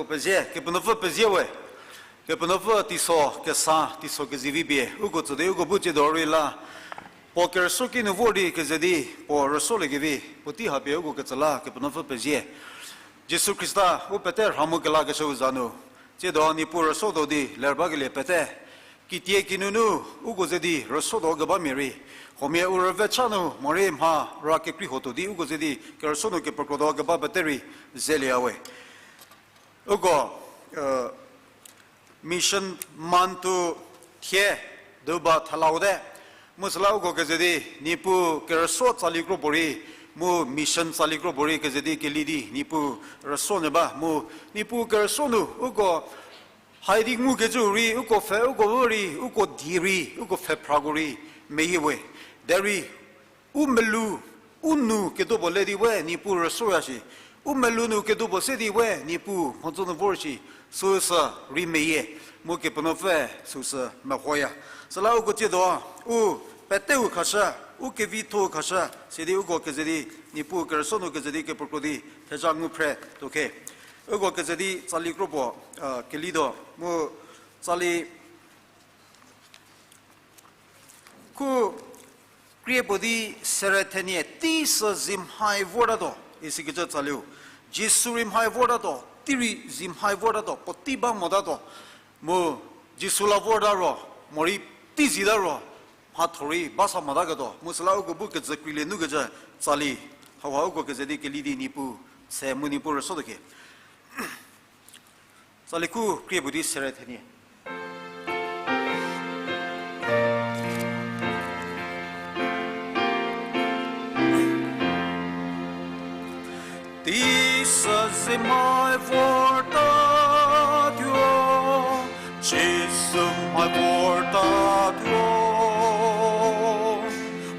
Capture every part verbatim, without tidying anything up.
Pezie, Kepenuopfü pezie we. Kepenuopfü teiso kesa, teiso kezivi pie uko tsü di uko bu tsiedo rei la, puo kerüsuo kinu vor di keze di, puo rüsuoliekevi puotei hapie uko ketsü la Kepenuopfü pezie. Jisu Khrista u pete rha mu kelakeshüu za nu, tsiedo Niepuu rüsuotuo di ler bakelie pete, kitie kinunu uko ze di rüsuotuo kebamia rei, huomia u rüve cha nu morei mha ra kekrei hotuo di uko ze di kerüsuo nu kepekrotuo keba pete rei zelieya we. Uko, mission month-u thie, duba thalaute. Mu süla uko keze di, Niepuu kerüsuo tsali kro puo rei, mu mission tsali kro puo rei keze di keli di Niepuu rüsuo nyü ba mu, Niepuu kerüsuo nu uko haidi ngukecü rei, uko pfhe, uko vü rei, uko die rei, uko pfhephrako rei meyie we. Derei u melou, u nou kedo puo le di we Niepuu rüsuoya shi. U melou nu kedo puo se di we Niepuu mhodzü nu vor shi, süusü rei meyie, mu Kepenuopfü süusü mehoya. Süla uko tsiedo, u peteu khashü, u kevitho khashü sidi uko keze di, Niepuu kerüsuo nu keze di kepekro di theza ngu phre tuo khe. Uko keze di tsali kro puo kelituo, mu tsali khu krie puo di sere thenie, tei sü zie mhai vortatuo, isikecü tsaliu. Jisu rei mhai vortatuo, tei rei zie mhai vortatuo, puotei ba motatuo. Mu Jisu la vorta ro, morei tei zieta ro, mhatho rei ba sa motaketuo. Mu süla uko bu kecü kreilie nukecü tsali, hauha uko keze di keli di Niepuu se mu Niepuu rüsuotuo khe. Tsali khu krie puo di sere thenie. Tei sü zie mhai vortatuo, Jisu mhai vortatuo.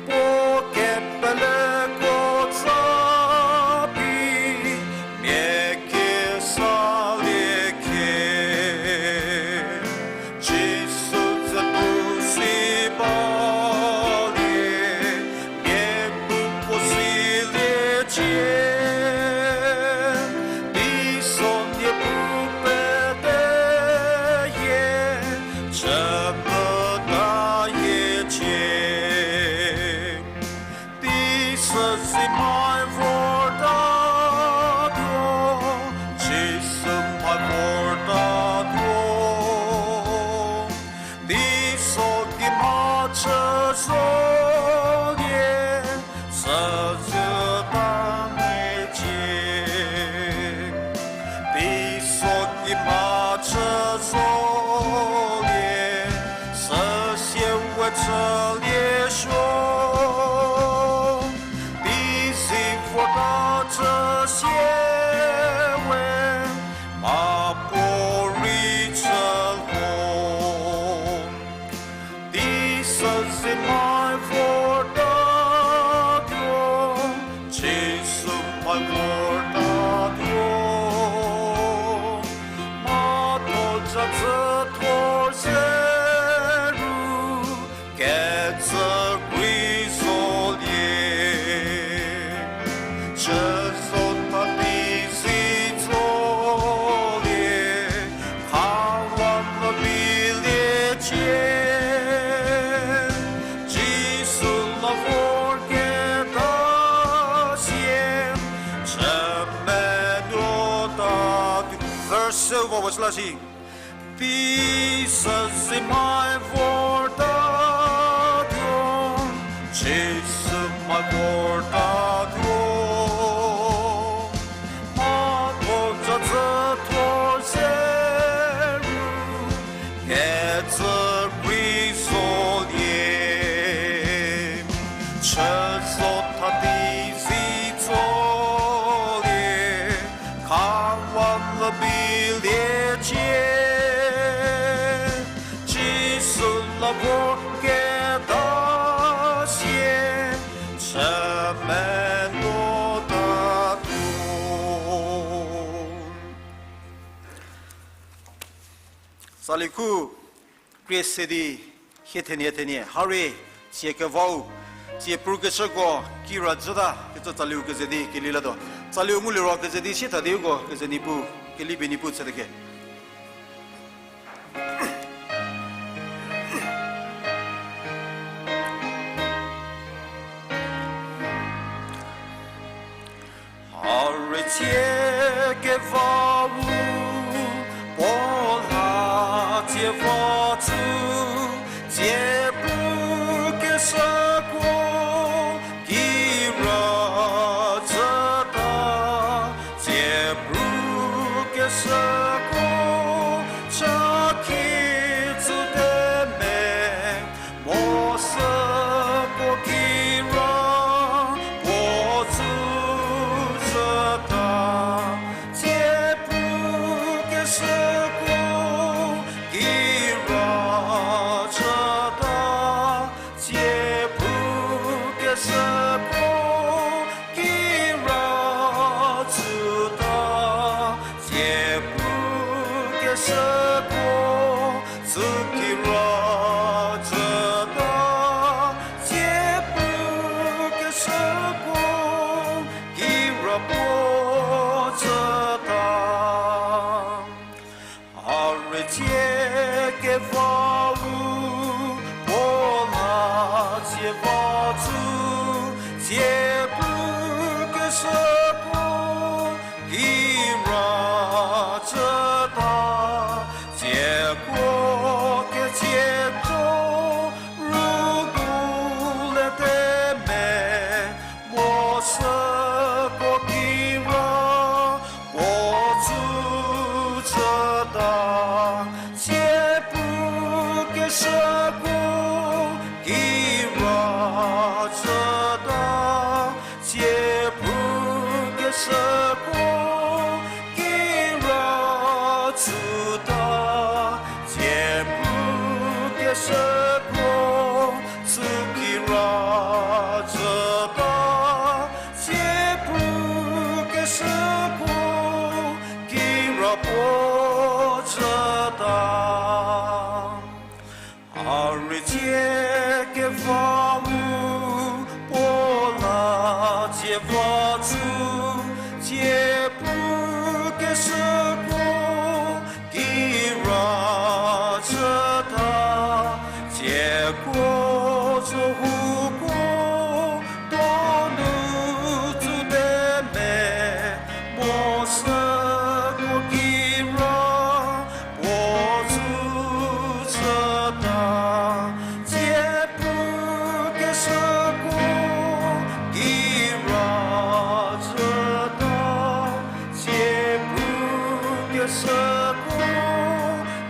Puo kepeleko tsa phi, mia kesalie khe. Jisu ze pu si balie, mia pu puo silie cie. Teiso Niepuu peteyie, chü peta yiecie. Tei sü zie mhai vortatuo, Jisu mhai vortatuo. Teiso ki mha chü zolie, süzhü ta nyiecie. Teiso ki mha chü zolie, süsie we chülie suo. Tei zie vorta chü sie we, mha puorei chü lho. Tei sü zie mhai vortatuo, Jisu mhai vortatuo. Mhatho za tsüthor se ru, kecü krei zolie. Chü zota tei zie tsolie, khawa nu bilie cie. Jisu la vorketa sie, chü menuo tatuo. Verse va wa süla si. Tei sü zie mhai vortatuo, Jisu mhai vortatuo. Mhatho za tsüthor se ru, kecü krei zolie. Chü zota tei zie tsolie, khawa nu bilie cie. Jisu la vorketa sie, chü menuo tatuo. Tsali khu krie se di hie thenie thenie, ha rei tsie kevau, tsie pru kechüko kira jüta kecü tsaliu keze di keli latuo. Tsaliu ngulie ro keze di sietha di uko keze Niepuu Kelipie Niepuu tsüte khe. A rei tsie kevau, puo la tsie va tsü, tsie pu keshüko, kira tsüta, tsie pu keshüko, cha ki tsüte me, mo süko kira, puo tsü tsüta, tsie pu keshüko, kira tsüta, tsie pu keshüko, kira tsüta, tsie pu keshüko, tsü kira tsüta, tsie pu keshüko, kira puo tsüta. A rei tsie kevau, puo la tsie va tsü, tsie pu keshüko, kira tsüta, tsie kuo ketsie tso, ru gu lete me, mo süko kira, puo tsü tsüta, tsie pu keshüko, kira tsüta, tsie pu keshüko, kira tsüta, tsie pu keshüko, tsü kira tsüta, tsie pu keshüko, kira puo tsüta. A rei tsie kevau, puo la tsie va tsü, tsie pu keshüko, kira tsüta, tsie kuo tso huko, donu tsüte me, mo süko kira, puo tsü tsüta, tsie pu keshüko, kira tsüta, tsie pu keshüko,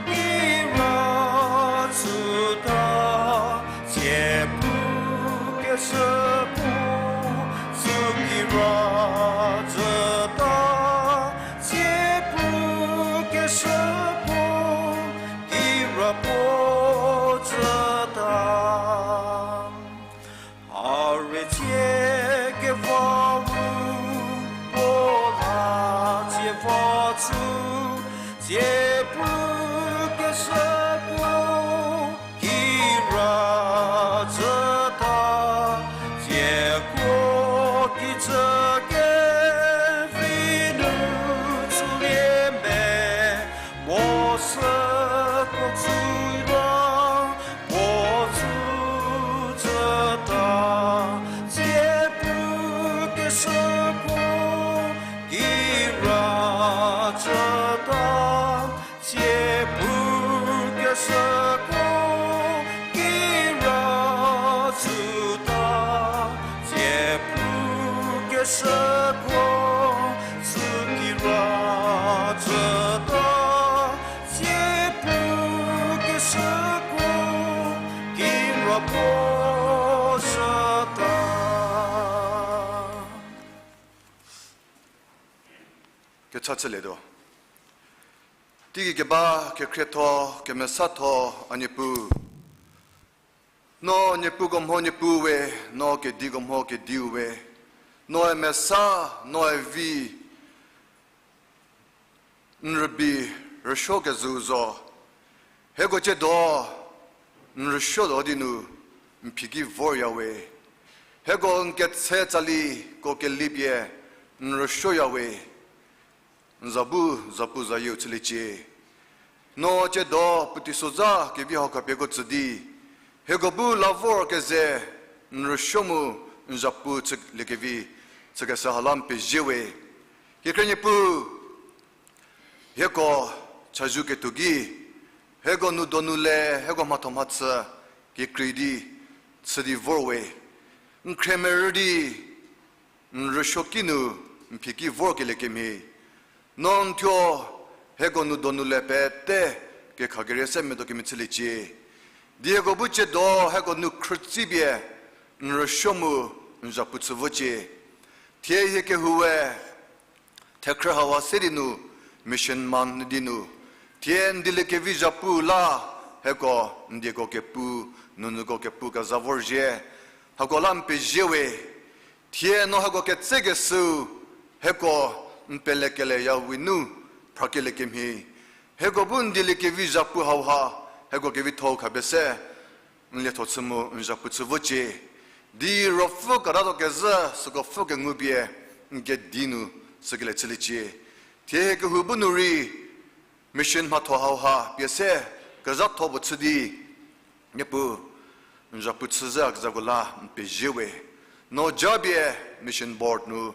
kira tsüta, tsie pu keshüko, tsü kira tsüta, tsie pu keshüko, kira puo tsüta. A rei tsie kevau, puo la tsie va tsü, tsie pu keshüko, kira tsüta, tsie kuo kijü kevi nu tsülie me, mo süko tsüra, puo tsü tsüta, tsie pu keshüko, kira tsüta, tsie pu keshüko, kira tsüta, tsie pu keshüko, tsü kira tsüta, tsie pu keshüko, kira puo tsüta. Kecha chülietuo. Teigei keba kekhrietho, kemesatho, a Niepuu. No niepuko mho Niepuu we, no kediko mho kediu we, noe mesa, noe vi, n rübei rüsuo kezhü zo. Hieko tsiedo n rüsuo zo di nu n phi ki vorya we. Hieko n ketse tsaliko kelipie n rüsuoya we. N za bu, za pu zayieu chüliecie. No tsiedo puotei soza kevi hau khapieko tsü di, hieko bu la vor keze, n rüsuo mu n zhapu chüliekevi chükeshü ha la n pezie we. Kekreinyie pu, hieko chazou ketuo ki, hieko nou donu le, hieko mhatho mhachü kekrei di, chü di vor we. N khrie merü di, n rüsuoki nu, n phiki vorkelie kemhie. No n thuo, hieko nou donu le pete, kekhakerie se medo kemhie chüliecie. Di hieko bu tsiedo, hieko nou khrütsipie, n rüsuo mu, n zhapu chü vocie. Thie hie kehou we, thekhrü hauha se di nu, mission month di nu, thie n dieliekevi zhapu la, hieko n dieko kepu, nounyüko kepu keza vorzhie, hako la n pezie we. Thie no hieko ketsekeshüu, hieko n pelekele ya we nu, phrakelie kemhie. Hieko bu n dieliekevi zhapu hauha, hieko kevitho-u khapie se, n lietho chü mu n zhapu chü vocie. Di ruopfü keratuo kezhü, süko pfü kengu pie, n kedi nu, sükelie chüliecie. Thie hie kehou bu nu rei, mission mhatho hauha pie se, kezhatho puo chü di, Niepuu, n zhapu chü zhü a kezhako la n pezie we. No japie mission board nu,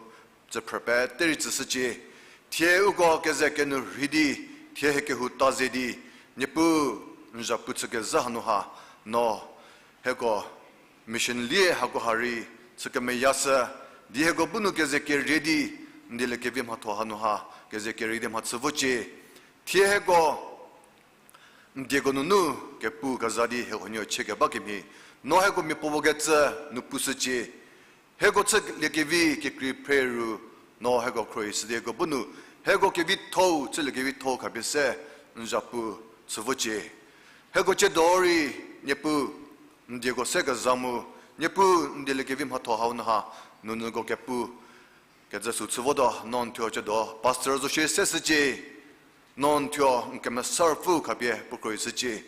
tsüphrü pete rei tsüshücie. Thie uko keze kenu rhei di, thie hie kehou ta ze di, Niepuu, n zhapu chükezhü hanu ha, no, hieko, mission lie hako ha rei, chü kemeyashü, di hieko bu nu keze kerie di, n dieliekevi mhatho hanu ha, keze kerie di mhachü vocie. Thie hieko, n dieko nunu, kepu keza di hieko nuo chie keba kemhie, no hieko miapuo kecü nu pushücie. Hieko chüliekevi kekrei phre ru, no hieko khruohi shü di hieko bu nu, hieko kevitho-u, chüliekevi tho-u khapie se, n zhapu chü vocie. Hieko tsiedo rei, Niepuu, n dieko se keza mu, Niepuu n dieliekevi mhatho hau nu ha, nounyüko kepu, kecü sü chü votuo, no n thuo tsiedo, pastor zo shie se shücie, no n thuo n kemesa ruopfü khapie puo khruohi shücie.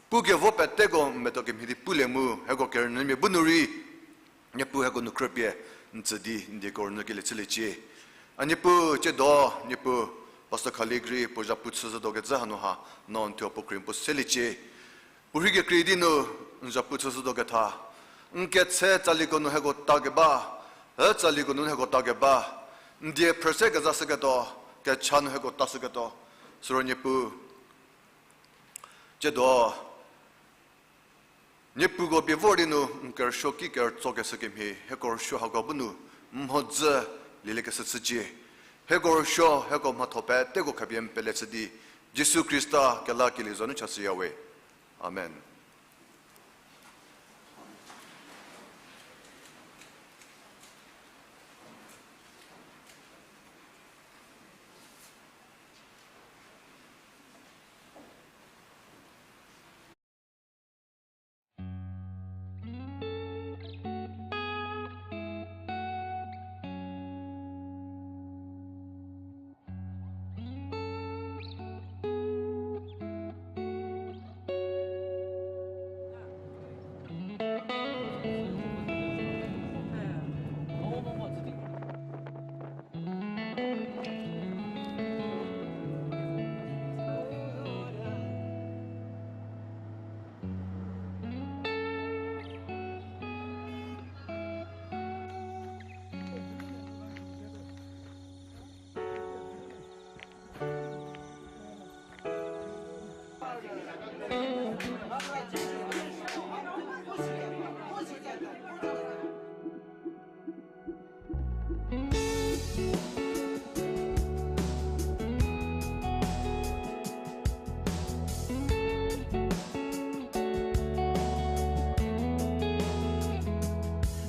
Pukevo peteko medo kemhie di pulie mu, hieko kerünyümia bu nu rei, Niepuu hieko nu khrüpie, n tsü di n dieko rünyükelie chüliecie. A Niepuu tsiedo, Niepuu, pastor Khaligri puo zhapu chüshütuo kecü hanu ha, no n thuo puo khruohi puo seliecie. Puo rhei kekrei di nu, n zhapu chüshütuo ketha. N ketse tsaliko nu hieko ta keba, e tsaliko nu hieko ta keba, n die phrü se keza shüketuo, kecha nu hieko ta shüketuo, süro Niepuu, tsiedo, Niepuuko pie vor di nu n kerüsuo ki kerütso keshü kemhie, hieko rüsuo hako bu nu, mhodzü lieliekeshü chücie. Hieko rüsuo, hieko mhatho peteko khapie n pele chü di, Jisu Khrista kelakelie za nu chashüya we. Amen.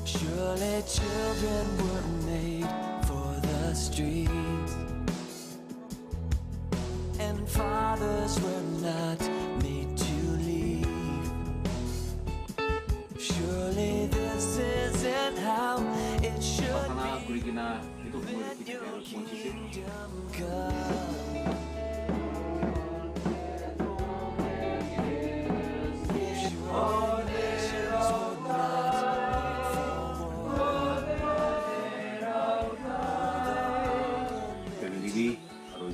Surely children were made for the streets, and fathers were not made to leave. Surely this isn't how it should be when your kingdom come. Surely nations were not made for war. Kemedi, aro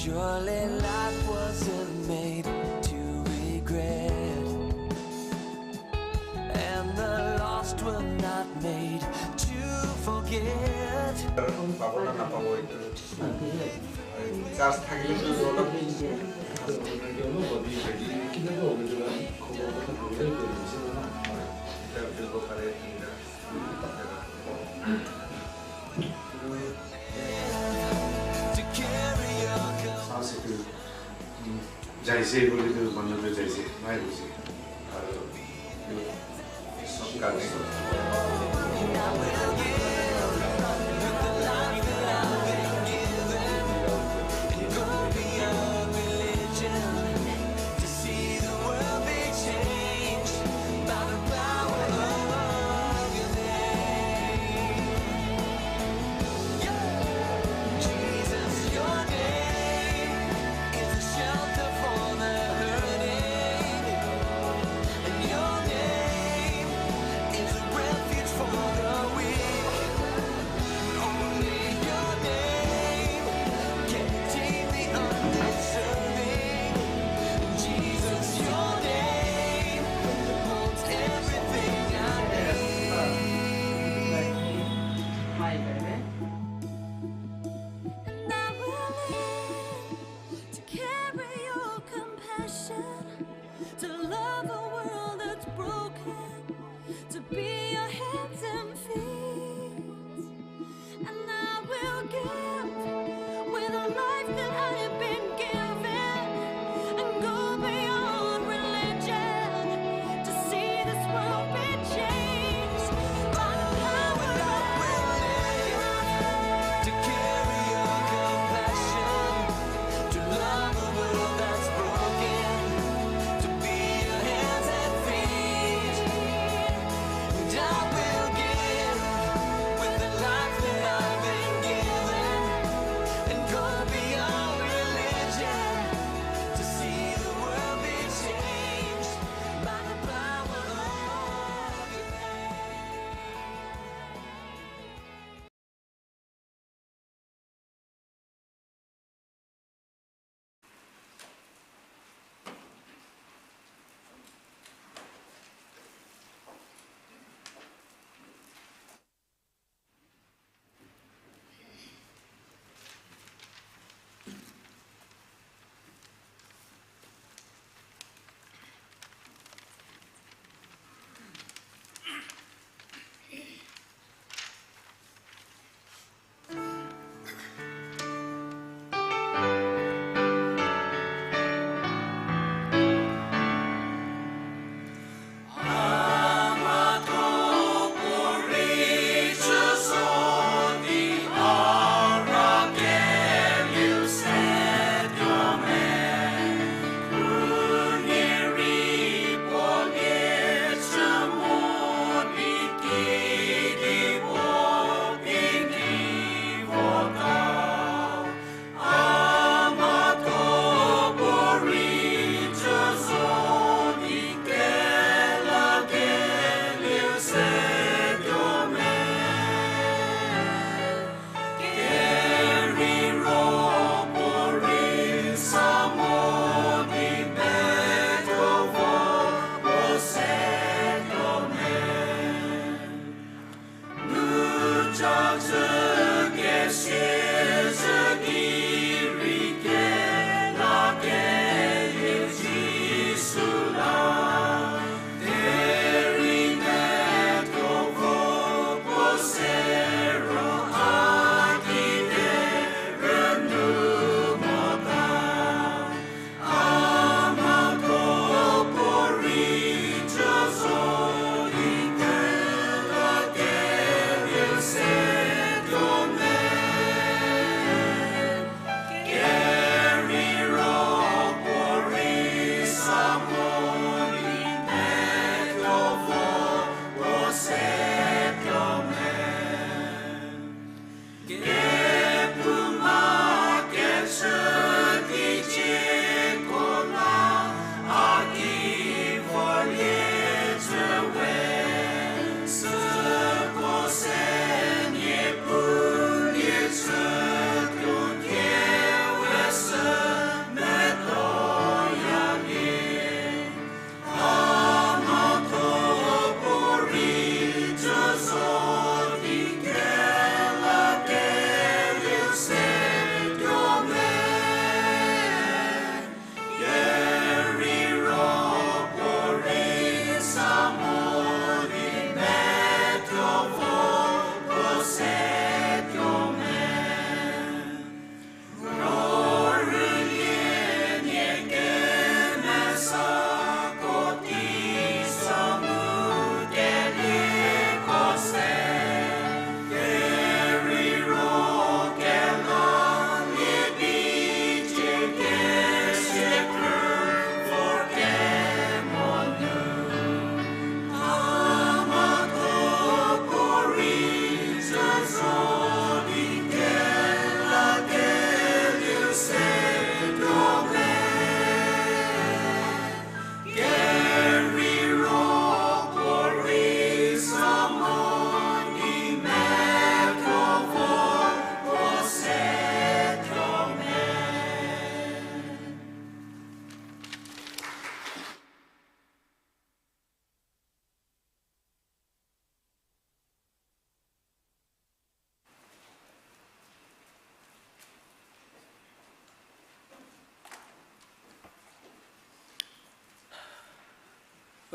Surely life wasn't made to regret, and the lost were not made to forget. পাবো না, না পাবো একটু। চার্জ থাকলে তো হলো। এটা ফেলবো পারে, এটা। Science to, mm, jaise bole to, manu to jaise, nai bose. Aro, mm, sab ka nahi.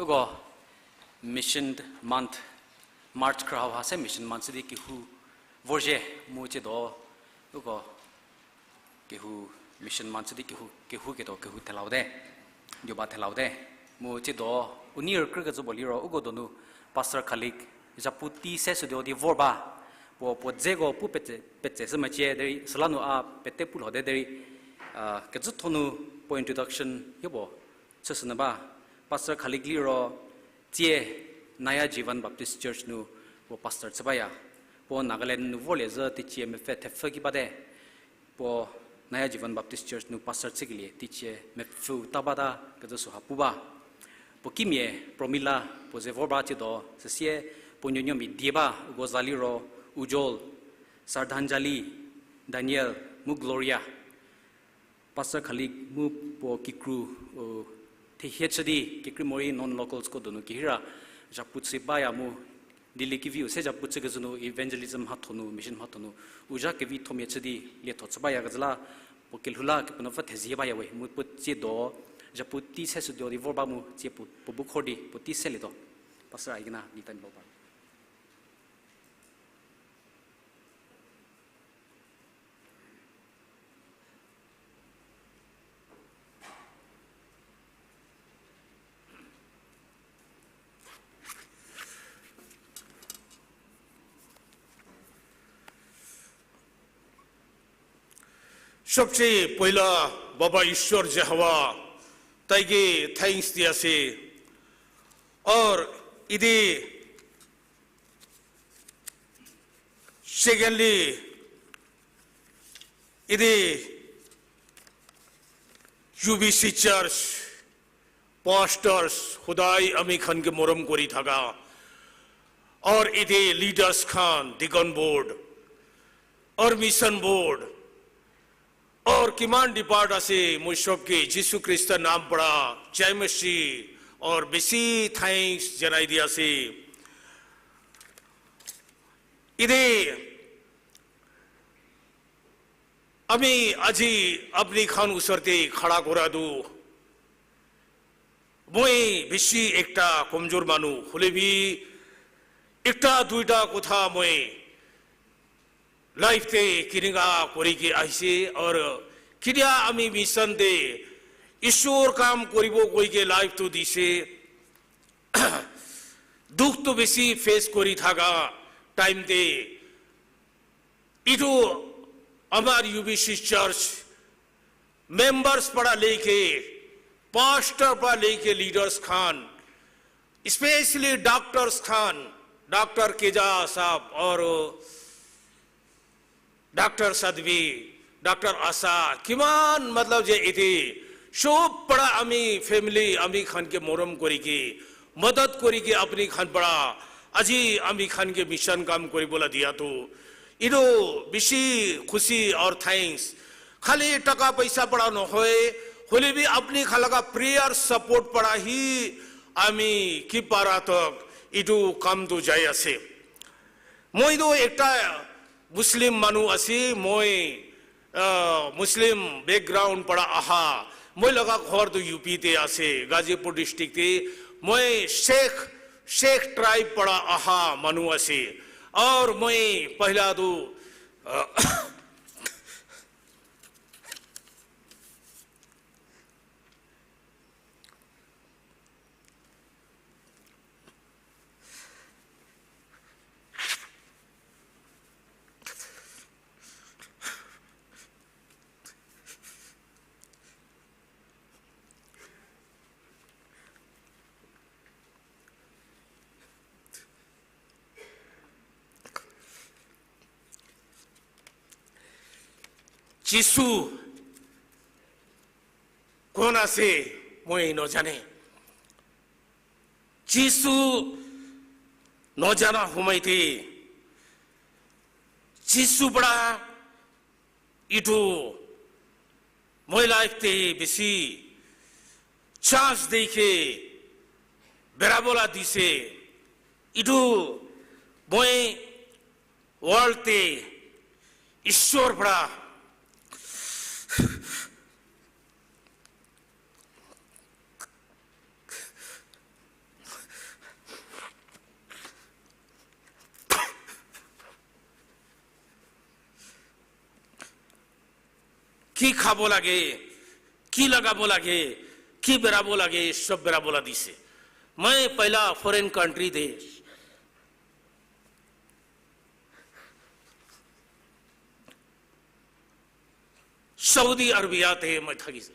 Uko Mission Month, March khrühau ha se Mission Month chü di kehou vorzhie mu tsiedo uko kehou Mission Month chü di kehou, kehou ketuo kehou thelaute, dioba thelaute. Mu tsiedo u nei rükrükecü puo liro uko donu Pastor Khalik zhapu tei se shütuo di vor ba. Puo, puo dzeko pu petse, petse shü mecie derei süla nu a pete pu lhote derei, a, kecütho nu puo introduction hie puo chüshünyü ba. Pastor Khalik liro tsie Naya Jivan Baptist Church nu puo pastor chü baya. Puo Nagaland nu vorlie zhü teicie mepfü thepfü ki bate. Puo Naya Jivan Baptist Church nu pastor chükelie teicie mepfüu ta bata kecü süha pu ba. Puo kimia Promila puo ze vor ba tsiedo, süsie puo nuonuomia die ba, uko za liro Ujol, Sardhanjali, Daniel, mu Gloria. Pastor Khalik mu puo kikru, u, thehie chü di, kekrei morei non-localsko donu kehira zhapu chü baya mu, Delhi keviu se zhapu chükecü nu evangelism mhatho nu, mission mhatho nu, u zha kevithomia chü di lietho chü bayakecü la, puo kelhou la Kepenuopfü thezie baya we, mu puo tsiedo, zhapu tei se shütuo di vor ba mu, tsie puo, puo bu khor di, puo tei selietuo. Pastor Aikena, ni time lo ba. সবচেয়ে পয়লা বাবা ঈশ্বর যেহোবা তাইকে thanks দিয়াসি। আর ইদি Secondly, idi U B C church pastors hodai ami khan ke morom kori thaka, aur idi leaders khan, deacon board, aur mission board, aur kiman depart ase, moi sobke Jisu Khrista naam para jai masi aur besi thanks janai di ase. Idi আমি আজি আপনি খান উসরতে খাড়া করা দু, moi besi ekta komjor মানু, হলে V ekta দুইটা কথা moi life te kininga koriki aise, aur kidia ami mission te Ishwar kam koribo koike life to dise, দুখ তো বেশি face kori thaka time te, etu আমার U B C church members para leike, pastor para leike leaders khan, especially doctors khan, Doctor Keja sahab aur Doctor Sadhvi, Doctor Asha, kiman matlab je iti, sob para ami family, ami khan ke morom koriki, madad koriki apni khan para, aji ami khan ke mission kam koribola diya to, etu besi khusi aur thanks. খালি টাকা পয়সা para nohoi, হলে V apni khan laga prayer support para hi ami ki para tak etu kam to jai ase. Moi to ekta Muslim মানু ase, moi, ah, Muslim background para aha, moi laga ghor to U P te ase, Gazipur district te, moi Sheikh, Sheikh tribe para aha মানু ase, aur moi pehla to, আহ, Jisu কোন আছে, moi no jane. Jisu no jana humai te, Jisu para etu moi life te besi chance dei khe berabola dise, etu moi world te Ishwar para ki khabo lage, ki lagabo lage, ki berabo lage, sob berabo la di se. Moi pehla foreign country de Saudi Arabia te moi thaki se.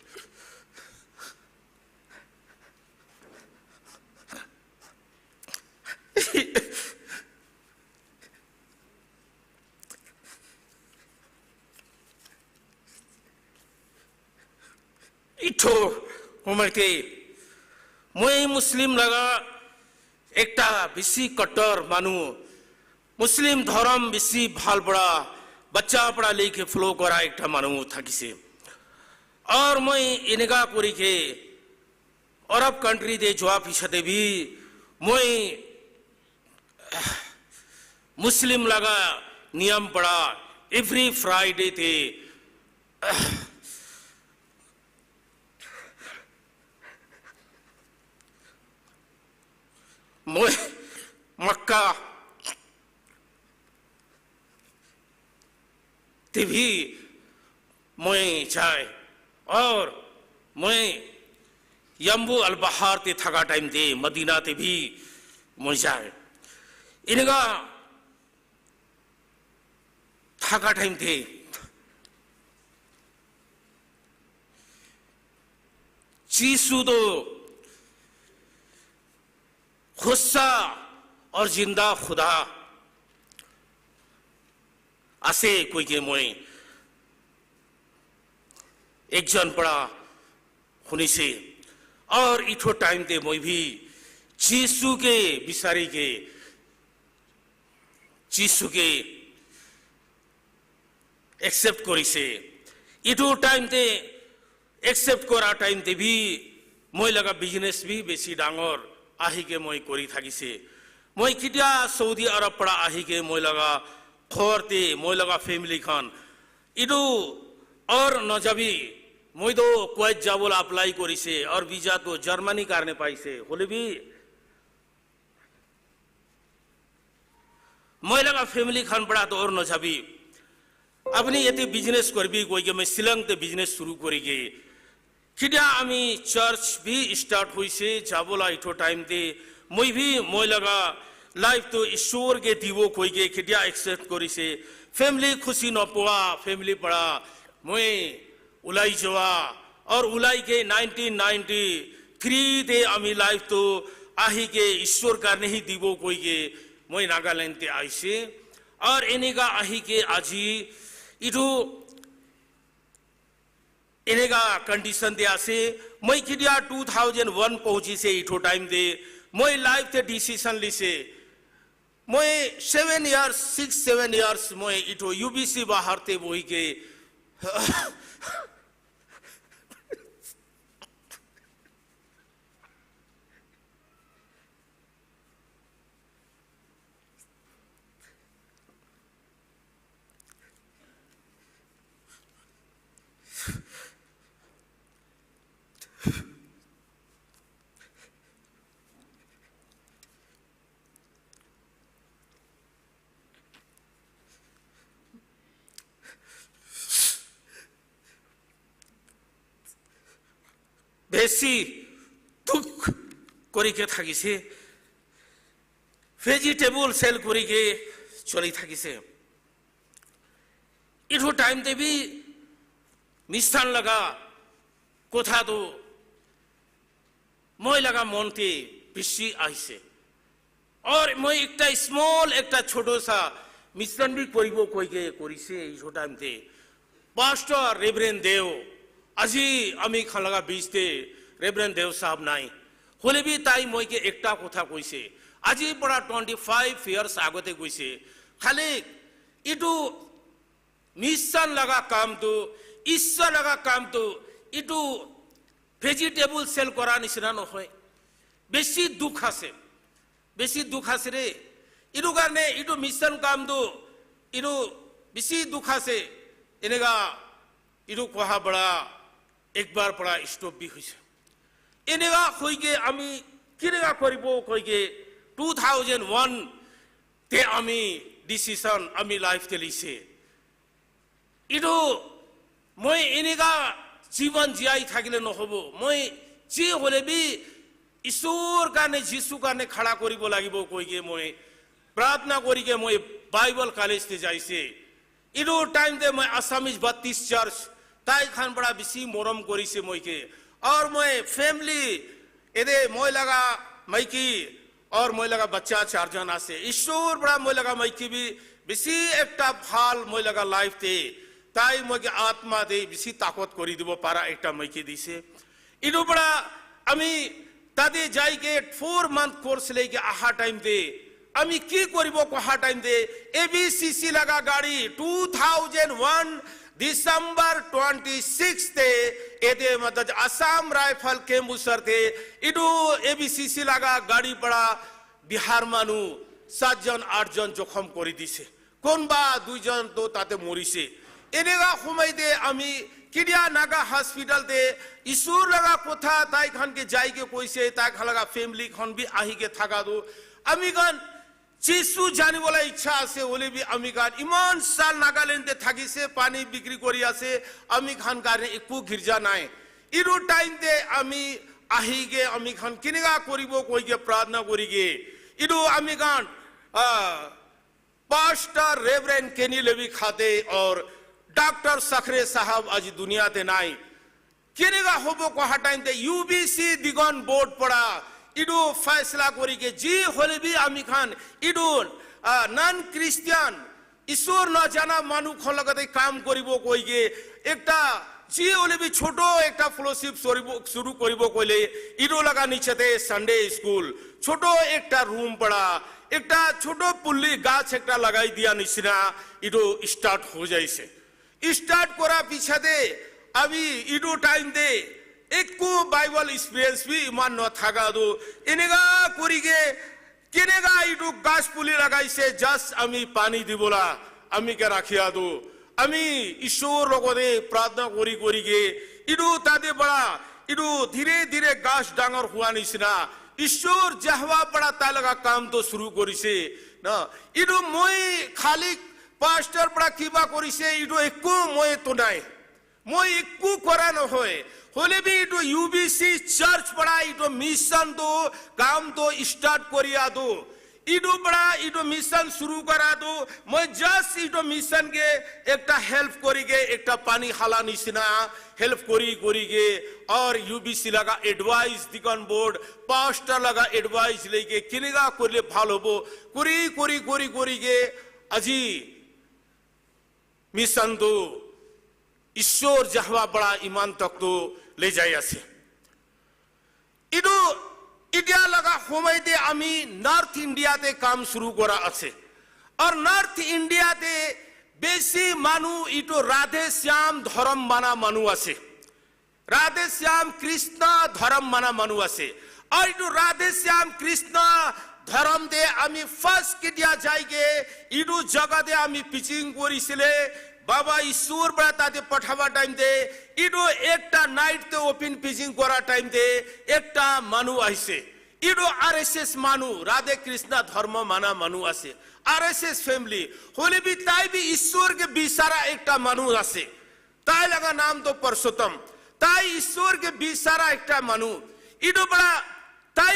Itho, umar ke, moi Muslim laga ekta bisi কট্টর মানু, Muslim ধর্ম bisi bhal pora, bacha pora leke follow kora ekta মানু thaki se. Aur moi eneka kori ke, Arab country de jua phi sa de bi, moi Muslim laga নিয়ম pora, every Friday te, moi Makkah te bi moi jai, aur moi Yambu al-Bahar te thaka time te Medina te bi moi jai. Eneka thaka time te Jisu to ख़ुस्सा और ज़िंदा ख़ुदा ase koi ke moi ekzon pora huni se. Aur itho time te moi bi Jisu ke bisari ke, Jisu ke accept kori se. Itho time te accept kora time te bi moi laga business bi besi ডাঙর ahi ke moi kori thaki se. Moi kidia Saudi Arab pora ahi ke moi laga khor te, moi laga family khan, itho aur no ja bi, moi to Kuwait jabo la apply kori se, aur visa to Germany karne pai se. Hole bi moi laga family khan pora to aur no ja bi, apni ete business kori bi koi ke moi Shillong te business শুরু kori ke, kidia ami church bi start hoi se, jabo la itho time te moi bi moi laga life to Ishwar ke dibo koi ke kidia accept kori se, family khusi no puowa, family pora moi ulai jowa, aur ulai ke nineteen ninety-three te ami life to ahi ke Ishwar karne hi dibo koi ke moi Nagaland te ai se. Aur eneka ahi ke aji itho eneka condition te ase. Moi kidia two thousand one পৌঁছি se itho time te, moi life te decision li se. Moi seven years, six, seven years moi itho U B C bahar te bohi ke besi dukh kori ke thaki se, vegetable sell kori ke choli thaki se. Itho time te bi mission laga kotha to moi laga মন te bisi ai se. Aur moi ekta small, ekta chhoto sa mission bi koribo koi ke kori se itho time te. Pastor Reverend Deo, aji ami khan laga bich te Reverend Deo sahab nai. Hole bi tai moi ke ekta kotha koi se. Aji pora twenty five years ago te koi se. Khali itho mission laga kam to, Ishwar laga kam to, itho vegetable sell kora nishina no hoi. Besi dukh ase. Besi dukh ase re. Itho karne itho mission kam to, itho besi dukh ase. Eneka itho koha pora, ekbar pora stop bi hoi se. Eneka hoi ke ami kidia koribo koi ke two thousand one te ami decision, ami life te li se. Itho Moi eneka জীবন জিয়াই থাকিলে নহব। Moi zi hole bi Isor karne, Jisu karne khara koribo lagibo koike moi prarthana korike moi Bible college te jaise. Etu time te moi Assamese Baptist Church, tai khan para bisi morom korise moike. Aur moi family, ede moi laga maiki, aur moi laga bacha charjon ase. Isor para moi laga maiki bi bisi ekta bhal moi laga life te. Tai moike atma te bisi takot kori dibo para ekta maiki dise. Etu para ami tade jaike four month course leike aha time te, ami ki koribo koha time te, A B C C laga gari two thousand one December twenty six te, ede matlab Assam Rifle camp usar te, etu A B C C laga gari para Bihar manu সাতজন আটজন জখম kori dise. Konba দুইজন to tate morise. Eneka সময় te ami Kidia Naga Hospital te Isor laga kotha tai khan ke jaike koise, tai khan laga family khan bi ahike thaka do. Ami khan Jisu janibola ইচ্ছা ase hole bi ami khan ইমান সাল Nagaland te thakise, পানি বিক্রি kori ase, ami khan karne eku girja nai. Etu time te ami ahike ami khan keneka koribo koike prarthana korike. Etu ami khan, ah, Pastor Reverend Kenny Levi Khate aur Doctor Sakhre Sahab aji duniya te nai. Keneka hobo koha time te U B C Deacon Board para etu faisla korike zi hole bi ami khan etu, ah, non Christian, Isor na jana manu khan lagate kam koribo koike, ekta zi hole bi ছোট ekta fellowship শুরু koribo koile, etu laga nichete Sunday school, ছোট ekta room para, ekta ছোট পুল্লি গাছ ekta লাগাই দিয়া নিচিনা, etu start হয়ে যাইছে। Start করা পিছাতে আমি etu time te একটু Bible experience bi ইমান না থাকা তো, এনেকা করিকে কেনেকা etu গাছ পুলি লাগাইছে, just আমি পানি দিবলা, আমি কে রাখিয়া দো। আমি ঈশ্বর লগতে প্রার্থনা করি করিকে, etu তাতে পড়া, etu ধীরে ধীরে গাছ ডাঙর হওয়া নিচিনা, ঈশ্বর যেহোয়া পড়া তাই লাগা কাম তো শুরু করিছে। না, etu moi খালি pastor পড়া কিবা করিছে, etu একটু moi তো নাই। Moi একটু করা না হয়। হলে B etu U B C church পড়া etu mission তো, কাম তো start করিয়া দো। Etu পড়া etu mission শুরু করা দো। Moi just etu mission কে একটা help করিকে, একটা পানি হালা নিচিনা help করি করিকে, আর U B C লাগা advice, deacon board, pastor লাগা advice লেকে কেনেকা করলে ভালো হবো, করি করি করি করিকে আজি mission তো ঈশ্বর যেহোয়া পড়া ইমান তক তো লে যাই আছে। Etu, এটিয়া লাগা সময় তে আমি North India তে কাম শুরু করা আছে। আর North India তে বেশি মানু etu রাধে শ্যাম ধর্ম মানা মানু আছে। রাধে শ্যাম কৃষ্ণ ধর্ম মানা মানু আছে। আর etu রাধে শ্যাম কৃষ্ণ ধর্ম তে আমি first কেতিয়া যাইকে, etu জাগাতে আমি preaching করিছিলে, বাবা ঈশ্বর পড়া তাতে পাঠাবা time তে, etu একটা night তে open preaching করা time তে একটা মানু আইছে। Etu R S S মানু, রাধে কৃষ্ণ ধর্ম মানা মানু আছে। R S S family, হলে বি তাই বি ঈশ্বরকে বিচারা একটা মানু আছে। তাই লাগা নাম তো পুরুষোত্তম। তাই ঈশ্বরকে বিচারা একটা মানু। Etu পড়া তাই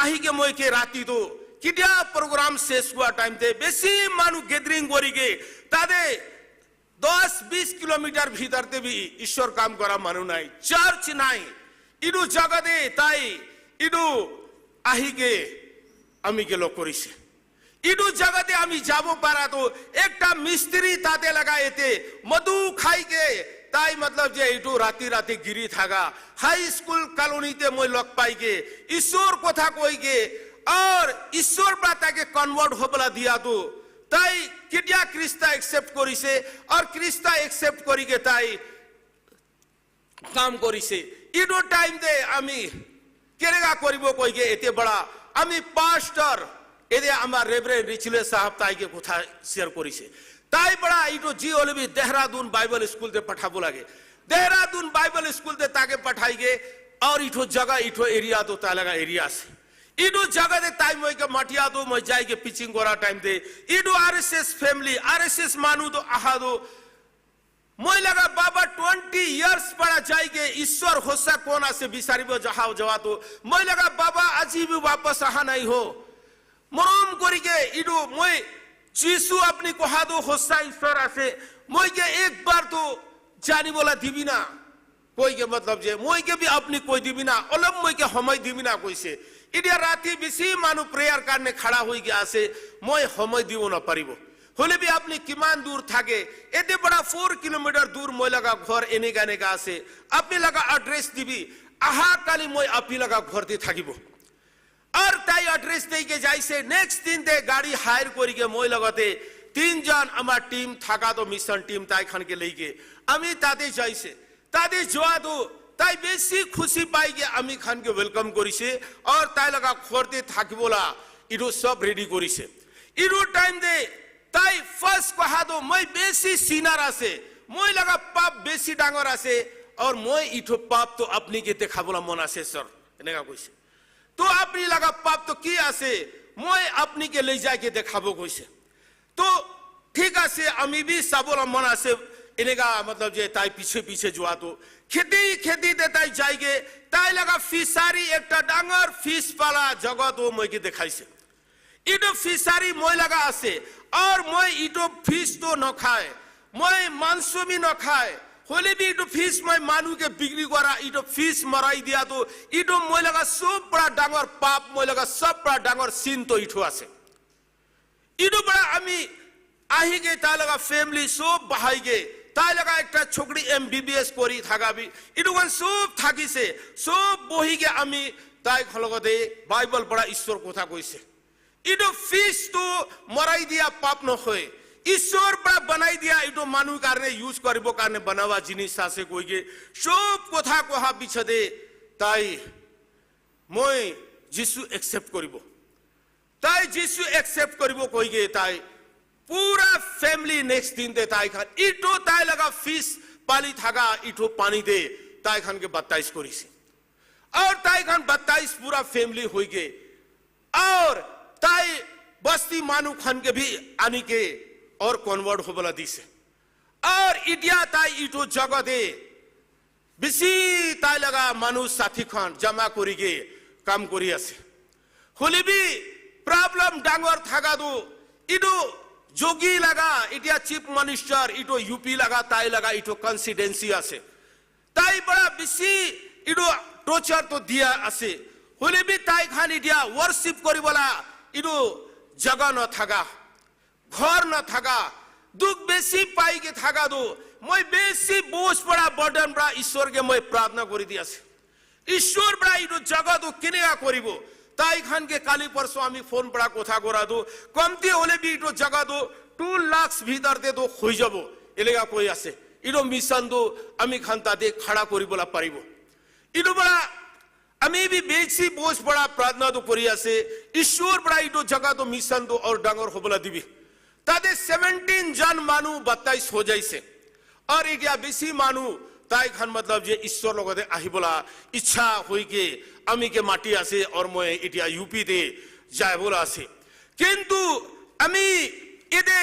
আহিকে মইকে রাতি তো, কেতিয়া program শেষ হওয়া time তে, বেশি মানু gathering করিকে, তাতে দশ বিশ kilometre ভিতরতে বি ঈশ্বর কাম করা মানু নাই, church নাই। Etu জাগাতে তাই, etu আহিকে আমি কে লগ করিছে। Etu জাগাতে আমি যাব পারা তো, একটা মিস্ত্রি তাতে লাগা এতে, মধু খাইকে, তাই মতলব যে etu রাতি রাতি গিরি থাকা, high school colony তে মই লগ পাইকে, ঈশ্বর কথা কইকে, আর ঈশ্বর পা তাকে convert হবলা দিয়া তো, তাই কেতিয়া খ্রিস্টা accept করিছে, আর খ্রিস্টা accept করিকে তাই কাম করিছে। Etu time তে আমি কেনেকা করিব কইকে এতে পড়া আমি pastor, এতে আমার Reverend রিচুলে সাহাব তাইকে কথা share করিছে। তাই পড়া etu জি ওলবি দেহরাদুন Bible School তে পাঠাবো লাগে। দেহরাদুন Bible School তে তাকে পাঠাইকে, আর etu জাগা, etu area তো তাই লাগা area আছে। Etu জাগাতে তাই মইকে মাটিয়া তো, মই যাইকে preaching করা time তে, etu R S S family, R S S মানু তো আহা তো, মই লাগা বাবা twenty ईश्वर होसा कौन আছে বিচারিব যাও, যাওয়া তো। মই লাগা বাবা আজি ভি वापस আহা নাই হো। মরম করিকে ইদু মই যিশু আপনি কহাদু হোসা ঈশ্বর আছে, মইকে একবার তো জানিবলা দিবি না। কইকে মতলব যে, মইকে ভি আপনি কই দিবি না, অলপ মইকে সময় দিবি না কৈছে। এতিয়া রাতি বেশি মানু prayer কারণে খাড়া হইকে আছে, মই সময় দিব না পারিব। হলে ভি আপনি কিমান দূর থাকে, এতে বড়া four kilometre দূর মই লাগা ঘর এনেকা এনেকা আছে, আপনি লাগা address দিবি, আহা কালি মই আপনি লাগা ঘরতে থাকিব। আর তাই address দেইকে যাইছে, next দিন তে গাড়ি hire করিকে মই লগতে তিনজন আমার team থাকাতো mission team তাই খানকে লেইকে আমি তাতে যাইছে। তাতে যাওয়াতো তাই বেশি খুশি পাইকে আমি খানকে welcome করিছে। আর তাই লাগা ঘরতে থাকিবলা ইটো সব ready করিছে। ইটো time তে তাই first কহাতো মই বেশি sinner আছে, মই লাগা পাপ বেশি ডাঙর আছে, আর মই ইটো পাপ তো আপনিকে দেখাবলা মন আছে sir, এনেকা কৈছে। তো আপনি লাগা পাপ তো কি আছে, মই আপনিকে লেইজাইকে দেখাব কৈছে। তো ঠিক আছে, আমি ভি চাবলা মন আছে, এনেকা মতলব যে তাই পিছে পিছে যাওয়াতো। খেতে খেতে তে তাই যাইকে, তাই লাগা fishery একটা ডাঙর fish পালা জাগাতো মইকে দেখাইছে। ইটো fishery মই লাগা আছে, আর মই ইটো fish তো না খাই, মই মাংস ভি না খাই, হলে ভি ইটো fish মই মানুকে বিক্রি করা, ইটো fish মারাই দিয়াতো, ইটো মই লাগা সব বড়া ডাঙর পাপ, মই লাগা সব বড়া ডাঙর sin তো ইটো আছে। ইটো বড়া আমি আহিকে তাই লাগা family সব বাহাইকে, তাই লাগা একটা ছোকরি MBBS করি থাকাবি, ইটো গান সব থাকিছে, সব বহিকে আমি তাই খলগতে Bible পড়া ঈশ্বর কথা কৈছে। ইটো fish তো মরাই দিয়া পাপ না হয়, ঈশ্বর পড়া বানাই দিয়া ইটো মানু কারণে use করিব কারণে বানাওয়া জিনিস আছে কইকে সব কথা কহা পিছতে তাই মই যিশু accept করিব। তাই যিশু accept করিব কইকে তাই পুরা family next দিন তে তাই খান ইটো তাই লাগা fish পালি থাকা ইটো পানি তে তাই খানকে baptize করিছে। আর তাই খান baptize পুরা family হইকে। আর তাই বস্তি মানু খানকে ভি আনিকে আর convert হবলা দিছে। আর ইতিয়া তাই ইটো জাগাতে বেশি তাই লাগা মানু সাথী খান জমা করিকে কাম করি আছে। হলে ভি problem ডাঙর থাকাতো, ইটো যোগী লাগা, ইতিয়া chief minister, ইটো UP লাগা, তাই লাগা, ইটো constituency আছে। তাই বড়া বেশি ইটো torture তো দিয়া আছে। হলে ভি তাই খান ইতিয়া worship করিবলা ইটো জাগা না থাকা। ঘর না থাকা, দুখ বেশি পাইকে থাকাতো, মই বেশি বোঝ পড়া burden পড়া ঈশ্বরকে মই প্রার্থনা করি দিয়াছে। ঈশ্বর পড়া ইটো জাগাতো কেনেকা করিব? তাই খানকে কালি পরশু আমি phone পড়া কথা করাতো, কমতি হলে ভি ইটো জাগাতো two lakhs ভিতরতে তো হয়ে যাব, এলাকা কই আছে। ইটো mission তো আমি খান তাতে খাড়া করিবলা পারিব। ইটো পড়া আমি ভি বেশি বোঝ পড়া প্রার্থনা তো করি আছে, ঈশ্বর পড়া ইটো জাগাতো mission তো আর ডাঙর হবলা দিবি। তাতে seventeen জন মানু baptize হয়ে যাইছে। আর ইতিয়া বেশি মানু তাই খান মতলব যে ঈশ্বর লগতে আহিবলা ইচ্ছা হইকে আমি কে মাতি আছে, আর মই ইতিয়া UP তে যাইবলা আছে। কিন্তু আমি এতে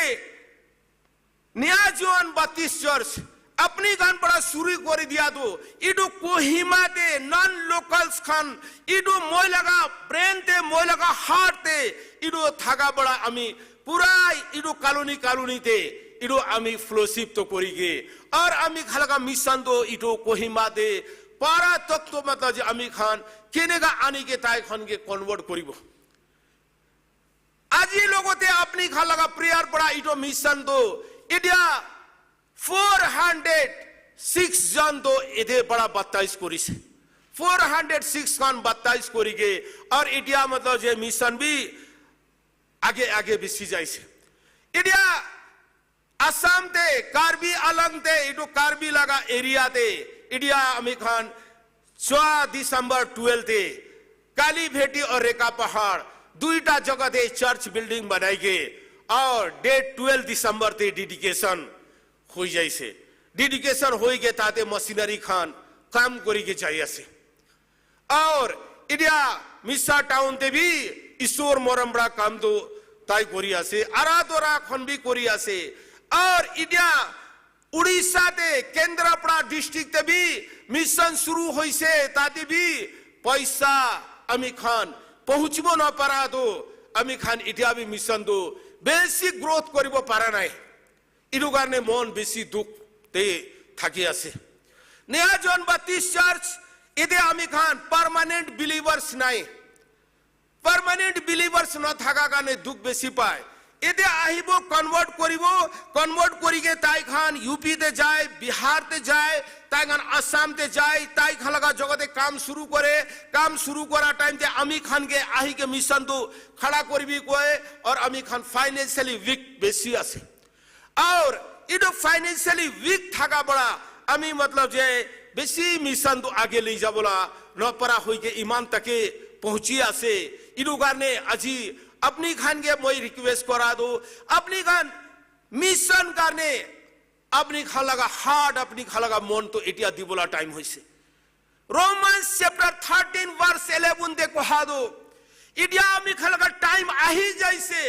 New Zion Baptist Church, apni khan para suru kori diya to, idu Kohima te non locals khan, idu moi laga brain te, moi laga heart te, idu thaka para ami pura idu colony colony te, idu ami fellowship to kori ke. Aur ami khalaga mission to idu Kohima te, para tak to matlab je ami khan, keneka ani ke tai khan ke convert koribo. Aji logote apni khalaga prayer para idu mission to, idia four hundred six jon to ede para baptize korise. Four hundred six khan baptize kori ke, aur idia matlab je mission bhi age age bisi jaise. Idia Assam te, Karbi Anglong te, idu Karbi laga area te, idia ami khan চৌদ্দ December twelve te, Kali Bheti aur Reka Pahar, duita jaga te church building banai ke, aur date twelve December te dedication hoi jaise. Dedication hoi ke tate missionary khan kam kori ke jai ase. Aur idia Misa town te bhi Isor morom para kam to tai kori ase, ara dora khan bhi kori ase. Aur idia Odisha te, Kendrapara district te bi mission shuru hoise, tate bi paisa ami khan পৌঁছিব no para do, ami khan itia bi mission do besi growth koribo para nai. Idu karne mon besi dukh te thaki ase. Nea Zion Baptist Church, ite ami khan permanent believers nai. Permanent believers no thaka karne dukh besi pai. Ite ahibo convert koribo, convert korike tai khan U P te jai, Bihar te jai, tai khan Assam te jai, tai khan laga জগাতে কাম শুরু করে, কাম শুরু করা time te ami khan ke ahike mission do khara koribi koe, aur ami khan financially weak besi ase. Aur idu financially weak thaka para, ami matlab je besi mission do আগে লে যাবো la no para hoike ইমান তাকে পৌঁছি আছে। Idu karne aji apni khan ke moi request kora do, apni khan mission karne apni khan laga heart, apni khan laga mon to itia দিবো la time hoise. Romans chapter thirteen verse eleven te koha do, itia ami khan laga time ahi jaise,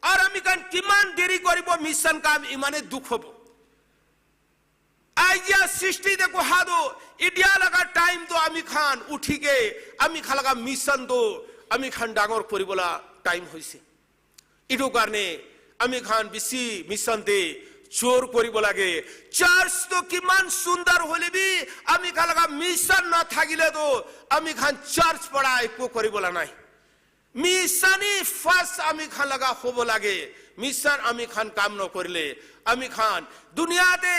aur ami khan কিমান দেরি করিব mission কাম ইমানে দুখ হবো। Isaiah sixty te koha do, itia laga time to ami khan উঠিকে, ami khan laga mission to, ami khan ডাঙর করিবো la time hoise. Idu karne, ami khan besi mission te জোর করিবো লাগে. Church to কিমান সুন্দর হলে ভি, আমি khan laga mission na thakile to, ami khan church পড়া একো করিবো la nai. Mission-ই first ami khan laga হবো লাগে. Mission ami khan কাম no করিলে, ami khan দুনিয়াতে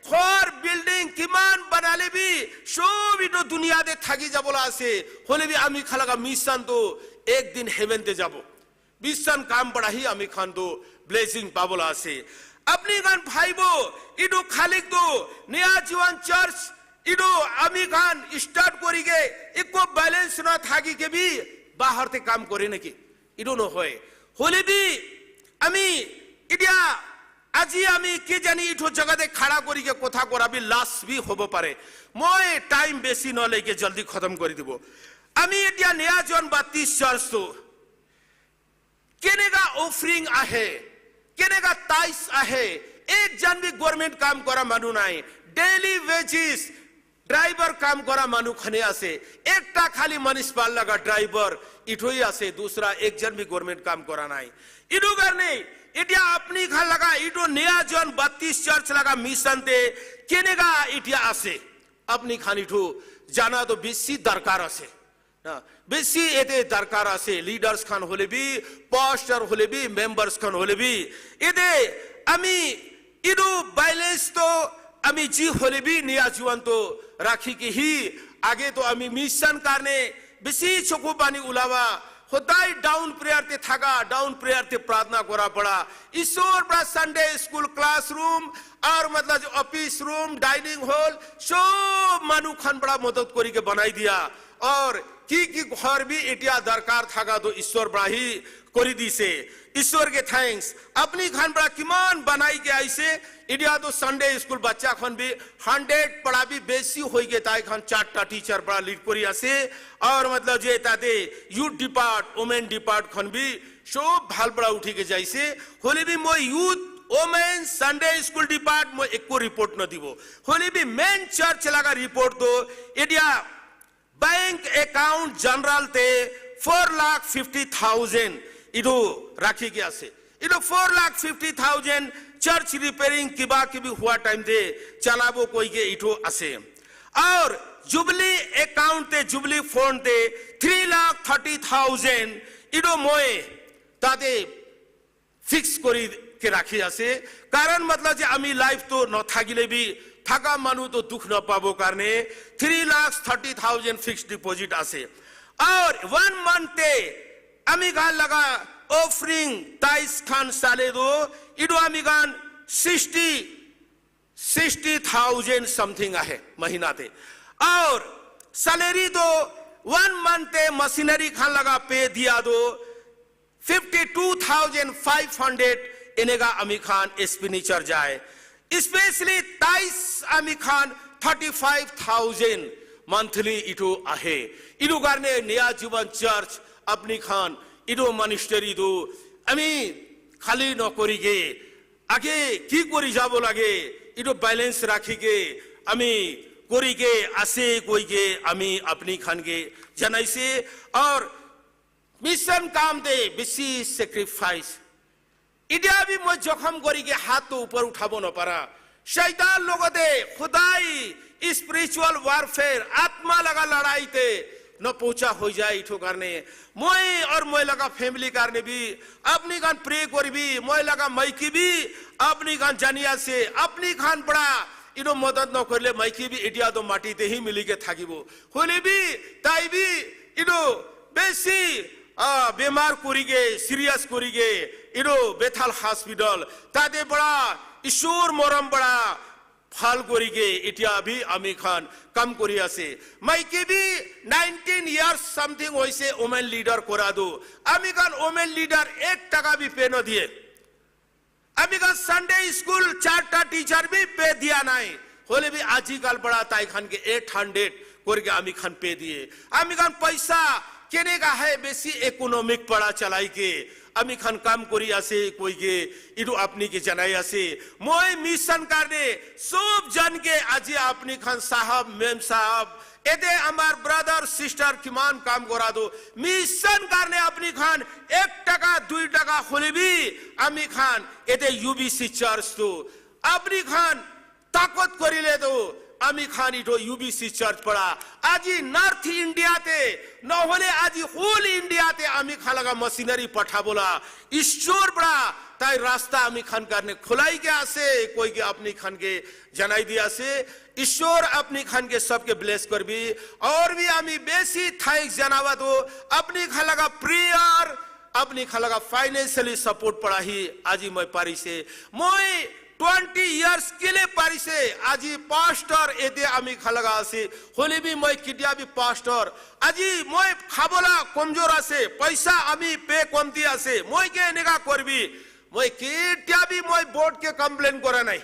ঘর building কিমান বানালে ভি, সবই তো দুনিয়াতে থাকি যাবো la আছে, হলে ভি আমি khan laga mission তো একদিন heaven তে যাবো. Mission কাম পড়া hi ami khan তো blessing পাবো la আছে. Apni khan ভাইবো, idu খালি তো Nea Zion Church, idu ami khan start করিকে একো balance না থাকি কে ভি বাহার তে কাম করে নাকি? Idu no hoy. হলে ভি আমি itia আজি আমি কে জানি ইঠো জাগাতে খাড়া করিকে কথা করা ভি লাজ ভি হবো পারে। মই time বেশি না লেকে জলদি খতম করে দিব। আমি ইতিয়া Nea Zion Baptist Church তো কেনেকা offering আহে, কেনেকা tithes আহে, একজন ভি government কাম করা মানু নাই, daily wages, driver কাম করা মানু খানে আছে, একটা খালি municipal লাগা driver ইঠোই আছে, दूसरा একজন ভি government কাম করা নাই। ইদু কারণে, ইতিয়া আপনি খান লাগা, ইদু Nea Zion Baptist Church লাগা mission তে কেনেকা ইতিয়া আছে, আপনি খান ইঠো জানা তো বেশি দরকার আছে। না, বেশি এতে দরকার আছে, leaders খান হলে ভি, pastor হলে ভি, members খান হলে ভি। এতে আমি ইদু balance তো আমি জি হলে ভি Nea Zion তো রাখি কে হি, আগে তো আমি mission কারণে বেশি চকু পানি উলাবা, সদায় down prayer তে থাকা, down prayer তে প্রার্থনা করা পড়া। ঈশ্বর পড়া Sunday school classroom, আর মতলব যে office room, dining hall, সব মানু খান পড়া মদত করি কে বানাই দিয়া। আর কি কি ঘর ভি ইতিয়া দরকার থাকা তো ঈশ্বর পড়া হি করি দিছে। ঈশ্বর কে thanks। আপনি খান পড়া কিমান বানাই কে আইছে, ইতিয়া তো Sunday school বাচ্চা খান ভি hundred পড়া ভি বেশি হই গে, তাই খান চারটা teacher পড়া lead করি আছে। আর মতলব যে তাতে youth depart, women depart খান ভি সব ভাল পড়া উঠি কে যাইছে। হলে ভি মই youth, women, Sunday school depart মই একো report না দিব। হলে ভি main church লাগা report তো ইতিয়া bank account general তে four lakh fifty thousand ইদু রাখি কে আছে। ইদু four lakh fifty thousand church repairing কিবা কিবি হুয়া time তে চালাবো কই কে ইদু আছে। আর Jubilee account তে, Jubilee fund তে three lakh thirty thousand ইদু মই তাতে fix করি কে রাখি আছে। কারণ মতলব যে আমি life তো না থাকিলে ভি থাকা মানু তো দুখ না পাবো কারণে three lakhs thirty thousand fixed deposit আছে। আর one month তে আমি গান লাগা offering, tithes খান সালে তো ইদু আমি গান sixty, sixty thousand something আহে মহিনা তে। আর salary তো one month তে machinery খান লাগা pay দিয়া তো fifty two thousand five hundred এনেকা আমি খান expenditure যায়। Especially tithes আমি খান thirty five thousand monthly ইটো আহে। ইটো কারণে Nea Jivan Church আপনি খান ইটো ministry তো আমি খালি নকরি গে আগে কি করি যাব লাগে, Ido balance rakhi ke, ami kori ke ase koi ke, ami apni khan ke janai se, aur mission kam de besi sacrifice. Idia bhi moi jokhom kori ke hat to upor uthabo no para. Shaitan logo de khudai spiritual warfare, atma laga larai te no pucha ho jai itho karne. Moi aur moi laga family karne bhi, apni khan pray koribi, moi laga maiki bhi, apni khan janiya se, apni khan para, ido modot no korile maiki bhi idia do mati te hi mili ke thakibo. Hole bhi, tai bhi, ido besi, a, bemar kori ke, serious kori ke, ido Bethel Hospital, tade para, Ishwar morom para, phal kori ke, itia bhi ami khan kam kori ase. Maiki bhi nineteen years something hoise women leader kora do. Ami khan women leader ek taka bhi pe no diye. Ami khan Sunday school charta teacher bhi pe diya nai. Hole bhi ajikal para tai khan ke eight hundred kori ke ami khan pe diye. Ami khan paisa kene ka hai besi economic para chalai ke. Ami khan kam kori ase koi ke, idu apni ke janai ase. Moi mission karne, sob jan ke aji apni khan sahab, mem sahab, ede amar brother, sister kiman kam kora do. Mission karne apni khan ek taka, dui taka hole bhi, ami khan ede U B C church to. Apni khan takot korile to, ami khan ido U B C church para. Aji North India te, no hole aji whole India te ami khan laga missionary pathabo la. Ishwar para, tai rasta ami khan karne khulai ke ase, koi ke apni khan ke janai diya ase. Ishwar apni khan ke sabke bless koribi. Aur bhi ami besi thanks janaba to, apni khan laga prayer, apni khan laga financially support para hi aji moi pari se. Moi twenty years kele pari se, aji pastor ede ami khan laga ase, hole bhi moi kidia bhi pastor. Aji moi khabo la komjor ase, paisa ami pe komti ase, moi ke nega koribi. Moi kidia bhi moi board ke complain kora nai.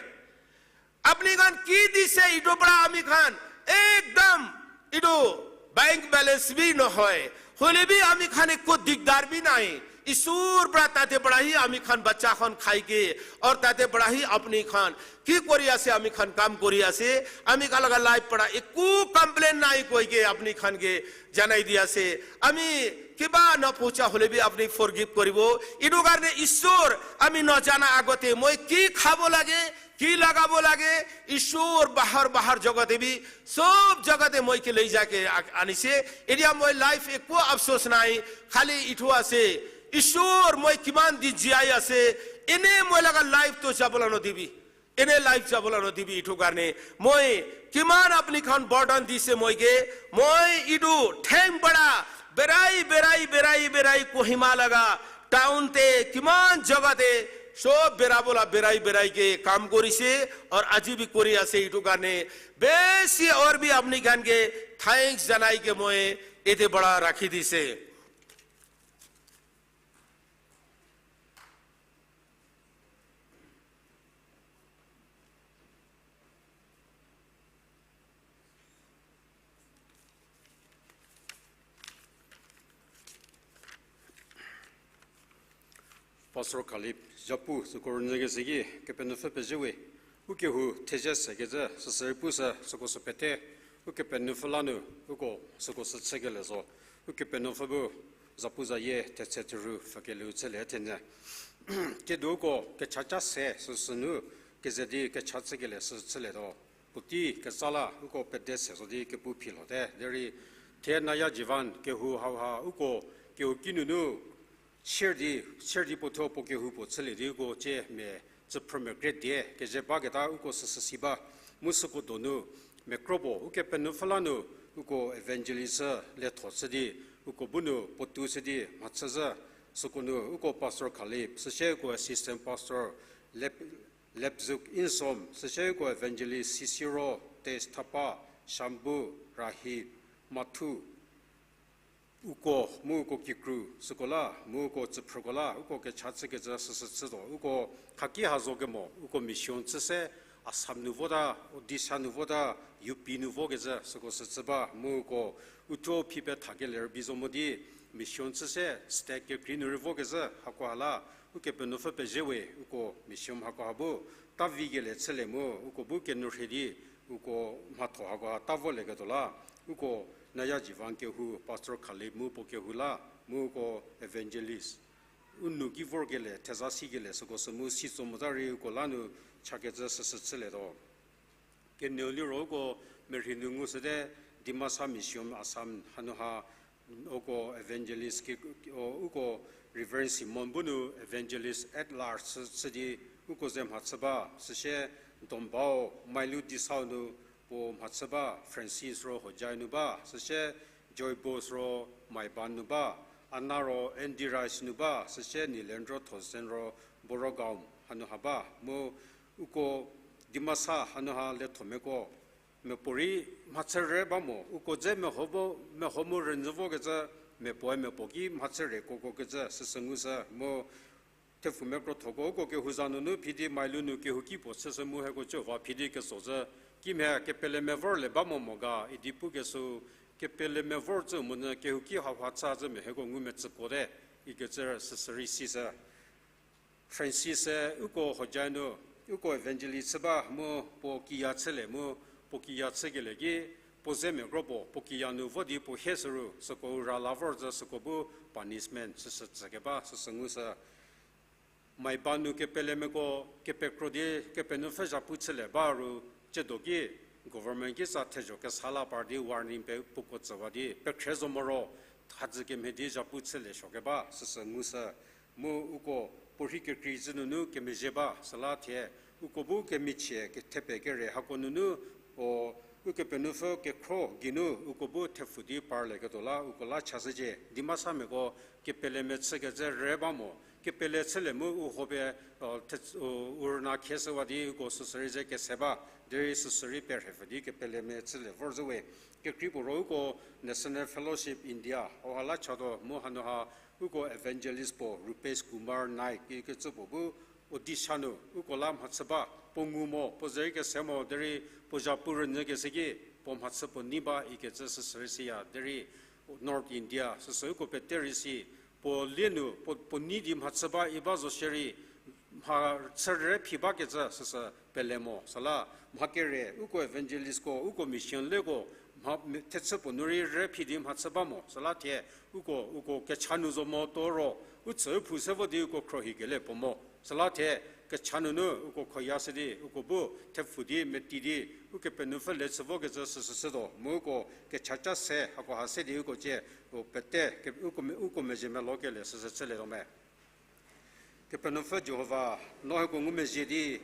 Apni khan ki di se ido para ami khan, ekdam ido bank balance bhi no hoy. Hole bhi ami khan eko dikdar bhi nai. Ishwar para tade para hi ami khan bacha khan khai ke, aur tade para hi apni khan ki kori ase, ami khan kam kori ase, ami khan laga life para eko complain nai koi ke apni khan ke janai diya se. Ami kiba na pucha hole bhi apni forgive koribo. Idu karne Ishwar ami no jana agote moi ki khabo lage, ki lagabo lage, Ishwar bahar bahar jagate bhi, sob jagate moi ke lei ja ke a-, ani se, idia moi life eko afsos nai, khali ithu ase, Ishwar moi kiman di jiai ase, ine moi laga life to jabo la no dibi. Ine life jabo la no dibi ithu karne, moi kiman apni khan burden di se moi ke, moi idu theng para, berai, berai, berai, berai, Kohima laga, town te, kiman jagate, sob berabo la berai, berai ke kam kori se, aur aji bhi kori ase ithu karne, besi aur bhi apni khan ke thanks janai ke moi ede para rakhi di se. Pastor Caleb, zhapu süko rünyü kezeki, Kepenuopfü pezie we, u kehou thezie sekecü, süsü rei pushü, süko sü pete, Ukepenuopfü la nu, uko süko sü chükelie zo, Ukepenuopfü bu, zapuzayie, thetse theru, pfhükelieu chülie thenyü. Kediu uko kechaca se süsü nu, keze di kecha chükelie sü chülietuo. Puotei keza la uko pede se zo di kepu phi lhote, derei thie Naya Jivan kehou hauha uko kehouki nunu, sier di, sier di puo thuo puo kehou puo chülie di uko cie mia tsüphrümia kre die kezhie baketa uko süsü si ba, mu süko donu, mia kro puo, Ukepenuopfü la nu, uko evangelist lietho chü di, uko bu nu puotou chü di mhachüzhü, süko nu uko Pastor Caleb, süsie uko assistant pastor, Lep-, Lepzuk Insom, süsie uko evangelist Sisiro, Tes Thapa, Shambu, Rahi, Mathu, uko, mu uko kikru, süko la, mu uko tsüphrüko la, uko kecha chükecü süsü chütuo, uko khaki ha zo kemo, uko mission chü se, Assam nu vota, Odisha nu vota, U P nu vokecü süko sü chü ba, mu uko uthuo phi pethakelie rübei zo mo di, mission chü se, state kekrei nu rei vokecü, hakoha la, Ukepenuopfü pezie we, uko mission hakoha bu, ta vikelie chülie mu, uko bu kenourhie di, uko mhatho hako ha ta volieketuo la, uko Naya Jivan kehou, Pastor Khalid mu puo kehou la, mu uko evangelist u nou ki vorkelie, theza sikelie süko sü mu si tso mota rei uko la nu chakecü süsü chülietuo. Kenieu liro uko merhei nu ngushüte, Dimasa Mission Assam hanu ha uko evangelist ki, o, uko Reverend Simon bu nu evangelist at large chü, chü di uko ze mhachü ba, süsie Dombau Mailu Disau nu puo mhachü ba, Francis ro Hojai nu ba, süsie Joy Bose ro Maiban nu ba, Anna ro Andy Rice nu ba, süsie Nilendro Thosen ro Borogaon hanu ha ba, mu uko Dimasa hanu ha lethomiako, miapuorei mhachü rei ba mo, uko dze meho mu, meho mu rünyü vokecü, miapuoe miapuo ki mhachü rei kuokuokecü süsü ngushü mu, thepfumia krothoko uko kehou za nunu phi di Mailu nu kehouki puo chüshü mu hieko cü va phi di ketso zhü, kimhie kepelemia vorlie ba mo mo ga idi pukeshü, kepelemia vor cü monyü kehouki hauha chü zhü mia hieko ngumecükuote, ikecü süsü rei sishü. Francis-e uko Hojai nu, uko evangelist chü ba mu puo kiya chülie mu, puo kiya chükelie ki, puo zemia kro puo, puo kiya nu vo di puo hie shüru, süko u ra la vor zhü süko bu punishment süsü tsükeba süsü ngushü. Maiban nu kepelemiako kepekro di Kepenuopfü zhapu chülie ba ru, tsiedo ki government ki sa thezho kesa la par di warning pe puko tsüwa di pekhre zo moro, thadzü kemhie di zhapu chülie suokeba süsü ngushü. Mu uko puorhi kekrei zhü nunu kemezhie ba süla thie, uko bu kemichie kethepie kere hako nunu, o, Ukepenuopfü kekhro geinu uko bu thepfu di parlieketuo la uko la chashücie. Dimasa miako kepelemia chükecü rei ba mo, kepele chülie mu u hopie, o, the-, u, u rüna khieshüwa di uko süsürei ze kese ba, derei süsürei perhepfü di kepelemia chülie vor zhü we. Kekrei puo ro uko National Fellowship India hauha la chatuo mu hanu ha uko evangelist puo Rupesh Kumar Naik ikecü puo bu Odisha nu uko la mhachü ba, puo ngu mo, puo zerei kese mo, derei puo zhapu rünyükeshü ki puo mhachü puo nei ba ikecü süsürei siya, derei North India süsü uko pete rei si, puo lie nu puo, puo nei di mhachü ba i ba zo shierei, mhachü rei phi bakecü süsü pele mo süla, mha kere uko evangelistko, uko mission leko, mha, thechü puo nu rei rei phi di mhachü ba mo süla thie, uko, uko kecha nu zo mo to ro, u tsü u phou se vo di uko khrohikelie puo mo süla thie, kecha nunu uko khoya shü di uko bu thepfu di meti di, Ukepenuopfü le chü vokecü süsü shütuo mu uko kechaca se hako ha se di uko cie, u pete, ke-, uko me-, uko mezhie melo kelie süsü chülietuo me. Kepenuopfü Jihova, no hieko ngumezhie di,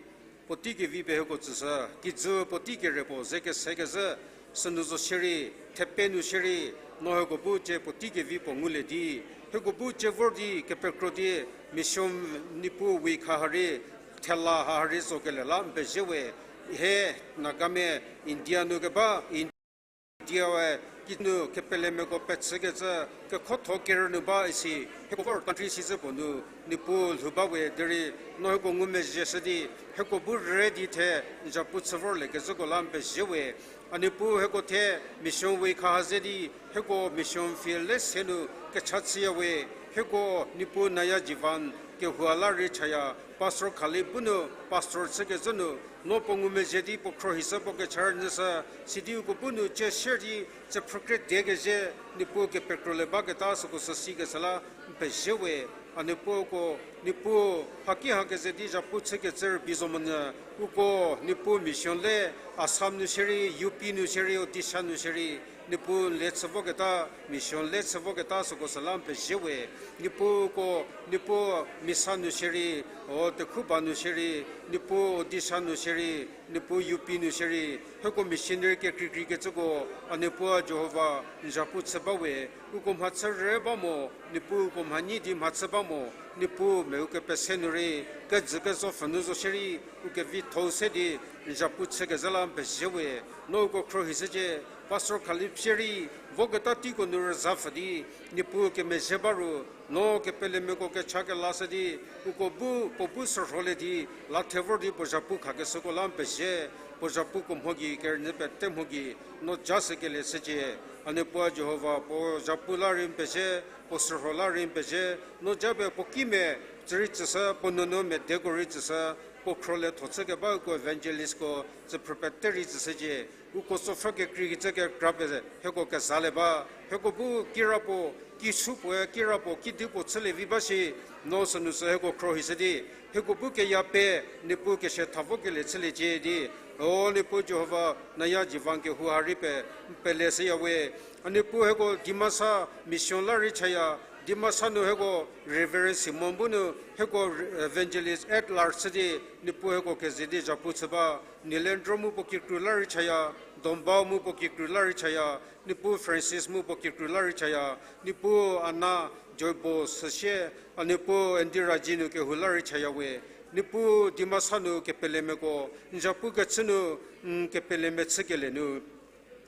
puotei kevi pie hieko tsüshü, kijü puotei kere puo ze kesekezhü, sünu zo shierei, thepe nu shierei, no hieko bu cie puotei kevi puo ngulie di, hieko bu cie vor di kepekro di, mission Niepuu we kha ha rei, thela ha ha rei zokelie la n pezie we, he Nagamia India nu keba, India we kinu kepelemiako pechükecü kekhotho kerü nu ba isi, hieko vor country sizhü puo nu Niepuu lhou ba we derei, no hieko ngumezhie shü di, hieko bu rei di the n zhapu chü vorliekezhüko la n pezie we. A Niepuu hieko the mission we kha ha ze di, hieko mission field le se nu kecha chüya we, hieko Niepuu Naya Jivan kehou la rei chaya, Pastor Khalid bu nu pastor chükezhü nu, no puo ngumezhie di puo khrohishü puo kecha rünyüshü, sidi uko bu nu cie shier di, cie phrükrie die kezhü, Niepuu kepekrolie baketa süko sü sikecü la n pezie we. A Niepuu uko, Niepuu haki hakeze di zhapu chükecü rübei zo monyü, uko Niepuu mission le Assam nu shierei, U P nu shierei, Odisha nu shierei, Niepuu le chü voketa, mission le chü voketa süko sü la n pezie we. Niepuu uko, Niepuu Misa nu shierei, o Tekhuba nu shierei, Niepuu Odisha nu shierei, Niepuu U P nu shierei, hieko missionary kekreikreikecüko, a Niepuu a Jihova, n zhapu chü ba we, uko mhachü rei ba mo, Niepuu uko mhanyi di mhachü ba mo, Niepuu me u kepese nu rei, kejü kezo pfhünu zo shierei, u kevitho-u se di, n zhapu chükezhü la n pezie we, no uko khrohishücie, Pastor Khalid shierei, voketa teiko nu rüzha pfhü di, Niepuu kemezhie ba ru, no kepelemiako kecha kelashü di, uko bu, puo bu sürholie di, la the vor di puo zhapu khakeshüko la n pezie, puo zhapuko mho gei kerünyü pete mho gei, no ja sükelie shücie, a Niepuu a Jihova, puo zhapu la rei n pezie, puo sürho la rei n pezie, no ja pie puo kimia, tsü rei tsüshü, puo nunu medeko rei tsüshü, Uko khro le tho chü keba uko evangelistko tsüphrü pete rei tsüshücie. Uko tsopfü kekreikecü kekra pie hieko kezalie ba. Hieko bu kirapuo, kisupuoe kirapuo, kidipuo chülie vi ba shi, no sünu sü hieko khro hishü di, hieko bu keya pie, Niepuu kese tha vokelie chüliecie di, O Niepuu Jihova, naya Jiwang kehou ha rei pie, n pele shüya we. A Niepuu hieko Dimasa mission la rei chaya, Dimasa nu hieko Reverend Simon bu nu hieko evangelist at large chü di, Niepuu hieko keze di zhapu chü ba, Nilendro mu puo kikru la rei chaya, Dombau mu puo kikru la rei chaya, Niepuu Francis mu puo kikru la rei chaya, Niepuu Ana Joybo süsie, a Niepuu Indira ji nu kehou la rei chaya we, Niepuu Dimasa nu kepelemiako, n zhapu kechü nu, n kepelemia chükelie nu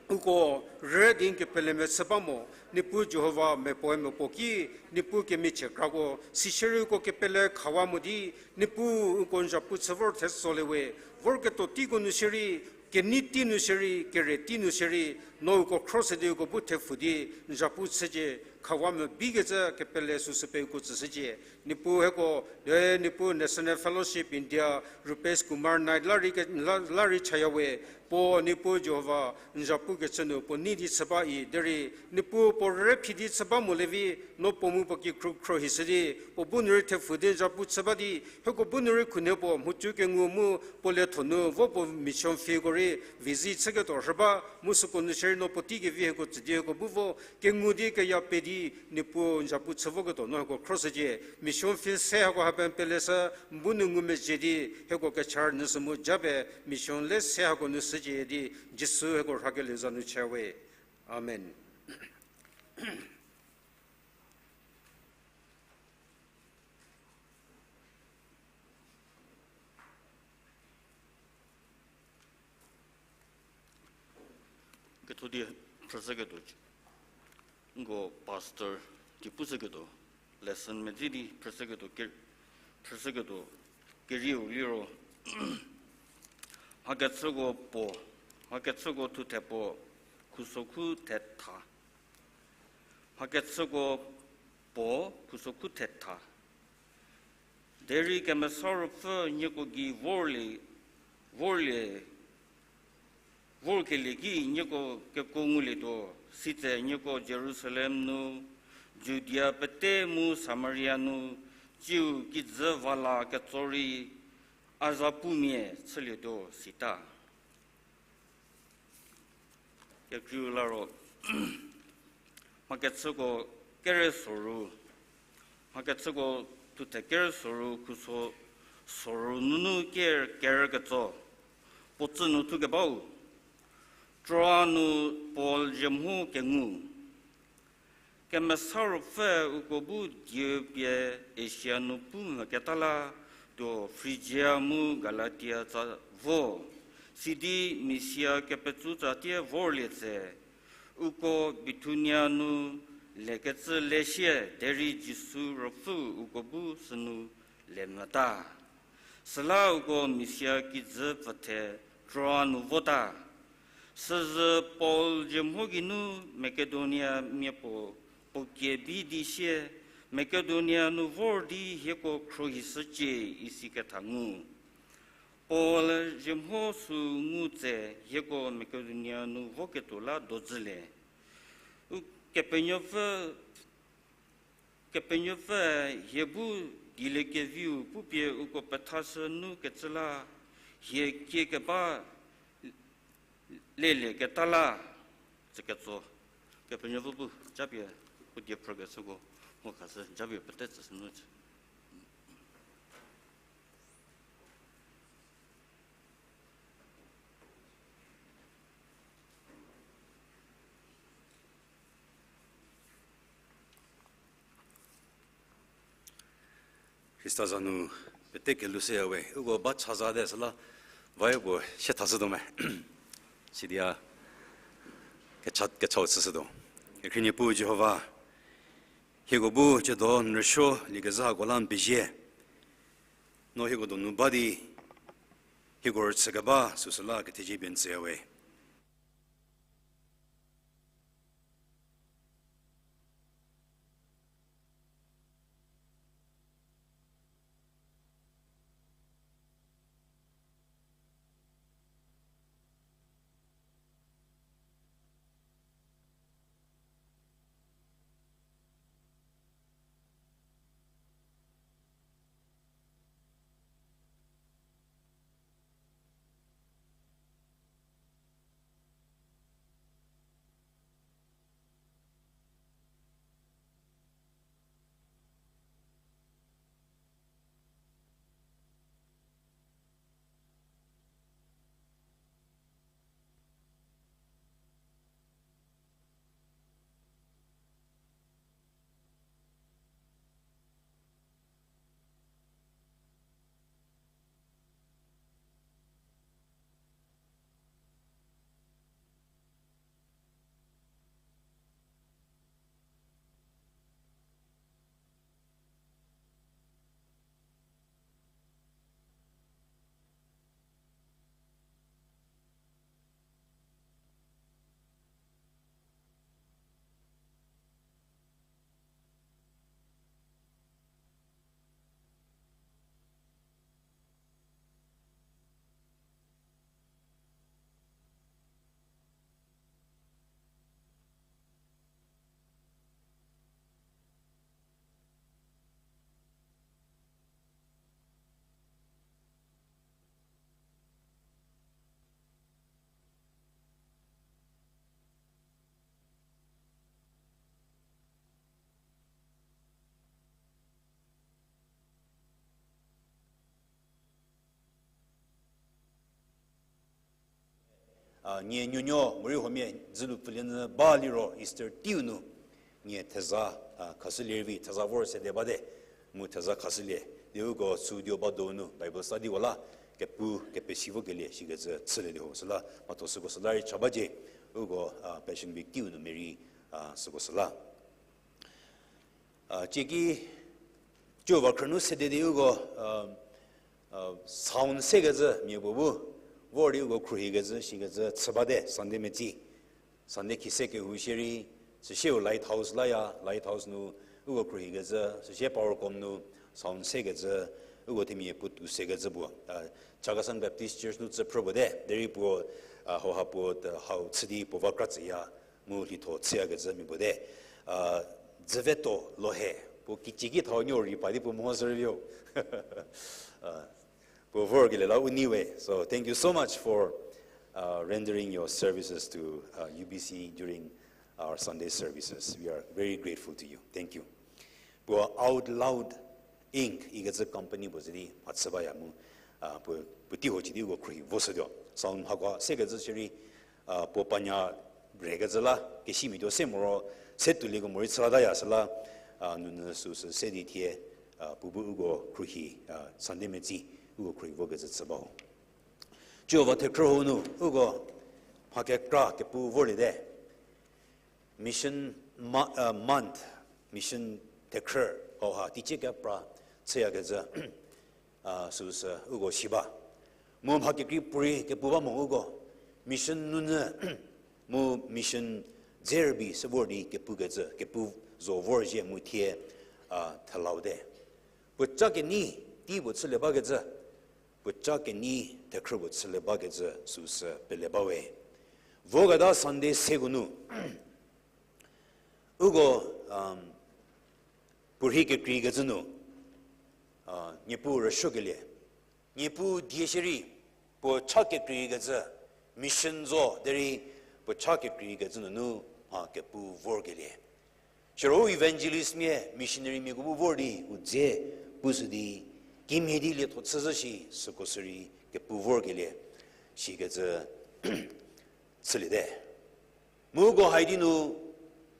uko rüdi n kepelemia chü ba mo, Niepuu Jihova mepuoe mepuo ki, Niepuu kemichie krako, sisierei uko kepele khawa mo di, Niepuu uko n zhapu chü vor the tsolie we, vorketuo teiko nu shierei, kenei tei nu shierei, kere tei nu shierei, no uko khro se di uko bu thepfü di, n zhapu chücie, khawa mo bikecü kepele süsü pie uko tsüshücie. Niepuu hieko, e, Niepuu National Fellowship India, Rupesh Kumar Naik la rei ke-, la, la rei chaya we, puo Niepuu Jihova, n zhapu kechü nu puo nei di chü ba i, derei, Niepuu puo rüre phi di chü ba molie vi, no puo mu puo kikru khro hishü di, puo bu nu rei thepfü di n zhapu chü ba di, hieko bu nu rei khunhie puo mhodzü kengu mu puo lietho nu vo puo mission fieldko rei visit chüketuo rhü ba, mu süko nu shierei no puotei kevi hieko tsü di hieko bu vo, kengu di keya pie di, Niepuu n zhapu chü voketuo no hieko khro shücie, mission field se hako ha pie n pele shü, n bu nu ngumezhie di, hieko kecha rünyü shü mu japie, mission le se hako nu shücie di, Jisu hieko rhakelie za nu chü we. Amen. Ketho die phrüshüketuo, nko pastor die pushüketuo, lesson medzi di phrüshüketuo, ke-, phrüshüketuo kerieu liro, mhakechüko puo, mhakechüko thuthe puo, khusokhu thetha. Mhakechüko puo, khusokhu thetha. Derei Kemesa Ruopfü nieko gei vorlie, vorlie, vorkelie ki nieko kekuo ngulietuo, sitse nieko Jerusalem nu, Judia pete mu Samaria nu, tsiu kijü va la ketso rei a za pumia chülietuo sita. Kekreiu la ro, mhakechüko kere soru, mhakechüko thuthe kere soru, khuso soru nunu ker, ker ketso, puo tsü nu thukebau, Troa nu Paul zhie mho kengu. Kemesa Ruopfü uko bu die pie Asia nu pu mvüketa la, tuo Frigia mu Galatia tsa vo. Sidi Misia kepetsutsatie vorlie tse, uko Bithunia nu lekecü lesie derei Jisu Ruopfü uko bu sünu lemvüta. Süla uko Misia kijü pfüthe Troa nu vota. Süzü Paul zhie mho geinu Makedonia mia puo puo kie bi di sie, Makedonia nu vor di hieko khruohishücie isi ketha ngu. Paul zhie mho sü ngu tse hieko Makedonia nu voketuo la dozülie. U Kepenuopfü, Kepenuopfü hie bu dieliekeviu pupie uko pethashü nu kecü la, hie kiekeba lelieketa la, tsüketso. Kepenuopfü bu japie puo die phrükeshüko mo khashü japie pete tsüshü nu tsü. Khrista za nu pete kelhou shüya we, uko ba cha zate süla, vayo puo sie thashütuo me. Sidia kecha, kechau chüshütuo. Kekhrie Niepuu Jihova, hieko bu chüdo n rüsuo liekezhü hako la n pezie. No hieko donu ba di, hieko rüchükeba süsüla kethezie pie n tsüya we. A, nie nuonuo morei huomia dzülu pfülie nyü ba liro Easter teiu nu nie theza, a, khashülie rei vi, theza vor sede bate, mu theza khashülie di uko süu dio ba donu Bible study-ko la kepu kepesi vokelie shikecü chülie di ho süla, mhatho süko süla rei cha bacie, uko, a, Passion Week teiu nu merei, a, süko süla. A, cieki, ciu va khrünu sede di uko, a, a, sound sekecü mia puo bu vor di uko khruohikecü shikecü chü bate, Sunday metsi. Sunday khise kehou shierei, süsieu Lighthouse laya, Lighthouse nu uko khruohikecü, süsie Powercom nu sound sekecü, uko themia puotou sekecü puo, a, Chakhesang Baptist Church nu tsüphrü puo te, derei puo, a, hauha puo, a, hau chü di puo va kra tsüya, mu lhitho chüyakecü mia puo te. A, Dzüveto Lohe, puo kicieki thau nuo rei pa di puo mhoshü rei vio. A, puo vorkelie la u nei we. So thank you so much for, uh, rendering your services to, uh, U B C during our Sunday services. We are very grateful to you. Thank you. Puo Out Loud Inc ikecü company puo ze di mhachü baya mu, a, puo, puotei ho chü di uko khruohi voshütuo. Sound mhakua sekecü shierei, a, puo panya rekecü la kesimia tuo se moro, se tuolieko morei chü lataya süla, a, nunu süsü se di thie, a, puo bu uko khruohi, a, Sunday metsi uko khruohi vokecü chü ba ho. Jihova thekhrü hau nu uko mha kekra kepu vorliete. Mission mo-, a, month, mission thekhrü hauha teicie kepra chüyakecü, a, süsü uko si ba. Mu mha kekrei puorei kepu ba mo uko mission nunyü, mu mission dze rübei se vor di kepukecü, kepu zo vorzhie mu thie, a, thelaute. Puoca kenei tei puo chülie bakecü, puoca kenei thekhrü puo chülie bakecü süsü pele bawe. Voketa Sunday seko nu uko, um, puorhi kekreikecü nu, a, Niepuu rüsuokelie, Niepuu die shierei puo cha kekreikecü, mission zo derei puo cha kekreikecü nunu mha kepu vorkelie. Siro u evangelistmia, missionarymiako bu vor di u dze pushü di, kimhie di lietho chüzhü shi süko sürei kepu vorkelie shikecü chüliete. Mu uko hai di nu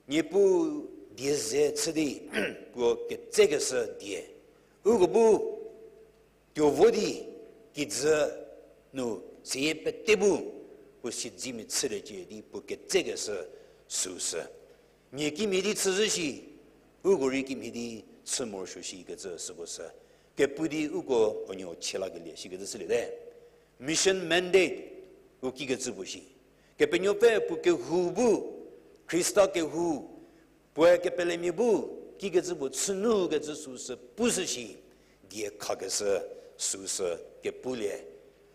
Niepuu die ze chü di puo ketsekeshü die, uko bu tuo vo di kijü nu seyie pete bu puo siedzemia chüliecie di puo ketsekeshü süsü. Nie kimhie di chüzhü shi, uko rei kimhie di chü morosuo shikecü süko sü kepu di uko huonuo chie lakelie shikecü chüliete. Mission mandate u kikecü puo shi, Kepenuopfü puo kehou bu, Khrista kehou, puoe kepelemia bu kikecü puo chünukecü süsü pushü shi, die khakeshü süsü kepulie.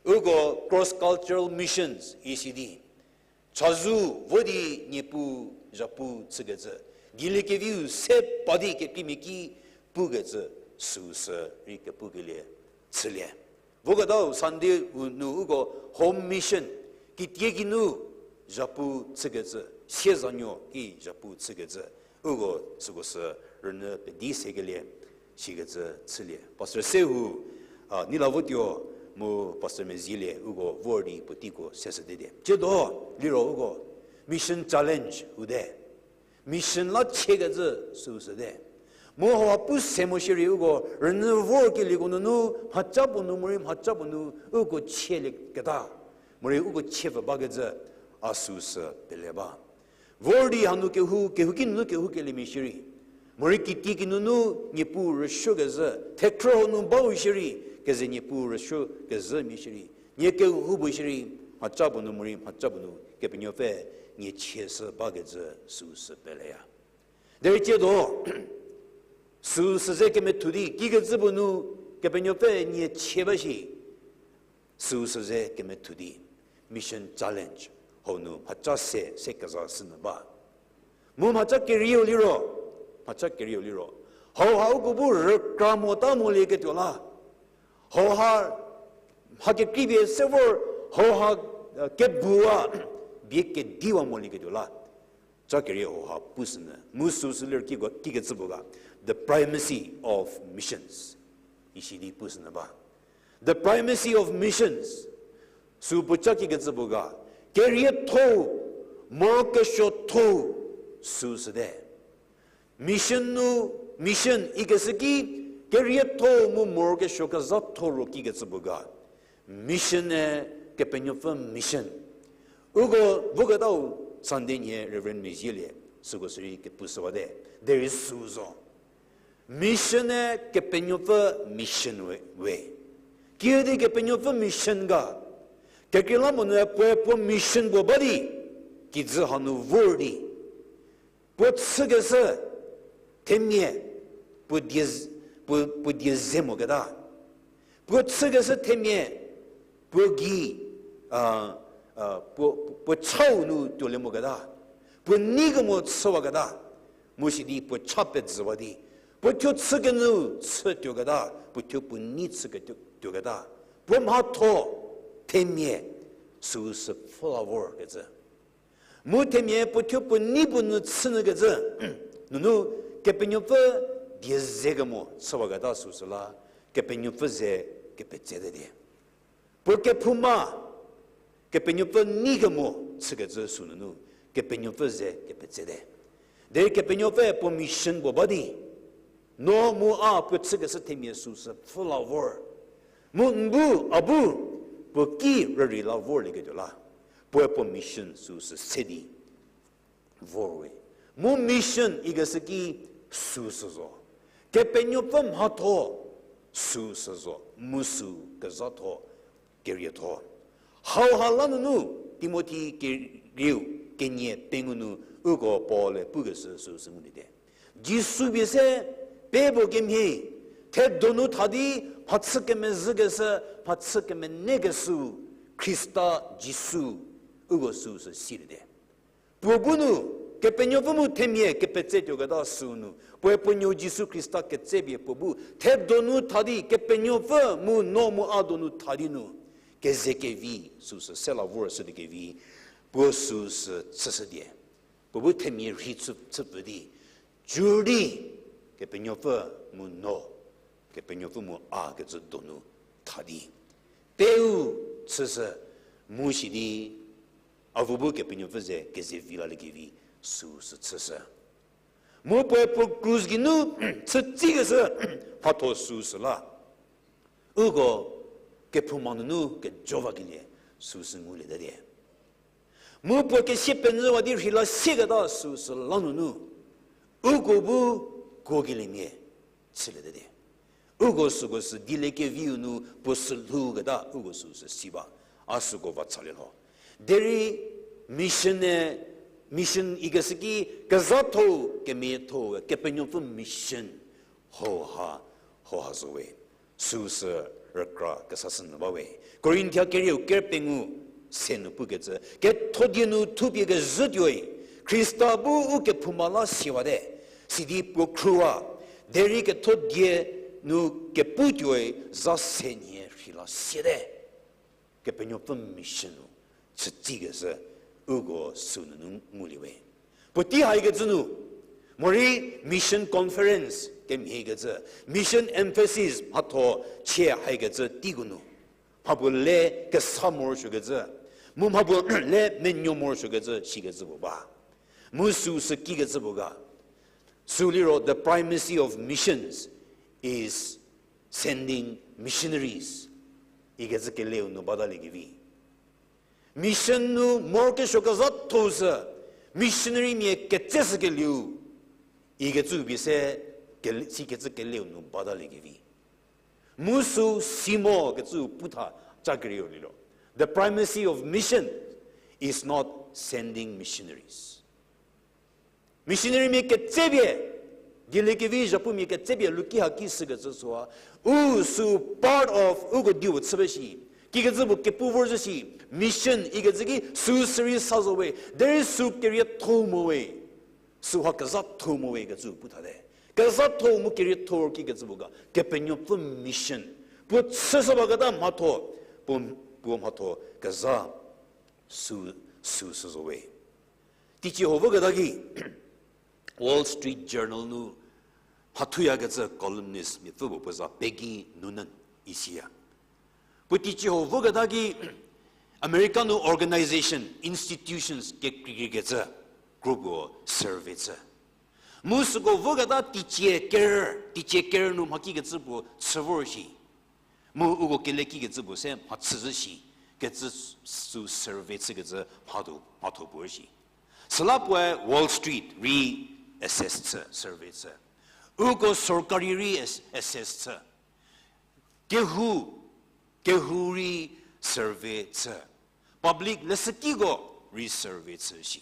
Uko cross cultural missions isi di chazou vo di Niepuu zhapu chükecü, dieliekeviu se pa di kekreimia ki pukecü süsü rei kepukelie chülie. Voketau Sunday u nu uko home mission, kitie kinu zhapu chükecü, siezanuo ki zhapu chükecü, uko süko sü rünyü pedi sekelie shikecü chülie. Pastor Sehou, a, Nilavotuo mu Pastor Mezielie uko vor di puoteiko seshüdede. Tsiedo liro uko mission challenge u te. Mission la chiekecü süsü te. Mu hauha pu se mo shierei uko rünyü vorkelieko nunu mhaca puo nu morei mhaca puo nu uko chielieketa, morei uko chiepfü bakecü a süsü pele ba. Vor di hanu kehou, kehouki nunu kehoukeliemia shierei, morei kitie kinunu Niepuu rüsuokezhü, thekhrü hau nu bau shierei, keze Niepuu rüsuokezhümia shierei, nie kehou bu shierei, mhaca puo nu morei mhaca puo nu Kepenuopfü nie chieshü bakecü süsü peleya. Derei tsiedo süsü ze kemethu di kikecü puo nu Kepenuopfü nie chie ba shi, süsü ze kemethu di mission challenge hau nu mhaca se se keza sünyü ba. Mu mhaca kerieu liro, mhaca kerieu liro, hauha uko bu rükra mota molieketuo la, hauha mha kekreipie se vor, hauha, e, kebua bie kediwa molieketuo la, ca kerieu hauha pushünyü mu süsü lir kiko, kikecü puo ga, the primacy of missions isi di pushünyü ba. The primacy of missions. Sü puoca kikecü puo ga, Kerietho, morokesuotho, süu süte. Mission nu, mission ikeshü ki, kerietho mu morokesuo kezhatho ro kikecü puo ga. Mission-e Kepenuopfü mission. Uko voketau Sunday nhie Reverend Mezielie, süko sürei kepu süwate. Derei süu zo. Mission-e Kepenuopfü mission we, we. Kiüdi Kepenuopfü mission ga. Kekreilamonyü puoe puo mission puo ba di, kijü hanu vor di. Puo chükeshü themia, puo die, puo, puo die ze moketa. Puo chükeshü themia, puo gei, a, a, puo, puo chau nu tuolie moketa. Puo nei kemo chüwaketa. Mu sidi puo cha pezüwa di. Puo thuo chükenyü chü tuoketa, puo thuo puo nei chüketuo, tuoketa. Puo mhatho themia süu sü pfhü la vorkecü. Mu themia puo thuo puo nei puo nyü chünyükecü. Nunu Kepenuopfü die ze kemo chüwaketa süu sü la, Kepenuopfü ze kepetsete die. Puo kephouma, Kepenuopfü nei kemo chükecü süu nunu, Kepenuopfü ze kepetsete. Derei Kepenuopfü puo mission puo ba di, no mu a puo chükeshü themia süu sü pfhü la vor. Mu n bu, a bu, puo ki rürei la vorlieketuo la. Puoe puo mission süu sü se di vor we. Mu mission ikeshü ki süu sü zo. Kepenuopfü mhatho süu sü zo. Mu süu kezhatho, kerietho. Hauha la nunu Timothi kerieu kenie pengou nu uko Paul-e pukeshü süu sü nguliete. Jisu pie se pe puo kemhie, thedonu tha di mhachü kemezhükeshü, mhachü kemenekeshüu, Khrista Jisu, uko süu sü siliete. Puo bu nu, Kepenuopfü mu themia kepetse tuoketa süu nu, puoe puo nuo Jisu Khrista ketsepie puo bu, thedonu tha di Kepenuopfü mu no mu a donu tha di nu, keze kevi süu sü se la vor shü di kevi, puo süu sü chüshüdie. Puo bu themia rhei chü, chüpfü di, cür di, Kepenuopfü mu no, Kepenuopfü mu a kecü donu tha di. Peu chüshü mu shi di, avu bu Kepenuopfü ze keze vi laliekevi süu sü chüshü. Mu puoe puo krus geinu chütsikeshü mhatho süu sü la. Uko kephouma nunu kejowakelie süu sü nguliete die. Mu puo kesie penyüwa di rhei la sieketa süu sü la nunu, uko bu kuokeliemia chüliete die. Uko süko sü dieliekeviu nu puo sü lhouketa uko süu sü si ba, a süko va chalie lho. Derei mission-e, mission ikeshü ki kezhatho, kemiatho, Kepenuopfü mission hauha, hauha zo we. Süu sü rükra kesashü nyü ba we. Korinthia kerieu ker pengou se nu pukecü, ketho die nu thupie kezhütuoi, Khrista bu u kephouma la siwate, sidi puo khruwa, derei ketho die nu keputuoi za se nhie rhei la siete. Kepenuopfü mission nu chütsikeshü uko süu nunu ngulie we. Puotei haikecü nu, morei mission conference kemhiekecü, mission emphasis mhatho chie haikecü teiko nu, mhapuo le kesa morosuokecü, mu mhapuo le menuo morosuokecü shikecü puo ba. Mu süu sü kikecü puo ga. Süu liro, the primacy of missions is sending missionaries. Ikecü keleu nu bataliekevi. Mission nu morokesuo kezhatho sü missionarymia ketseshü kelieu. Ikecü pie se, kele-, sikecü keleu nu bataliekevi. Mu süu si mo kecü putha ca kerieu liro, the primacy of mission is not sending missionaries. Missionarymia ketsepie, dieliekevi zhapumia ketsepie luki haki shükecü süa, u süu part of uko dieu chüpie shi, kikecü puo kepu vorzhü shi, mission ikecü ki süu sürei sa zo we, derei süu kerietho mo we, süu ha kezhatho mo we kecü pu thate. Kezhatho mu kerietho kikecü puo ga, Kepenuopfü mission. Puo chüshü baketa mhatho, puo, puo mhatho kezha süu, süu sü zo we. Teicie huo voketa ki, Wall Street Journal nu mhathuyakecü columnist miapfü puo puo za Peggy Noonan isiya. Puo teicie huo voketa ki, America nu organization, institutions kekreikecü, kropuo survey chü. Mu süko voketa teicie ker, teicie ker nu mhakikecü puo chü vor shi. Mu uko kele kikecü puo se mhachüzhü shi, kecü sü survey chükecü mhatho, mhatho puo shi. Süla puoe Wall Street rei assess chü, survey chü. Uko sorkari rei as-, assess chü. Kehou, kehou rei survey chü. Public leshükiko rei survey chü shi.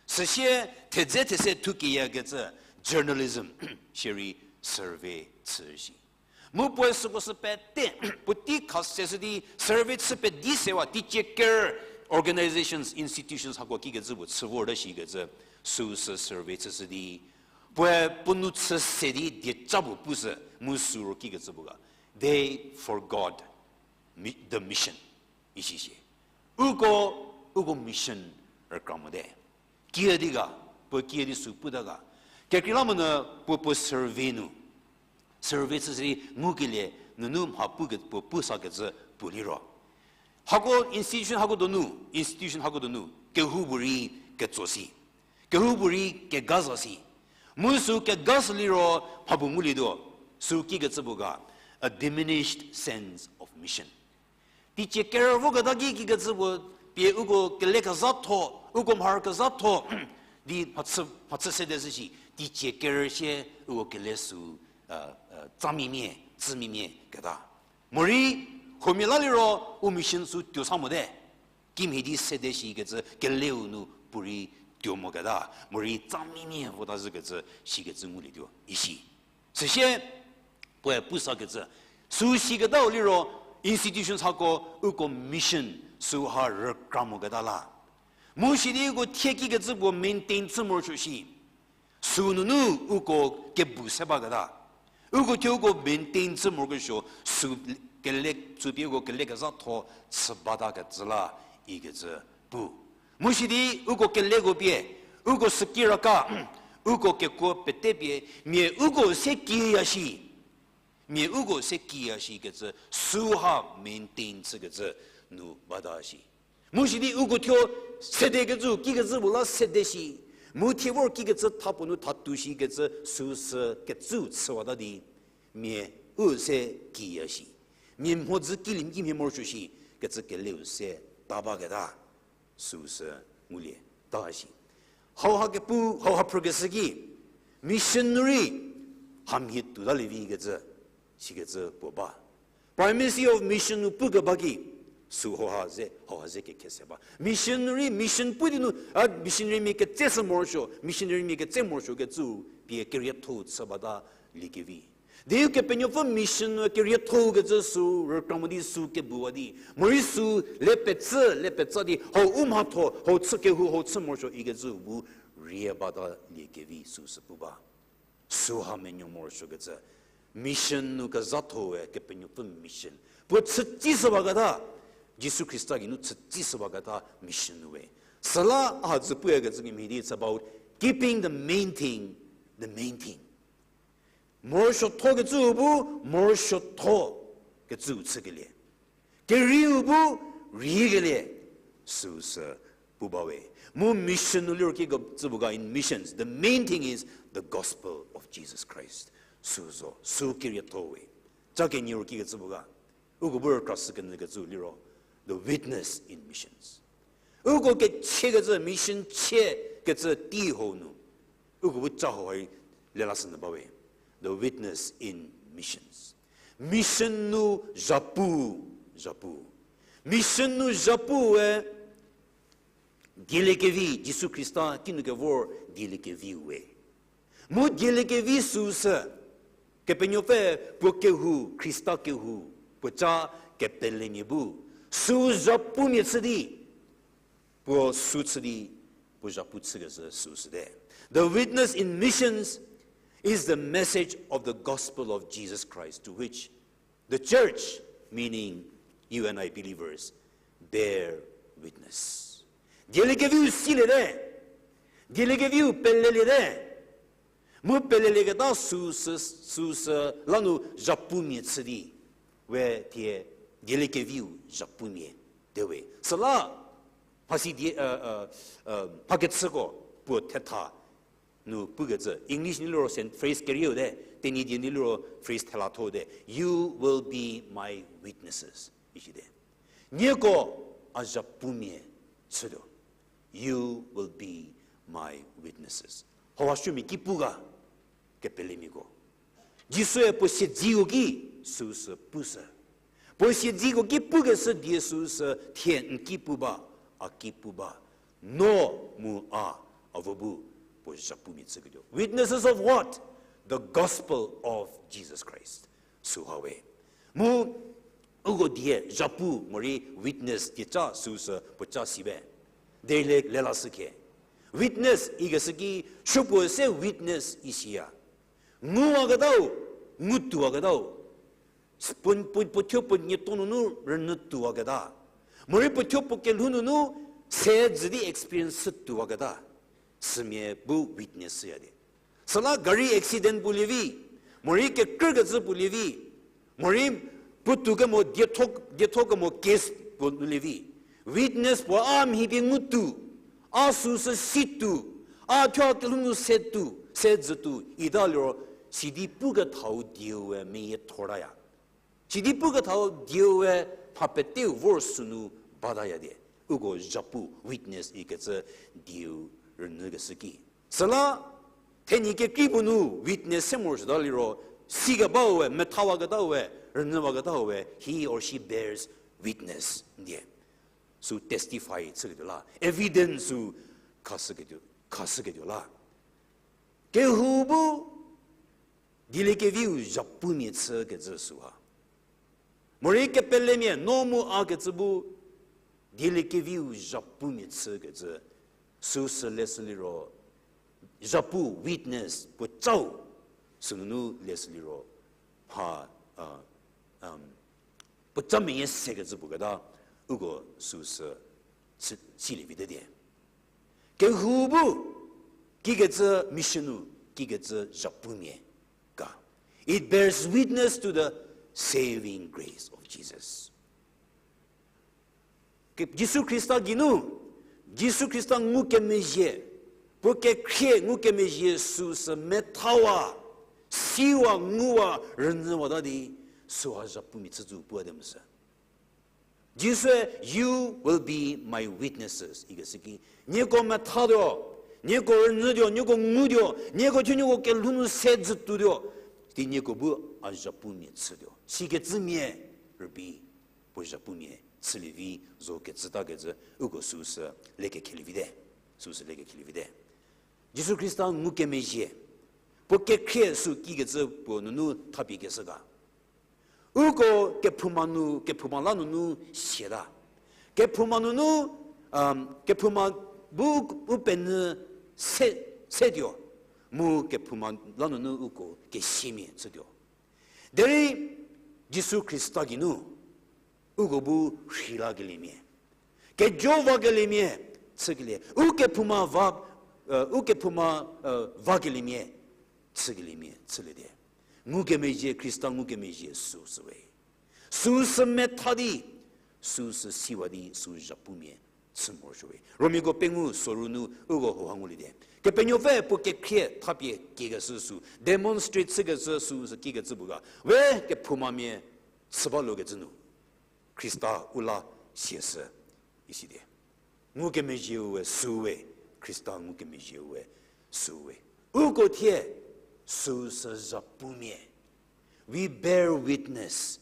Süsie thedze these thukeyakecü journalism shierei survey chü shi. Mu puoe süko sü pete, puotei khashü di survey chü pedi sewa, teicie ker organizations, institutions hako kikecü puo chü vorte shikecü, süu sü survey chüshü di, puoe puo nou chü se di dieca puo pushü, mu süu ro kikecü puo ga, they forgot mi-, the mission, isi shie. Uko, uko mission rükra mote. Kiüdi ga, puo kiüdi süu puta ga. Kekreilamonyü puo puo survey nu. Survey chüshü di ngukelie nunu mha pu ke-, puo pusakecü puo liro. Hako institution hako donu, institution hako donu, kehoupuorei ketso si. Kehoupuorei kega za si. Mu süu kega sü liro mha puo ngulietuo, süu kikecü puo ga, a diminished sense of mission. Teicie ker voketa ki kikecü puo pie uko kele kezhatho, uko mharü kezhatho, di mhachü, mhachü sede zhü shi, teicie ker sie uko kele süu, uh, uh, tsamimia, tsümimia keta. Morei, huomia la liro u mission süu tuo sa mote. Kimhie di sede shikecü keleu nu puorei tuo moketa. Morei tsamimia vota zhükecü shikecü ngulietuo, isi. Süsie, puoe pusakecü. Süu shiketau liro institutions hako uko mission süu ha rükra moketa la. Mu shi di uko thie kikecü puo maintain chü morosuo shi. Süu nunu uko kebu se baketa. Uko thuo uko maintain chü morokesuo süu kele, süu pie uko kele kezhatho chü batakecü la ikecü pu. Mu shi di uko keleko pie, uko sükiraka, uko kekuo pete pie, mia uko se kiya shi. Mia uko se kiya shikecü süu ha maintain chükecü nu bata shi. Mu shi di uko thuo sedekecü, kikecü puo la sede shi. Mu thie vor kikecü tha puo nu thatu shikecü süu sü kecüu chüwata di. Mia u se kiya shi. Mia mhodzü kilie kimhie morosuo shi kecü keleu se ta baketa. Süu sü ngulie ta shi. Hauha kepu, hauha phrükeshü ki, mission nu rei hamhie tuotalie vikecü, sikecü puo ba. Primacy of mission nu pukeba ki, süu hauha ze, hauha ze kekhe se ba. Mission nu rei, mission pu di nu, a missionarymia ketse sü morosuo, missionarymia ketse morosuo kecü pie kerietho-u chü bata liekevi. Di Ukepenuopfü mission nu kerietho-u kecü süu rükra mo di süu kebuwa di. Morei süu le pecü, le peca di, hau u mhatho, hau chü kehou, hau chü morosuo ikecü bu rie bata liekevi süu sü pu ba. Süu ha menuo morosuo kecü. Mission nu kezhatho-ue Kepenuopfü mission. Puo chütsi sü baketa. Jisu Khrista geinu chütsi sü baketa mission nu we. Süla a hadzü puyakecü kemhie di it's about keeping the main thing, the main thing. Morosuotho kecüu bu, morosuotho kecüu chükelie. Kerieu bu, riekelie. Süu sü pu bawe. Mu mission nu liro kikecü puo ga in missions. The main thing is the gospel of Jesus Christ. Süu zo, süu kerietho we. Ca kenie ro kikecü puo ga. Uko bu rükrashü kenyü kecüu liro, the witness in missions. Uko kechie kecü mission chie kecü tei hau nu. Uko bu ca hau hai lelashünyü bawe. The witness in missions. Mission nu zhapu, zhapu. Mission nu zhapu we, dieliekevi, Jisu Khrista kinu kevor dieliekevi we. Mu dieliekevi süu sü, Kepenuopfü puo kehou, Khrista kehou, puo ca kepelemia bu, süu zhapumia chü di, puo süu chü di, puo zhapu chükecü süu süte. The witness in missions is the message of the gospel of Jesus Christ, to which the church, meaning you and I believers, bear witness. Dieliekeviu siliete, dieliekeviu peleliete, mu pelelieketa süu sü, süu sü la nu zhapumia chü di, we thie dieliekeviu zhapumia Te we. Süla, mhasi die, mhakechüko puo thetha nu pukecü. English nu liro sen-, phrase kerieu te, Tenyidie nu liro phrase thela tho te. You will be my witnesses. Isite. Nieko a zhapumia chütuo. You will be my witnesses. Hau a shümia ki pu ga, kepelemiako. Jisue puo siedziko ki süu sü pushü. Puo siedziko ki pukeshü die süu sü thie n ki pu ba, a ki pu ba. No mu a, a vo bu puo zhapumia chüketuo. Witnesses of what? The gospel of Jesus Christ. Süu ha we. Mu uko die zhapu morei witness dieca süu sü puoca si be. Derei le, lelashü khe. Witness ikeshü ki, supuo se witness isiya. Nguwaketau, ngutuowaketau. Puo, puo, puo thuo puo nieto nunu rünyütuowaketa. Morei puo thuo puo kelhou nunu se zü di experience shütuowaketa. Sümia bu witness shüya di. Süla gari accident puo lievi, morei kekrükecü puo lievi, morei puotou kemo dietho, dietho kemo case puo nu lievi. Witness puo a mhi pie ngutuo, a süu sü situo, a thuo a kelhou nu se tuo, se zütuo, ita liro, sidi pukethau dieu we meyie thortaya. Sidi pukethau dieu we mha peteu vor sünu bataya die. Uko zhapu witness ikecü dieu rünyükeshü ki. Süla, thenyi kekrei puo nu witness se morosuota liro, sikebau we, methawaketau we, rünyüwaketau we, he or she bears witness, ndie. Sü testify chüketuo la, evidence sü khashüketuo, khashüketuo la. Kehou bu, dieliekeviu zhapumia chükecü süha. Morei kepelemia, no mu a kecü bu, dieliekeviu zhapumia chükecü, süu sü leshü liro, zhapu witness puocau, sünunu leshü liro, mha, puoca meyie sekecü puo keta, uko süu sü, si, silie vite die. Kehou bu, kikecü mission-u, kikecü zhapumia ga. It bears witness to the saving grace of Jesus. Ke-, Jisu Khrista geinu, Jisu Khrista ngukemezhie, puo kekhrie ngukemezhie süu sü methawa, siwa, nguwa, rünyüwata di, süha zhapumia chütsu puo de mosü. Jisue, you will be my witnesses, ikeshü ki, nieko methatuo, nieko rünyütuo, nieko ngutuo, nieko thuo nieko kelhou nu se zütuotuo, di nieko bu a zhapumia chütuo. Sikecümia rübei, puo zhapumia chülie vi zo kecütakecü uko süu sü lekekhelie vite. Süu sü lekekhelie vite. Jisu Khrista ngukemezhie, puo kekhrie sü kikecü puo nunu thapie keshü ga. Uko kephouma nu, kephouma la nunu siata. Kephouma nunu, kephouma bu u penyü se, setuo. Mu kephouma la nunu uko kesiamia chütuo. Derei Jisu Khrista geinu, uko bu rheilakeliemia, kejo vakeliemia, chükelie, u kephouma va, u kephouma vakeliemia, chükeliemia chülie die. Ngukemezhie, Khrista ngukemezhie süu sü we. Süu sü metha di, süu sü siwa di, süu zhapumia chü morosuo we. Romiako pengou soru nu uko hauha ngulie die. Kepenuopfü puo kekhrie thapie kiekeshü sü, demonstrate chükeshü süu sü kikecü puo ga. We kephoumamia chü balokecü nu, Khrista u la siashü, isi die. Ngukemezhieu we süu we, Khrista ngukemezhieu we süu we. Uko thie süu sü zhapumia. We bear witness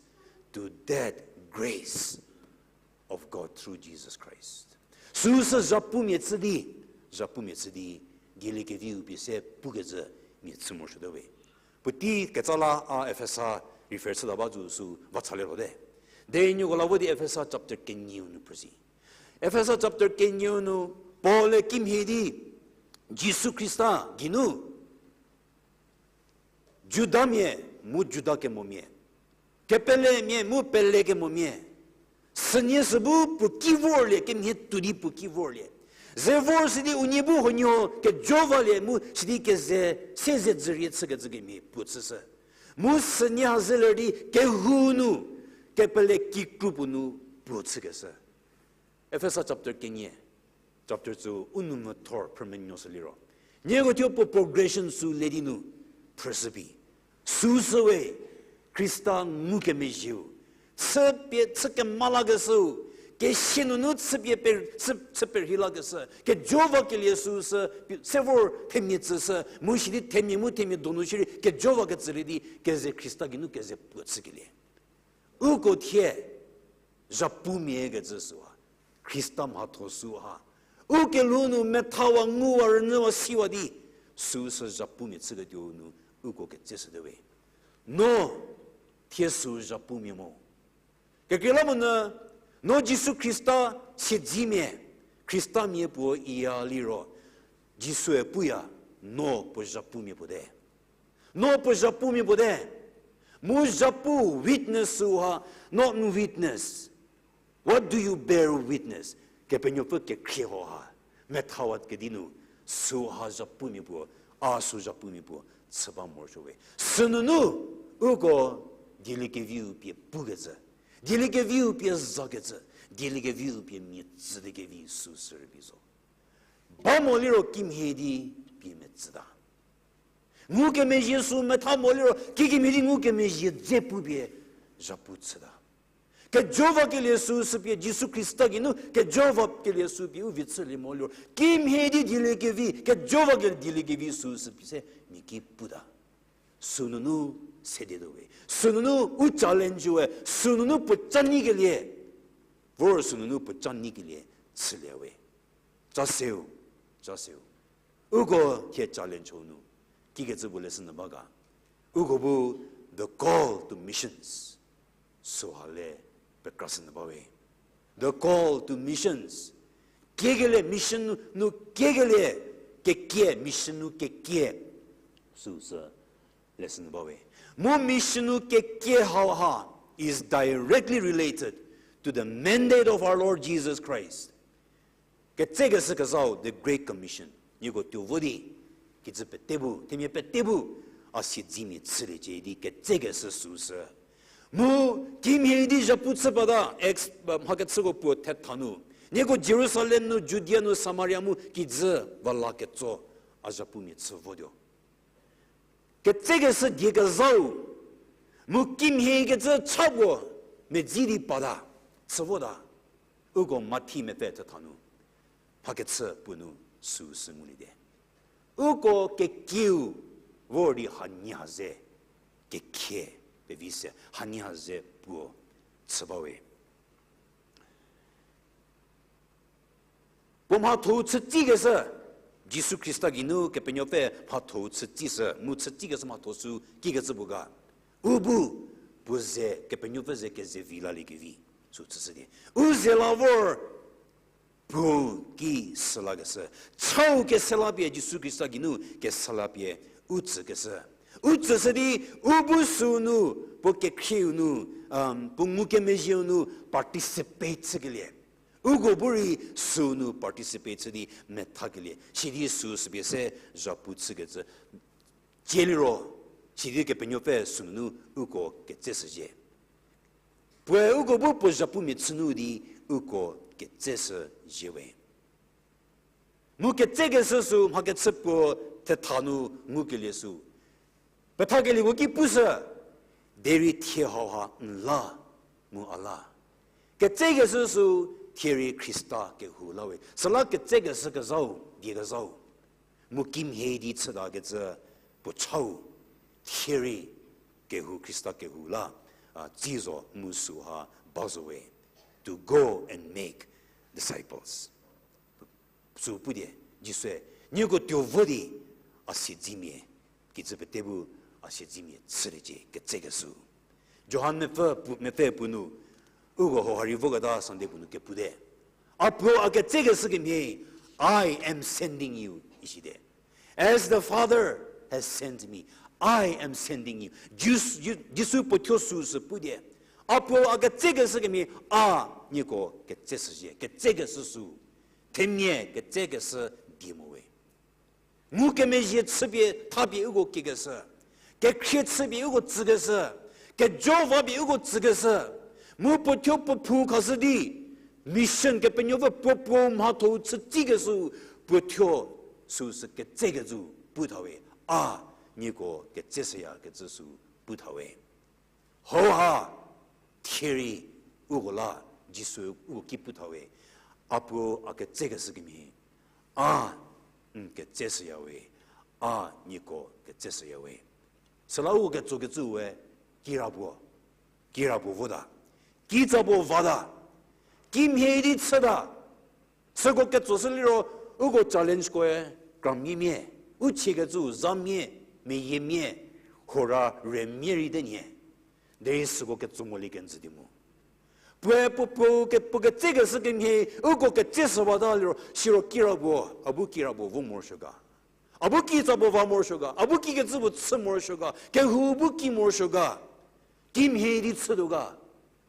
to that grace of God through Jesus Christ. Süu sü zhapumia chü di, zhapumia chü di, dieliekeviu pie se pukecü mia chü morosuote we. Puotei ketsa la a Efesa refer chüta ba zo sü va chalie lhote. Derei nieko la vo di Efesa chapter kenieu nu phrüsi. Efesa chapter kenieu nu Paul-e kimhie di Jisu Khrista geinu Judamia mu Judakemomia, kepelemia mu pelekemomia, sünie sü bu puo ki vorlie, kemhie tuo di puo ki vorlie. Ze vor sidi unie bu huoniehuo kejo valie mu sidi keze, se ze dzürie chükecü kemhie puo chüshü. Mu sünie ha zeler di kehou nu, kepele kikru puo nu puo chükeshü. Efesa chapter kenie, chapter tsü u nu methor phrümenuo sü liro, nieko thuo puo progression sü le di nu phrüshü pie, süsü we, Khrista ngukemezhieu, chüpie chü kema lakeshüu, kesia nunu chüpie pe-, chü, chü perhei lakeshü, kejo vakelie süsü, se vor themia tsüshü, mu shi di themia mu themia donu shierei kejo vakecülie di keze Khrista geinu keze puo chükelie. Uko thie, zhapumia kecü süha, Khrista mhatho süha, u kelhou nu methawa nguwa rünyüwa siwa di, süsü zhapumia chüketuo nu uko ketseshüte we. No, thie sü zhapumia mo. Kekreilamonyü, no Jisu Khrista siedzimia, Khristamia puo iya liro, Jisue puya, no puo zhapumia puo te. No puo zhapumia puo te. Mu zhapu witness süha, not witness. What do you bear witness? Kepenuopfü kekhrie hoha, methawa kedi nu, süha zhapumia puo, a sü zhapumia puo chü ba morosuo we. Sünunu, uko dieliekeviu pie pukecü, dieliekeviu pie zakecü, dieliekeviu pie mia tsülie kevi süsü rübei zo. Ba mo liro kimhie di pie metsüta. Ngukemezhie sü metha mo liro kikemhie di ngukemezhie dze pupie zhapu chüta. Kejo vakelie süsü pie Jisu Khrista geinu kejo vakelie sü pie u vie chülie mo liro kimhie di dieliekevi, kejo vakelie dieliekevi süsü pie se mia ki puta. Sünunu sede tuo we. Sünunu u challenge we. Sünunu puo ca nyikelie. Vor sünunu puo ca nyikelie chülie we. Ca seu, ca seu. Uko thie challenge hau nu kikecü bu leshü nyü ba ga. Uko bu the call to missions süha le pekrashü nyü ba we. The call to missions. Kiekelie mission nu, nu kiekelie, kekie, mission nu kekie süsü leshü nyü ba we. Mu mission nu kekie hauha is directly related to the mandate of our Lord Jesus Christ. Ketsekeshü kezau, the Great Commission. Nieko tuo vo di, kijü pete bu, themia pete bu, a siedzimia chüliecie di ketsekeshü süsü. Mu kimhie di zhapu chü bata, Acts, mhakechüko puo thetha nu. Nieko Jerusalem nu, Judia nu, Samaria mu kijü va la ketso, a zhapumia chü votuo. Ketsekeshü die kezau, mu kimhie kecü cha puo medzi di pata, chü vota. Uko Mathi mepfü thetha nu, mhakechü puo nu süsü ngulie te. Uko kekieu vor di hanie ha ze, kekhie pevi se hanie ha ze puo chü ba we. Puo mhatho-u chütsikeshü, Jisu Khrista geinu Kepenuopfü mhatho-u chütsishü, mu chütsikeshü mhatho sü kikecü puo ga. U bu, puo ze, Kepenuopfü ze kezevi laliekevi, sü chüshü di. U ze la vor, puo ki sü lakeshü. Chau kese la pie Jisu Khrista geinu kese la pie u tsükeshü. U tsüshü di, u bu sünu, puo kekhrieu nu, puo ngukemezhieu nu participate chükelie. Uko bu rei sünu participate chü di methakelie. Sidi süsü pie se zhapu chükecü. Tsieliro, sidi Kepenuopfü sünunu uko ketseshüzhie. Puoe uko bu puo zhapumia chünu di uko ketseshüzhie we. Mu ketsekeshü sü mhakechü puo thetha nu ngukelie sü. Pethakelieko ki pushü, derei thie hauha n la, mu a la. Ketsekeshü sü thierei Khrista kehou la we. Süla ketsekeshü kezhau, die kezhau. Mu kimhie di chütakecü puo chau, thierei kehou Khrista kehou la, a, tsi zo mu süha ba zo we. To go and make disciples. Sü pudi, Jisue, nieko tuo vo di, a siedzimia, kijü pete bu, a siedzimia chüliecie, ketsekeshü. Johan mepfü pu-, mepfü puo nu, uko hauha rei voketa Sunday puo nu kepute. A puo a ketsekeshü kemhie, I am sending you, isite. As the Father has sent me, I am sending you. Jis-, Ji-, Jisu puo thuo süsü pudi. A puo a ketsekeshü kemhie, a nieko ketseshüzhie, ketsekeshü sü. Themia ketsekeshü die mo we. Ngukemezhie chüpie thapie uko kiekeshü. Kekhrie chüpie uko tsükeshü. Kejo vapie uko tsükeshü. Mu puo thuo puo phou khashü di, Mission Kepenuopfü puo puo mhatho-u chütsikeshü puo thuo süu sü ketsekecü pu thawe, a nieko ketseshüyakecü süu pu thawe. Hauha thie rei uko la Jisu uko ki pu thawe, a puo a ketsekeshü kemhie, a n ketseshüyawe, a nieko ketseshüyawe. Süla uko ketsokecü we kira puo, kira puo vota, kitsa puo vata, kimhie di chüta. Süko ketsoshü liro uko challenge koe kramimia, u chiekecü zamia, meyiemia, hora remia rei te nhie. Derei süko ketso molie kenjü di mu, puoe puo puo ke puo ketsekeshü kemhie uko ketseshüwata liro siro kira puo, a bu kira puo vo morosuo ga, a bu kitsa puo va morosuo ga, a bu kikecü puo chü morosuo ga, kehou bu ki morosuo ga, kimhie di chütuo ga,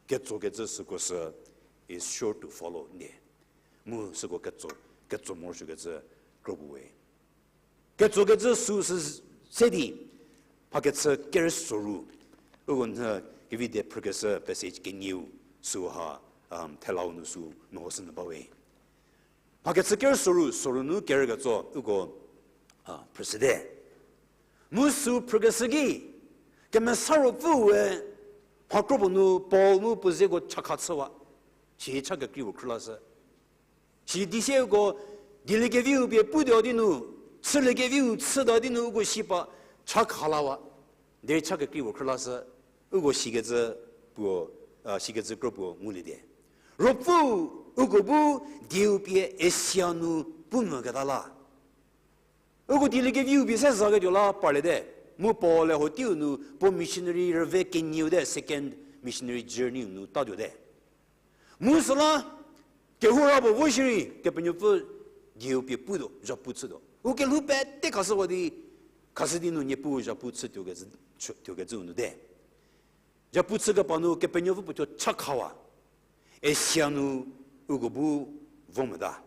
ketsokecü süko sü is sure to follow ndie. Mu süko ketso, ketso morosuokecü kro puo we. Ketsokecü süu sü se di, mhakechü kerüsoru, uko nhü kevide phrükeshü passage kenieu süu ha, thelau nu süu mehoshü nyü ba we. Mhakechü kerüsoru, soru nu kerüketso uko phrüshüte. Mu süu phrükeshü ki, Kemesa Ruopfüe mha kropuo nu Paul mu puo zeko chakha chüwa, si cha kekrei puo khrülashü. Sidi sie uko dieliekeviu pie putuo di nu, chüliekeviu chüta di nu uko sipa chakha lawa. Derei cha kekrei puo khrülashü, uko sikecü puo, sikecü kro puo nguliete. Ruopfü uko bu dieu pie Asia nu pu mvüketa la. Uko dieliekeviu pie se zaketuo la parliete. Mu Paul-e hoteiu nu puo missionary rüve kenieu te, second missionary journey nu tatuote. Mu süla, kehou ra puo vo shierei Kepenuopfü dieu pie putuo, zhapu chütuo. U kelhou pete khashüwa di, khashü di nu Niepuu zhapu chü tuokecü, chü tuokecüu nu te. Zhapu chükepa nu Kepenuopfü puo thuo chakhawa, Asia nu uko bu vo mota.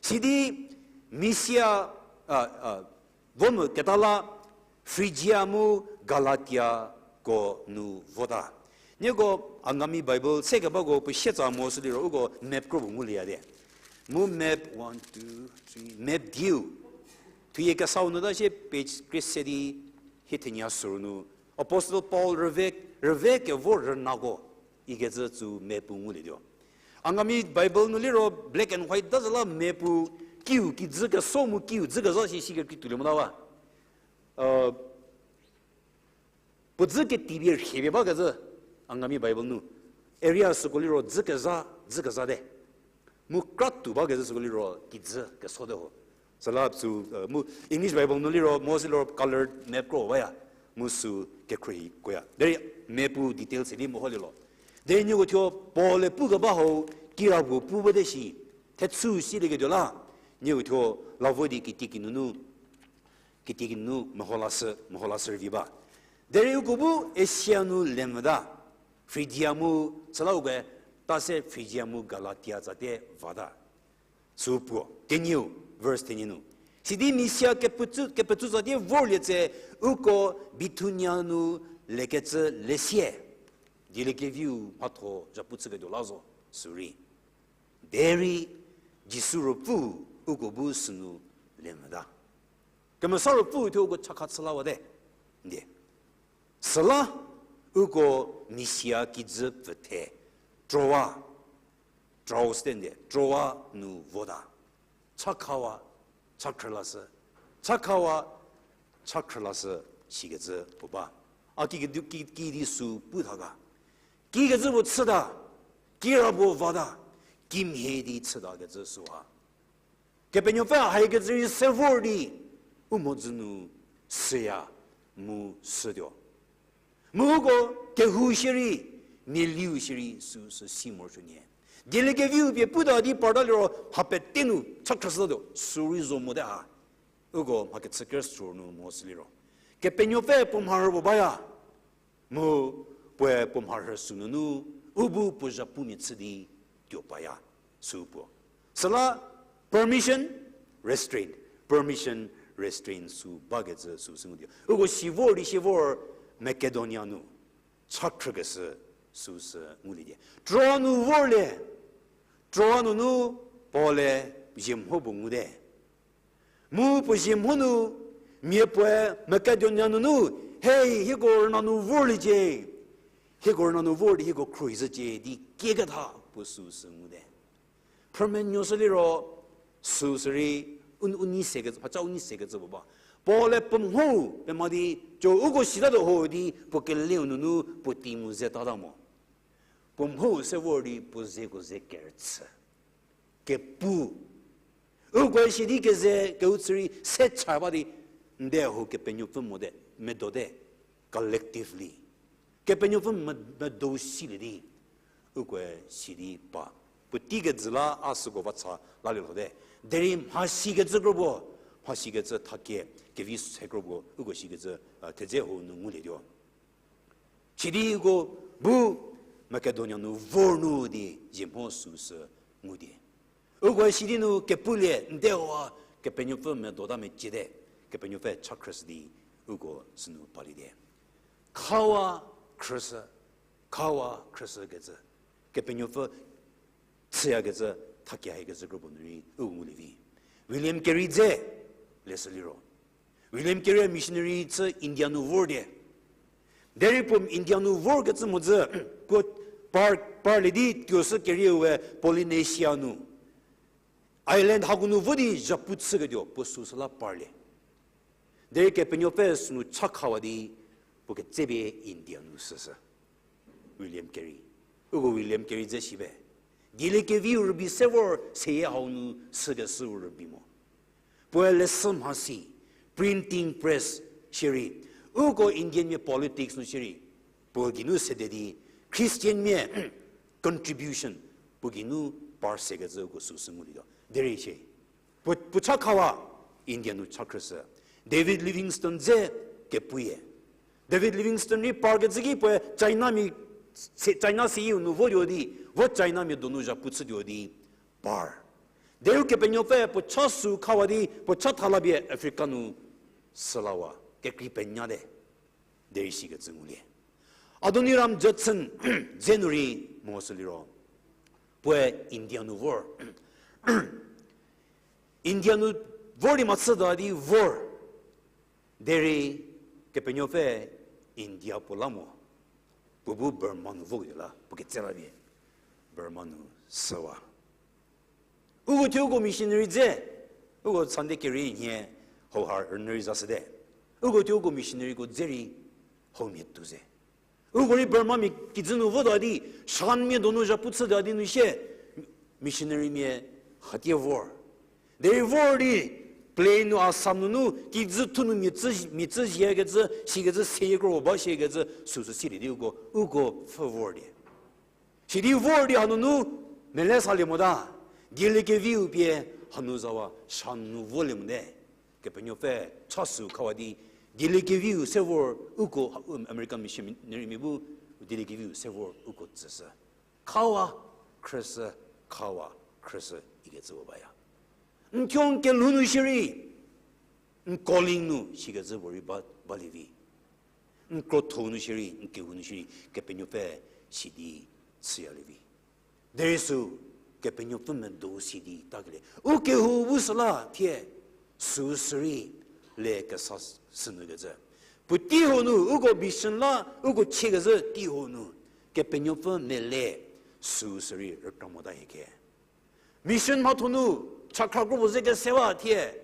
Sidi Misia, vo moketa la Phrygia mu Galatiako nu vota. Nieko Angami Bible sekebako puo sietsa mo sü liro uko map kro puo ngulieyate. Mu map, one, two, three, map diu thuyie kesau nu ta sie page krie se di hie thenie soru nu Apostle Paul rüve, rüve kevor rünako ikecü tsü map-u ngulietuo. Angami Bible nu liro black and white ta zü la map-u kiu kijü keso mu kiu dzü kezha shi si kekrei tuolie mota wa. Puo dzü ketipie rhiepie bakecü, Angami Bible nu area süko liro dzü kezha, dzü kezha te. Mu kratuo bakecü süko liro kijü keso te ho. Süla tsü, mu English Bible nu liro mo sü liro coloured map kro baya. Mu sü kekhruohi koya. Derei map-u detail se di meholie lo. Derei nieko thuo Paul-e pukeba hau kirapuo pu bate shi, thechü silieketuo la, nieko thuo la vo di kitieki nunu, kitieki nunu meho lashü, meho lashü rüvi ba. Derei uko bu Asia nu lemvüta, Phrygia mu, süla uko ta se Phrygia mu Galatia tsatie vata. Sü puo, kenieu, verse thenie nu. Sidi Misia kepetsu, kepetsutsatie vorlie tse, uko Bithunia nu lekecü lesie, dieliekeviu mhatho zhapu chüketuo la zo, sürei. Derei Jisu Ruopfü uko bu sünu lemvüta. Kemesa Ruopfü thuo uko chakha chü lawate. Ndie. Süla uko Misia kijü pfüthe, Troa, Troas te ndie, Troa nu vota. Chakhawa, chakhrülashü. Chakhawa, chakhrülashü sikecü puo ba. A kikedi, ki, kidi sü pu tha ga. Kikecü puo chüta, kirapuo vata, kimhie di chütakecü süha. Kepenuopfü haikecü rei se vor di, u mhodzü nu süya mu sütuo. Mu uko kehou shierei, mialiu shierei süsü si morosuo nyie. Dieliekeviu pie puta di parta liro ha pete nu chakhrüshütuo, sürei zo mote ha. Uko mhakechü kerüsuo nu mo sü liro, Kepenuopfü puo mharhü puo baya. Mu puoe puo mharhü sünunu, u bu puo zhapumia chü di tuo paya, sü puo. Süla permission, restraint. Permission, restraint sü bakecü süsü ngulie. Uko si vor di si vor Makedonia nu chakhrükeshü süsü ngulie. Troa nu vorlie. Troa nunu Paul-e zie mho bu ngude. Mu puo zie mho nu, mia puoe Makedonia nunu, hei, hieko rüna nu vorliecie. Hieko rüna nu vor di hieko khruohi zhücie di kieketha puo süu sü ngude. Phrümenuoshü liro, süu sürei, u, u nei sekecü, phacha u nei sekecü puo ba. Paul-e puo mhou pema di, co uko sitatuo ho di, puo keleu nunu, puo tei mu zetata mo. Puo mhou se vor di puo zeko ze kerüchü. Kepu. Ukoe si di keze keu chü rei se cha ba di, nde ho Kepenuopfü mote, medote, collectively. Kepenuopfü me-, medo silie di, ukoe si di pa. Puotei kejü la a süko va cha lalie lhote. Derei mhasikecü kro puo, mhasikecü thakie, kevi se kro puo, uko sikecü, a, thedze ho nu ngulietuo. Sidi uko bu Makedonia nu vor nu di zie mho süu sü ngude. Uko sidi nu kepulie nde ho a Kepenuopfü medota meciete, Kepenuopfü cha khrüshü di uko sünu palie die. Khawa khrüshü, khawa khrüshükecü, Kepenuopfü chüyakecü, thakie hikecü kro puo nu rei uko ngulie vi. William Carey dze, leshü liro. William Carey missionary chü India nu vor die. Derei puo India nu vorkecü mhodzü, puo par, parlie di tuo sü kerieu we Polynesia nu. Island hako nu vo di zhapu chüketuo puo süu sü la parlie. Derei Kepenuopfü sünu cha khawa di puo ketsepie India nu süshü. William Carey. Uko William Carey dze si be. Dieliekeviu rübei se vor seyie hau nu sükeshüu rübei mo. Puoe leshü mhasi, printing press shierei, uko Indian mia politics nu shierei, puo geinu sede di, Christian mia contribution, puo geinu par sekecü uko süu sü ngulietuo. Derei shie. Puo, puo cha khawa, India nu cha khrüshü. David Livingstone dze kepuie. David Livingstone rei parkecü ki puoe China mia, se, China seyieu nu votuo di, vo China mia donu zhapu chütuo di, par. Derei Kepenuopfü puo cha süu khawa di, puo cha thala pie Africa nu sülawa, kekrei penyate. Derei sikecü ngulie. Adoniram Judson dze nu rei mo sü liro. Puoe India nu vor. India nu vor di mhachüta di vor. Derei Kepenuopfü India puo la mo. Puo bu Burma nu voketuo la, puo ketse la pie. Burma nu süwa. Uko thuo uko missionary dze, uko Sunday kerei nhie hauha rünyü rei zashüte. Uko thuo uko missionaryko dze rei haumia tuo ze. Uko rei Burma mia kijü nu vota di, Shan mia donu zhapu chüta di nu sie, missionary mia hatie vor. Derei vor di, plane nu Assam nunu kijü thu nu mia tsü, mia tsü ziekecü, sikecü seyie kro ba siekecü, süu sü silie di uko, uko pfhü vor di. Sidi vor di hanunu mele salie mota, dieliekeviu pie hanu zawa Shan nu volie mote. Kepenuopfü cha süu khawa di, dieliekeviu se vor uko, American missionarymia bu dieliekeviu se vor uko tsüshü. Khawa, khrüshü, khawa, khrüshü ikecü puo baya. N thuo n kelhou nu shierei, n calling nu sikecü puo rei ba, balie vi. N krotho nu shierei, n kehou nu shierei, Kepenuopfü sidi chüyalie vi. Derei süu, Kepenuopfü medo sidi takelie. U kehou bu süla thie, süu sürei, le kesa sünu kecü. Puotei hau nu, uko mission la, uko chiekezhü tei hau nu, Kepenuopfü mele, süu sürei rükra mota hie ke. Mission mhatho nu, chakhra kropuo ze kesewa thie.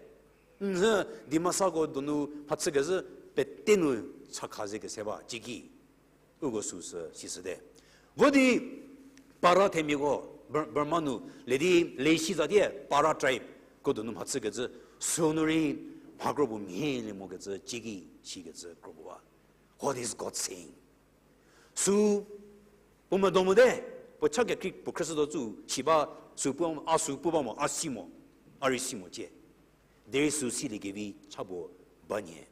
Nhü, Dimasako donu mhachükezhü pete nu chakha ze kesewa, ciki. Uko süu sü sishüte. Vo di para themiako, Bur-, Burma nu, le di le si za die para tribe ko donu mhachükezhü, sünu rei mha kropuo mhie le mokecü, ciki sikecü kropuo ba. What is God saying? Süu, puo medo mote, puo cha kekrei puo khrüshütuo tsü, si ba, süu pu, a süu pu ba mo, a si mo, a rei si mo cie. Derei süu siliekevi cha puo ba nie.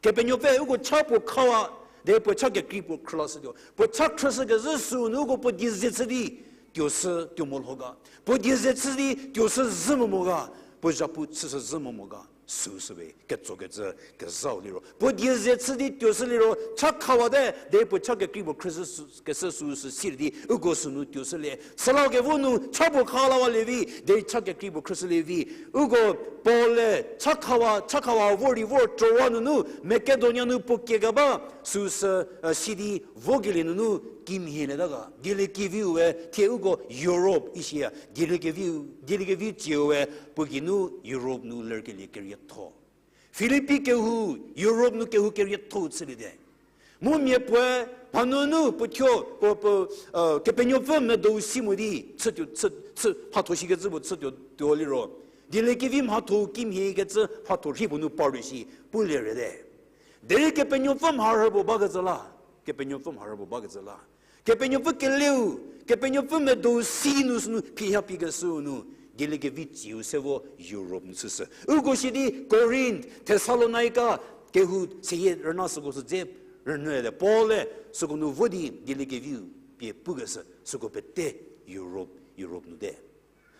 Kepenuopfü uko cha puo khawa, derei puo cha kekrei puo khrülashütuo. Puo cha khrüshükezhü süu nu uko puo die ze chü di, tuo sü tuo mo lho ga. Puo die ze chü di, tuo sü zhü mo mo ga. Puo zhapu chüshü zhü mo mo ga. Süsü we ketsokecü kezhau liro, puo die ze chü di tuoshü liro, cha khawate, derei puo cha kekrei puo khrüshü sü, keshü süsü sirei di, uko sünu tuoshülie. Süla kevo nu cha puo kha lawalie vi, derei cha kekrei puo khrüshülie vi. Uko Paul-e cha khawa, cha khawa vor di vor Troa nunu, Makedonia nu puo kiekeba, süsü, e, si di vokelie nunu kimhie leta ga. Dieliekeviu we thie uko Europe ishie, dieliekeviu, dieliekevi tsieu we puo geinu Europe nu lerkelie kerietho. Philippi kehou, Europe nu kehou kerietho chüliete. Mu mia puoe, mhanunu puo thuo, puo, puo, e, Kepenuopfü medou si mo di, chütuo, chü, chü, mhatho shikecü puo chütuo, tuo liro. Dieliekevi mhatho kimhiekecü mhatho rhi puo nu partuo shi, pulie rete. Derei Kepenuopfü mharhü puo bakecü la, Kepenuopfü mharhü puo bakecü la. Kepenuopfü keleu, Kepenuopfü medou si nu sünu phiha pikeshüu nu, dieliekevi tsieu se vo Europe nu chüshü. Uko shi di Corinth, Thessalonica, kehou seyie rüna süko sü dze rünyüte. Paul-e süko nu vo di dieliekeviu pie pukeshü, süko pete Europe, Europe nu te.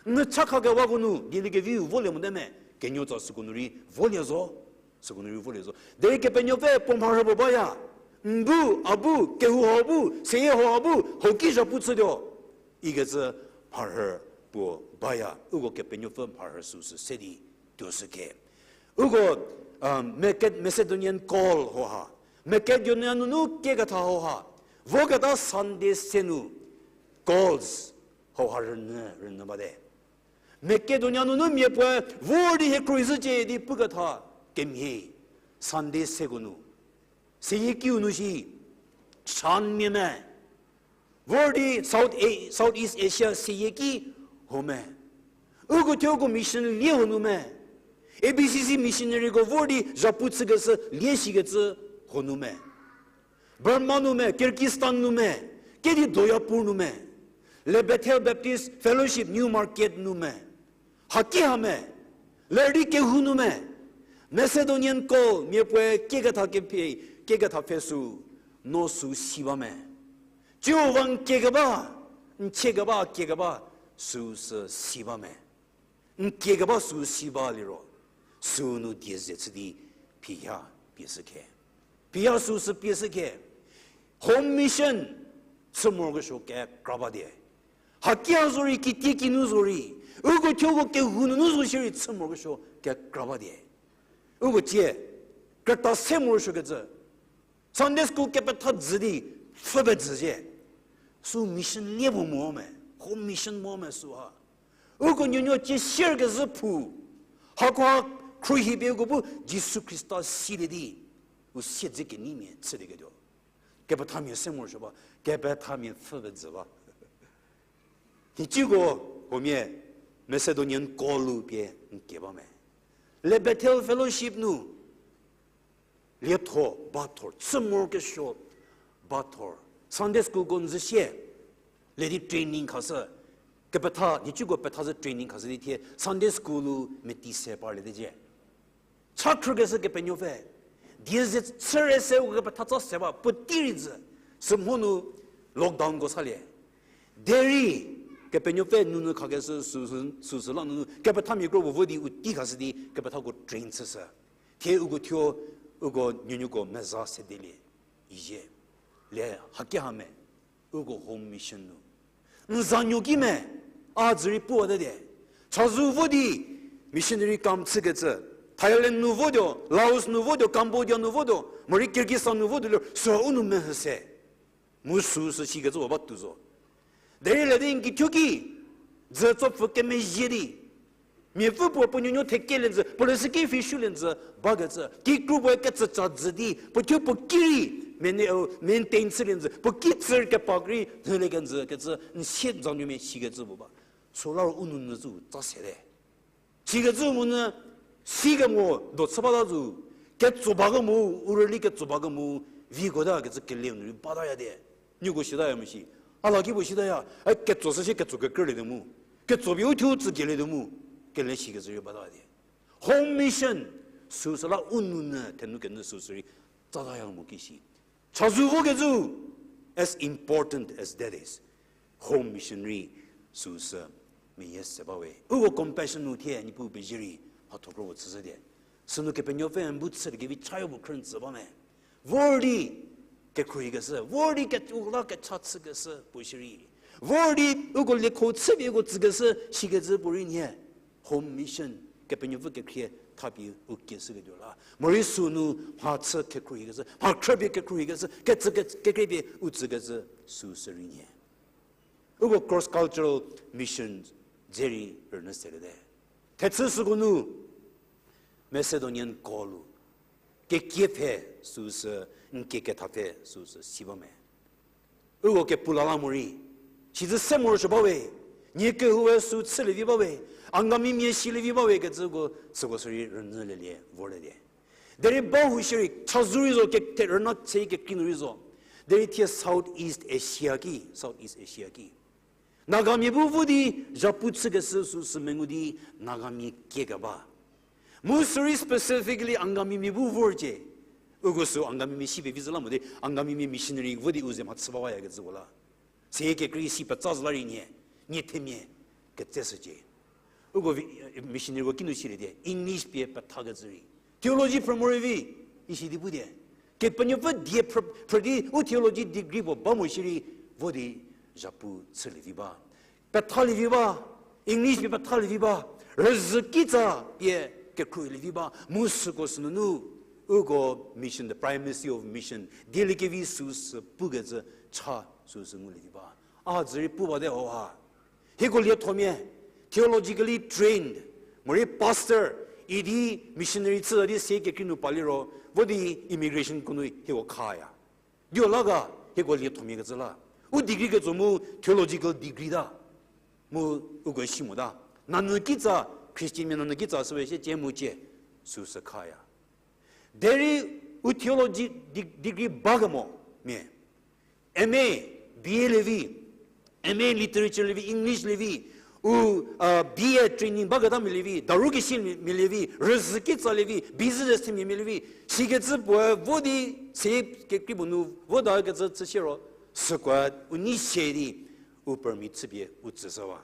N cha khakewako nu dieliekeviu volie mote me, kenuotsa süko nu rei volie zo. Süko nu rei volie zo. Derei Kepenuopfü puo mharhü puo baya. N bu, a bu, kehou hau bu, seyie hau a bu, hau ki zhapu chütuo ikecü mharhü puo baya. Uko Kepenuopfü mharhü süsü se di tuoshü khe. Uko, um, Maced-, Macedonian call hauha, Macedonia nunu kieketha hauha, voketa Sunday se nu calls hauha rünyü, rünyü bate. Macedonia nunu mia puoe vor di hie khruohi zhücie di puketha kemhie Sunday seko nu. Seyie kiu nu shi, Chan mia me. Vor di South A-, South East Asia seyie ki ho me. Uko thuoko mission lie ho nu me. A B C C missionaryko vor di zhapu chükeshü lie shikecü ho nu me. Burma nu me, Kyrgyzstan nu me, kedi Doyapur nu me, le Bethel Baptist Fellowship New Market nu me, haki ha me, ler di kehou nu me, Macedonian call mia puoe kieketha kephe, kieketha pfhe sü, no sü si ba me. Tsiu va n kiekeba, n chiekeba, kiekeba, süsü si ba me. N kiekeba sü si ba liro, sünu die ze chü di phiha pie shü khe. Phiha süsü pie shü khe. Home mission chü morokesuo kekra ba die. Hakia zo rei, kitiekinu zo rei, uko thuoko kehou nunu zo shierei chü morokesuo kekra ba die. Uko tsie, krüta se morosuokecü, Sunday school kepetha jü di pfhü pejü zhie. Sü mission lie puo mo me, home mission mo me süha. Uko nuonuo cie shierkezhü phu, hakoha khruohi pie uko bu Jisu Khrista silie di, u siedze keneimia chülieketuo. Kepethamia se morosuo ba, kepethamia pfhü pejü ba. Hiciko, huomia Macedonian call-u pie n kie ba me. Le Bethel Fellowship nu lietho ba thor, chü morokesuo ba thor. Sunday schoolko n zhü sie, le di training khashü, kepetha, hiciko petha zhü training khashü di thie Sunday school-u meti se parliete cie. Cha khrükeshü Kepenuopfü, die ze chüre se uko kepetha tsa se ba puotei rei jü, sümhonu lockdownko salie. Derei Kepenuopfü nunu khakeshü sü, sü, süsü la nunu kepethamia kro puo vo di u tei khashü di kepethako train chüshü. Thie uko thuo, uko nuonuoko meza sedelie izhie. Le haki ha me, uko home mission nu n zanuo ki me, a dzü rei puo te die. Chazou vo di missionary kam chükecü, Thailand nu votuo, Laos nu votuo, Cambodia nu votuo, morei Kyrgyzstan nu votuo liro süha u nou mehü se. Mu süsü shikecü puo batuo zo. Derei le di n gei thuo ki, dzü tsopfü kemezhie di, miapfü puo puo nuonuo thekelie njü, puo leshüki phi shulie njü bakecü, kikru puoe kecüca jü di, puo thuo puo ki rei, mene-, maintain chülie njü, puo ki tsür kepa rei nyülie kenjü kecü, n sie zanuomia shikecü puo ba. Süla ro u nou nyü zü tsa sete. Sikecü monyü, sikemo do chü bata zü, ketso bakemo, u rüli ketso bakemo, viko ta kecü kele nu rei bataya die. Nieko sitaya mo shi. A la ki puo sitaya, e ketso sü sie ketso kekrelie tuo mu. Ketso pie u thuo tsü kelie tuo mu. Kele shikecü rei bata die. Home mission, süsü la u nou nyü, thenu kenyü süsü rei, tsataya mo ki shi. Chazou vokecü, as important as that is, home mission rei süsü meyie se ba we. Uko compassion nu thie Niepuu pezie rei mhatho kro puo chüshü die. Sünu Kepenuopfü n bu chüliekevi chaya puo khrü n tsü ba me. Vor di kekhruohikeshü, vor di ke-, u la kecha chükeshü puo shierei, vor di uko liekho chüpie uko tsükeshü shikecü puorei nhie. Home mission, Kepenuopfü kekhrie thapie u kieshüketuo la. Morei sünu mha chü kekhruohikeshü, mha khrüpie kekhruohikeshü, kecü ke-, kekreipie u tsükecü süsü rei nhie. Uko cross cultural mission dze rei rünyü seliete. Thechü süko nu Macedonian call-u kekie pfhe süsü, n kie ketha pfhe süsü si ba me. Uko kepu la la morei, sitse se morosuo bawe, nie kehoue sü chülievi bawe, Angamimia silievi bawe kecüko süko sürei rünyülelie vorlelie. Derei bahou shierei chazou rei zo, kethe rüna chei kekrei nu rei zo. Derei thie South East Asia ki, South East Asia ki Nagamia bu vo di zhapu chükeshü süsü mengu di Nagamia kiekeba. Mu sürei specifically Angamimia bu vorcie. Uko sü Angamimia si pevi zü la mo di Angamimia missionary vo di u ze mha chü bawayakecüko la. Seyie kekrei si petsa zü la rei nhie, nie themia ketseshücie. Uko vi-, missionaryko kinu silie di English pie pethakecü rei, theology phrü morei vi, isi di pu di, Kepenuopfü die phrü, phrü di u theology degree puo ba mo shierei, vo di zhapu chülievi ba, pethalievi ba, English pie pethalievi ba, rüzhü kitsa pie kekhruohilievi ba, mu süko sünunu uko mission, the primacy of mission dieliekevi süsü pukecü cha süsü ngulievi ba. A dzü rei pu bate ho ha. Hieko liethomia, theologically trained, morei pastor, idi missionary chü di se kekrei nu pa liro, vo di immigration ko nu hieko khaya. Dio la ga, hieko liethomia kecü la. U degree ketso mu theological degree ta. Mu uko si mota. Nanyü kitsa, Christianmia nanyü kitsa süwe sie cie mu cie, süsü khaya. Derei u theology de-, degree ba kemo mia, M A, B A lievi, M A literature lievi, English lievi, u, uh, B A training baketa mia lievi, daru kesie mia, mia lievi, rüzhü kitsa lievi, business themia mia lievi, sikecü puoe vo di se kekrei puo nu vo da kecü chü siero, sükoe u nei sie di u permit chüpie u tsüshüwa.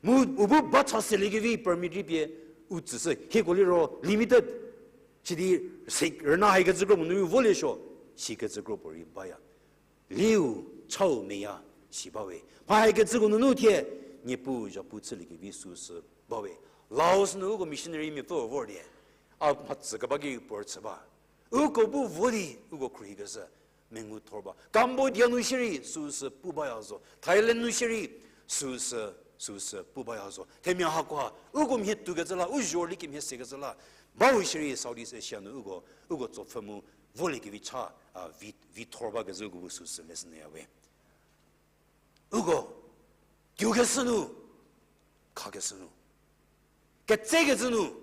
Mu u bu ba cha seliekevi permit rei pie u tsüshü, hieko liro limited. Sidi se rüna haikecü kro puo nu rei volie suo, sikecü kro puo rei baya. Liu chau meya si bawe. Mha haikecüko nunu thie, Niepuu zhapu chüliekevi süsü bawe. Laos nu uko missionary miapfü vor di, a mhatsü keba ki puo rüchü ba. Uko bu vo di uko khruohikeshü mengu thor ba. Cambodia nu shierei süsü pu baya zo. Thailand nu shierei süsü, süsü pu baya zo. Themia hakoha uko mhie toukecü la, u zhorüli kemhie sekecü la, bau shierei Southeast Asia nu uko, uko tsopfü mu voliekevi cha, a, vi, vi thor bakecü uko bu süsü lesson ya we. Uko tuokeshü nu, khakeshü nu, ketsekecü nu,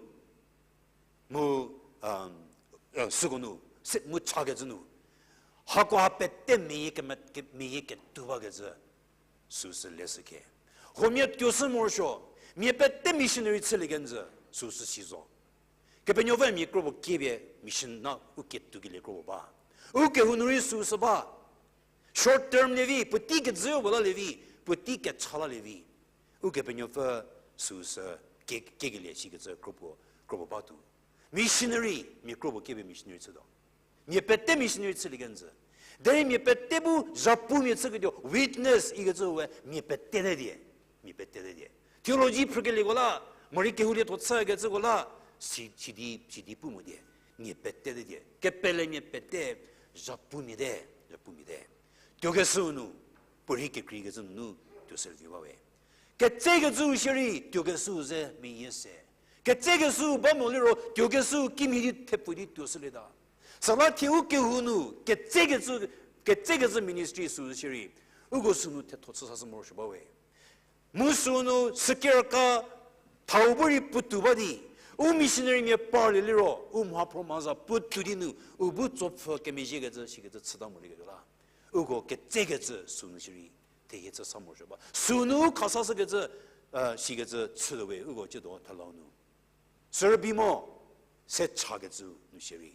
mu, um, uh, süko nu, se mu chakecü nu, hakoha pete meyie keme-, ke-, meyie ketuo bakecü süsü lesü khe. Huomia tuoshü morosuo, mia pete missionary chülie kenjü süsü si zo. Kepenuopfü mia kro puo kiepie mission na u ketuo kelie kro puo ba. U kehou nu rei süsü ba. Short term lievi, puotei kejü puo lalie vi, puotei kecha lalie vi. Ukepenuopfü süsü kie-, kiekelie sikecü kro puo, kro puo batuo. Missionary, mia kro puo kiepie missionary chütuo. Mia pete missionary chülie kenjü. Derei mia pete bu zhapumia chüketuo, witness ikecü we mia pete te die. Mia pete te die. Theology phrükelieko la, morei kehou lietho chükecüko la, si, sidi, sidi pu mo die. Mia pete te die. Kepele mia pete, zhapumia te, zhapumia te. Tuokeshüu nu, puorei kekreikecü nunu tuoshü vi ba we. Ketsekecüu shierei tuokeshüu ze meyie se. Ketsekeshüu ba mo liro tuokeshüu kimhie di thepfu di tuoshülieta. Süla thie u kehou nu ketsekecü, ketsekecü ministry süu shierei, uko sünu thetho chü sashü morosuo ba we. Mu sünu sükerka thau bu rei puotou ba di, u missionary mia parlie liro, u mhaphro mhaza puotou di nu, u bu tsopfü kemezhiekecü sikecü chüta molieketuo la. Uko ketsekecü sünu shierei, thehie chü sa morosuo ba. Sünu u khasashükecü, uh, sikecü chütuo we, uko tsiedo thelau nu. Sürübei mo, se chakecü nu shierei.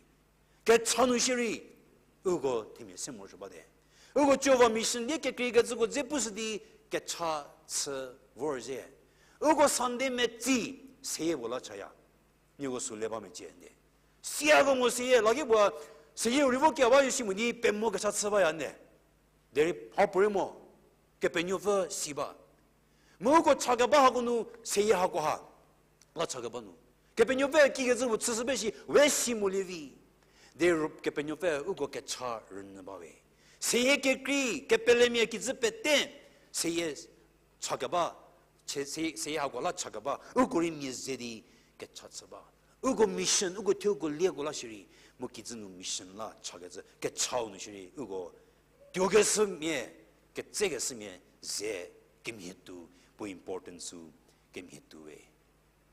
Kecha nu shierei, uko themia se morosuo bate. Uko Jihova mission die kekreikecüko dze pushü di kecha chü vor zhie. Uko Sunday metsi seyie puo la chaya. Nieko sü le ba mecie nde. Siako mo seyie, laki puo, seyie u rei vo kia ba yo shi mo di pemo kecha chü baya nde. Derei ha puorei mo, Kepenuopfü si ba. Mu uko chakeba hako nu, seyie hako ha. La chakeba nu. Kepenuopfü kikecü puo chüshü ba shi, we si molie vi. Derei Kepenuopfü uko kecha rünyü ba we. Seyie kekrei, kepelemia kijü pete, seyie chakeba, se-, seyie hako la chakeba, uko rei mia ze di kecha chü ba. Uko mission, uko thuo uko lieko la shierei, mu kijü nu mission la chakecü, kechau nu shierei, uko tuokeshümia, ketsekeshümia, ze kemhie tuo, puo importance sü kemhie tuo we.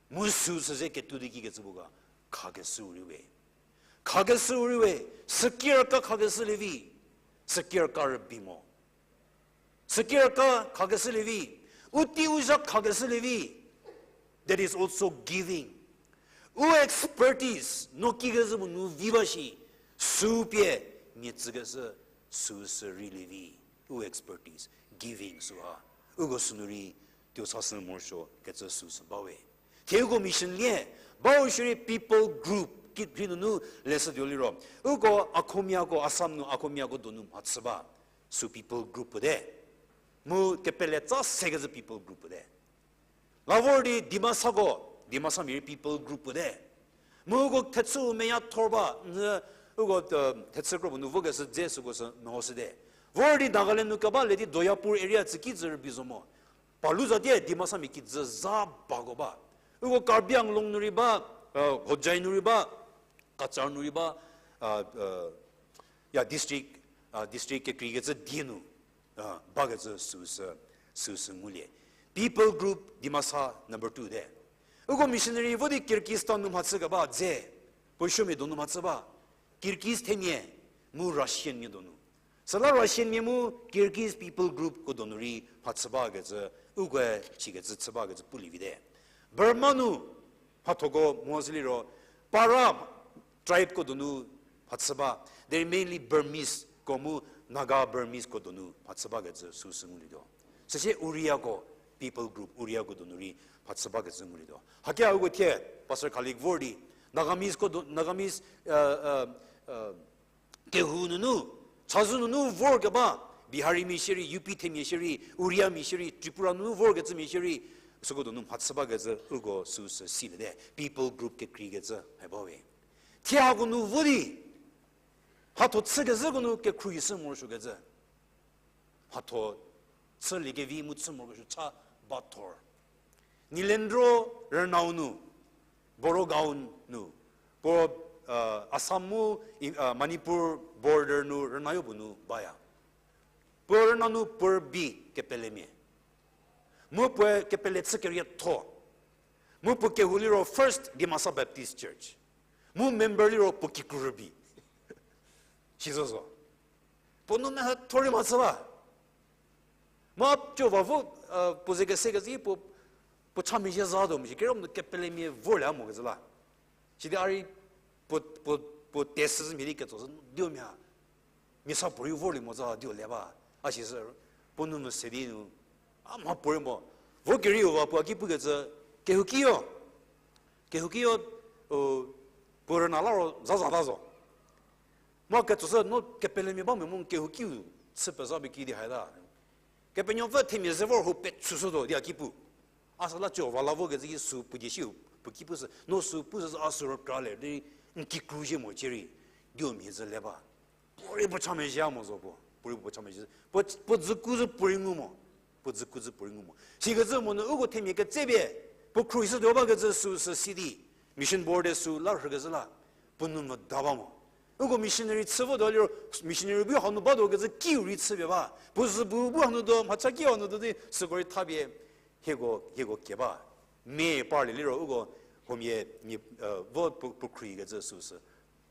Mu süsü ze ketuo di kikecü puo ga, khakeshüu rei we. Khakeshüu rei we, sükirka khakeshülie vi, sükirka rübei mo. Sükirka khakeshülie vi, u tei u zha khakeshülie vi, that is also giving. U expertise, no kikecü puo nu vi ba shi, sü pie, mia tsükeshü, süsü reilie vi, u expertise, giving süha, uko sünu rei, tuo sashü morosuo kecü süsü ba we. Thie uko mission lie, bau shierei people group, ki rhi nunu leshütuo liro. Uko Akhomiako, Assam nu Akhomiako donu mhachü ba, sü people group puo te. Mu kepele tsa sekecü people group puo te. La vor di Dimasako, Dimasamia rei people group puo te. Mu uko thechü meya thor ba, n-, uko, thechü kro puo nu vokeshü dze süko sü mehoshüte. Vor di Nagaland nu keba le di Doyapur area tsüki tsü rübei zo mo. Palu zatie Dimasamia kijü za bako ba. Uko Karbi Anglong nu rei ba, Hojai nu rei ba, Cachar nu rei ba, ya district, district kekreikecü die nu bakecü süsü, süsü ngulie. People group Dimasa number two te. Uko missionary vo di Kyrgyzstan nu mhachü keba dze, puo suomia donu mhachü ba. Kyrgyz themia, mu Russian mia donu. Süla Russian mia mu Kyrgyz people group ko donu rei mhachü bakecü, ukoe chikecü chü bakecü pulie vite. Burma nu mhathoko mhoshü liro, Para tribe ko donu mhachü ba, they mainly Burmese ko mu Naga Burmese ko donu mhachü bakecü süsü ngulietuo. Süsie Oriako people group, Oriako donu rei mhachü bakecü ngulietuo. Hakia uko thie, Pastor Khalik vor di, Nagamese ko do, Nagamese, kehou nunu, chazou nunu vor keba, Biharimia shierei, U P themia shierei, Oriamia shierei, Tripura nunu vorkecümia shierei, süko donu mhachü bakecü uko süsü siliete, people group kekreikecü hai ba we. Thie hako nu vo di, mhatho chükezhüko nu kekhruohishü morosuokecü. Mhatho chüliekevi mu chü morokesuo cha bathor. Nilendro rünau nu, Borogaon nu, puo, Assam mu, Manipur border nu rünayo puo nu baya. Puo rüna nu puo rübei kepelemia. Mu puoe kepele chü kerietho. Mu puo kehou liro First Dimasa Baptist Church. Mu member liro puo kikru rübei. Sizü zo. Puo nu mehü thorei mhachü ba. Mu a co va vo, puo ze kese kezei puo, puo chamezhie za tuo mo shi, kerieu nu kepelemia vorlie a mokecü la. Sidi a rei puo, puo, puo test zhü mhie di ketso zhü diu mia. Mia sa puorei vorlie mo zha diu le ba. A shi sü, puo nu mese di nu. A mha puorei mo. Vo kerieu va puo a ki pukecü, kehoukiyo. Kehoukiyo, puo rüna la ro za zata zo. Mu ketso sü no kepelemia ba mo mu kehoukiu chü pezha pie ki di haita. Kepenuopfü themia ze vor hu pechüshütuo di a ki pu. A süla co va la vokecü ki sü puo die shiu puo ki pu sü, no sü pu sü a sü rükra le di n kikru zhie mo cierei, diu mhie zhü le ba. Puorei puo chamezhie a mo zo puo, puorei puo chamezhie, puo, puo dzüku zhü puorei ngu mo, puo dzüku zhü puorei ngu mo. Sikecü mo nu uko themia ketsepie, puo khruohishütuo bakecü süsü si di, mission board-e sü la rhükezhü la, puo nu meda ba mo. Uko missionary chü votuo liro, missionary bu hanu batuo kecü kiu rei chüpie ba. Puo zü bu bu hanu tuo, mhacha kiu hanu tuo di, süko rei thapie, hieko, hieko kie ba. Mia parlie liro uko, huomia, mia, vo puo, puo khruohikecü süsü.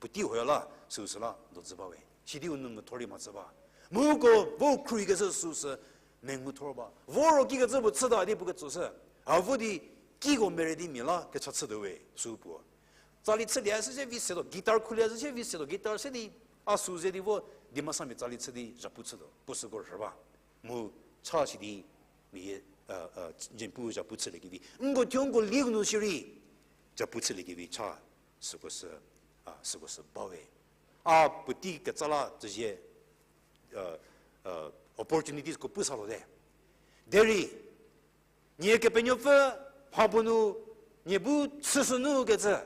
Puotei hoya la, süsü la, dozü ba we. Sidi u nu methorei mhachü ba. Mu uko, vo khruohikecü süsü, mengu thor ba. Voro kikecü puo chüta di puo ketso sü. A vo di, kiko mere di mia la, kecha chütuo we, sü puo. Tsali chülie a süsie vi setuo, guitar khulie a süsie vi setuo, guitar se di, a sü ze di vo, Dimasamia tsali chü di zhapu chütuo, puo süko rhü ba. Mu cha shi di, mia, jempu zhapu chüliekevi. Nko thuo nko liu nu shierei, Japu chüliekevi cha, süko sü, a, süko sü bawe. A puotei ketsa la tsüzie, opportunities ko pu sa lote. Derei, nie Kepenuopfü mhapuo nu, nie bu chüshü nu kecü,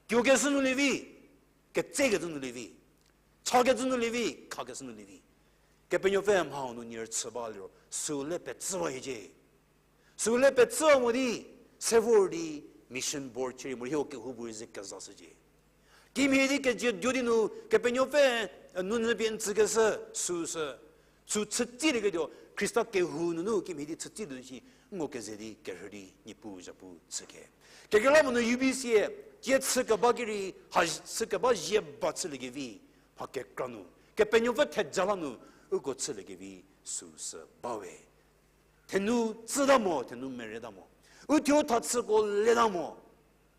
tuokeshü nu lievi, ketsekecü nu lievi, chakecü nu lievi, khakeshü nu lievi. Kepenuopfü mhau nu nie rüchü ba liro, süu le petsüwa hiecie. Süu le petsüwa mo di, se vor di, mission board chierei mo di hieko kehoupuorei ze kezashücie. Kimhie di kejieduo di nu, Kepenuopfü, e, nunyü pie n tsükeshü, süu sü, süu chütsilieketuo, Khrista kehou nunu kimhie di chütsituo shi, nko keze di kerhü di Niepuu zhapu chükhe. Kekreilamonyü U B C-e, tie chü keba ki rei, ha chü keba zie ba chüliekevi, mha kekra nu, Kepenuopfü theja la nu, uko chüliekevi, süu sü bawe. Thenu tsüta mo, thenu mereta mo. U thuo tha chüko leta mo.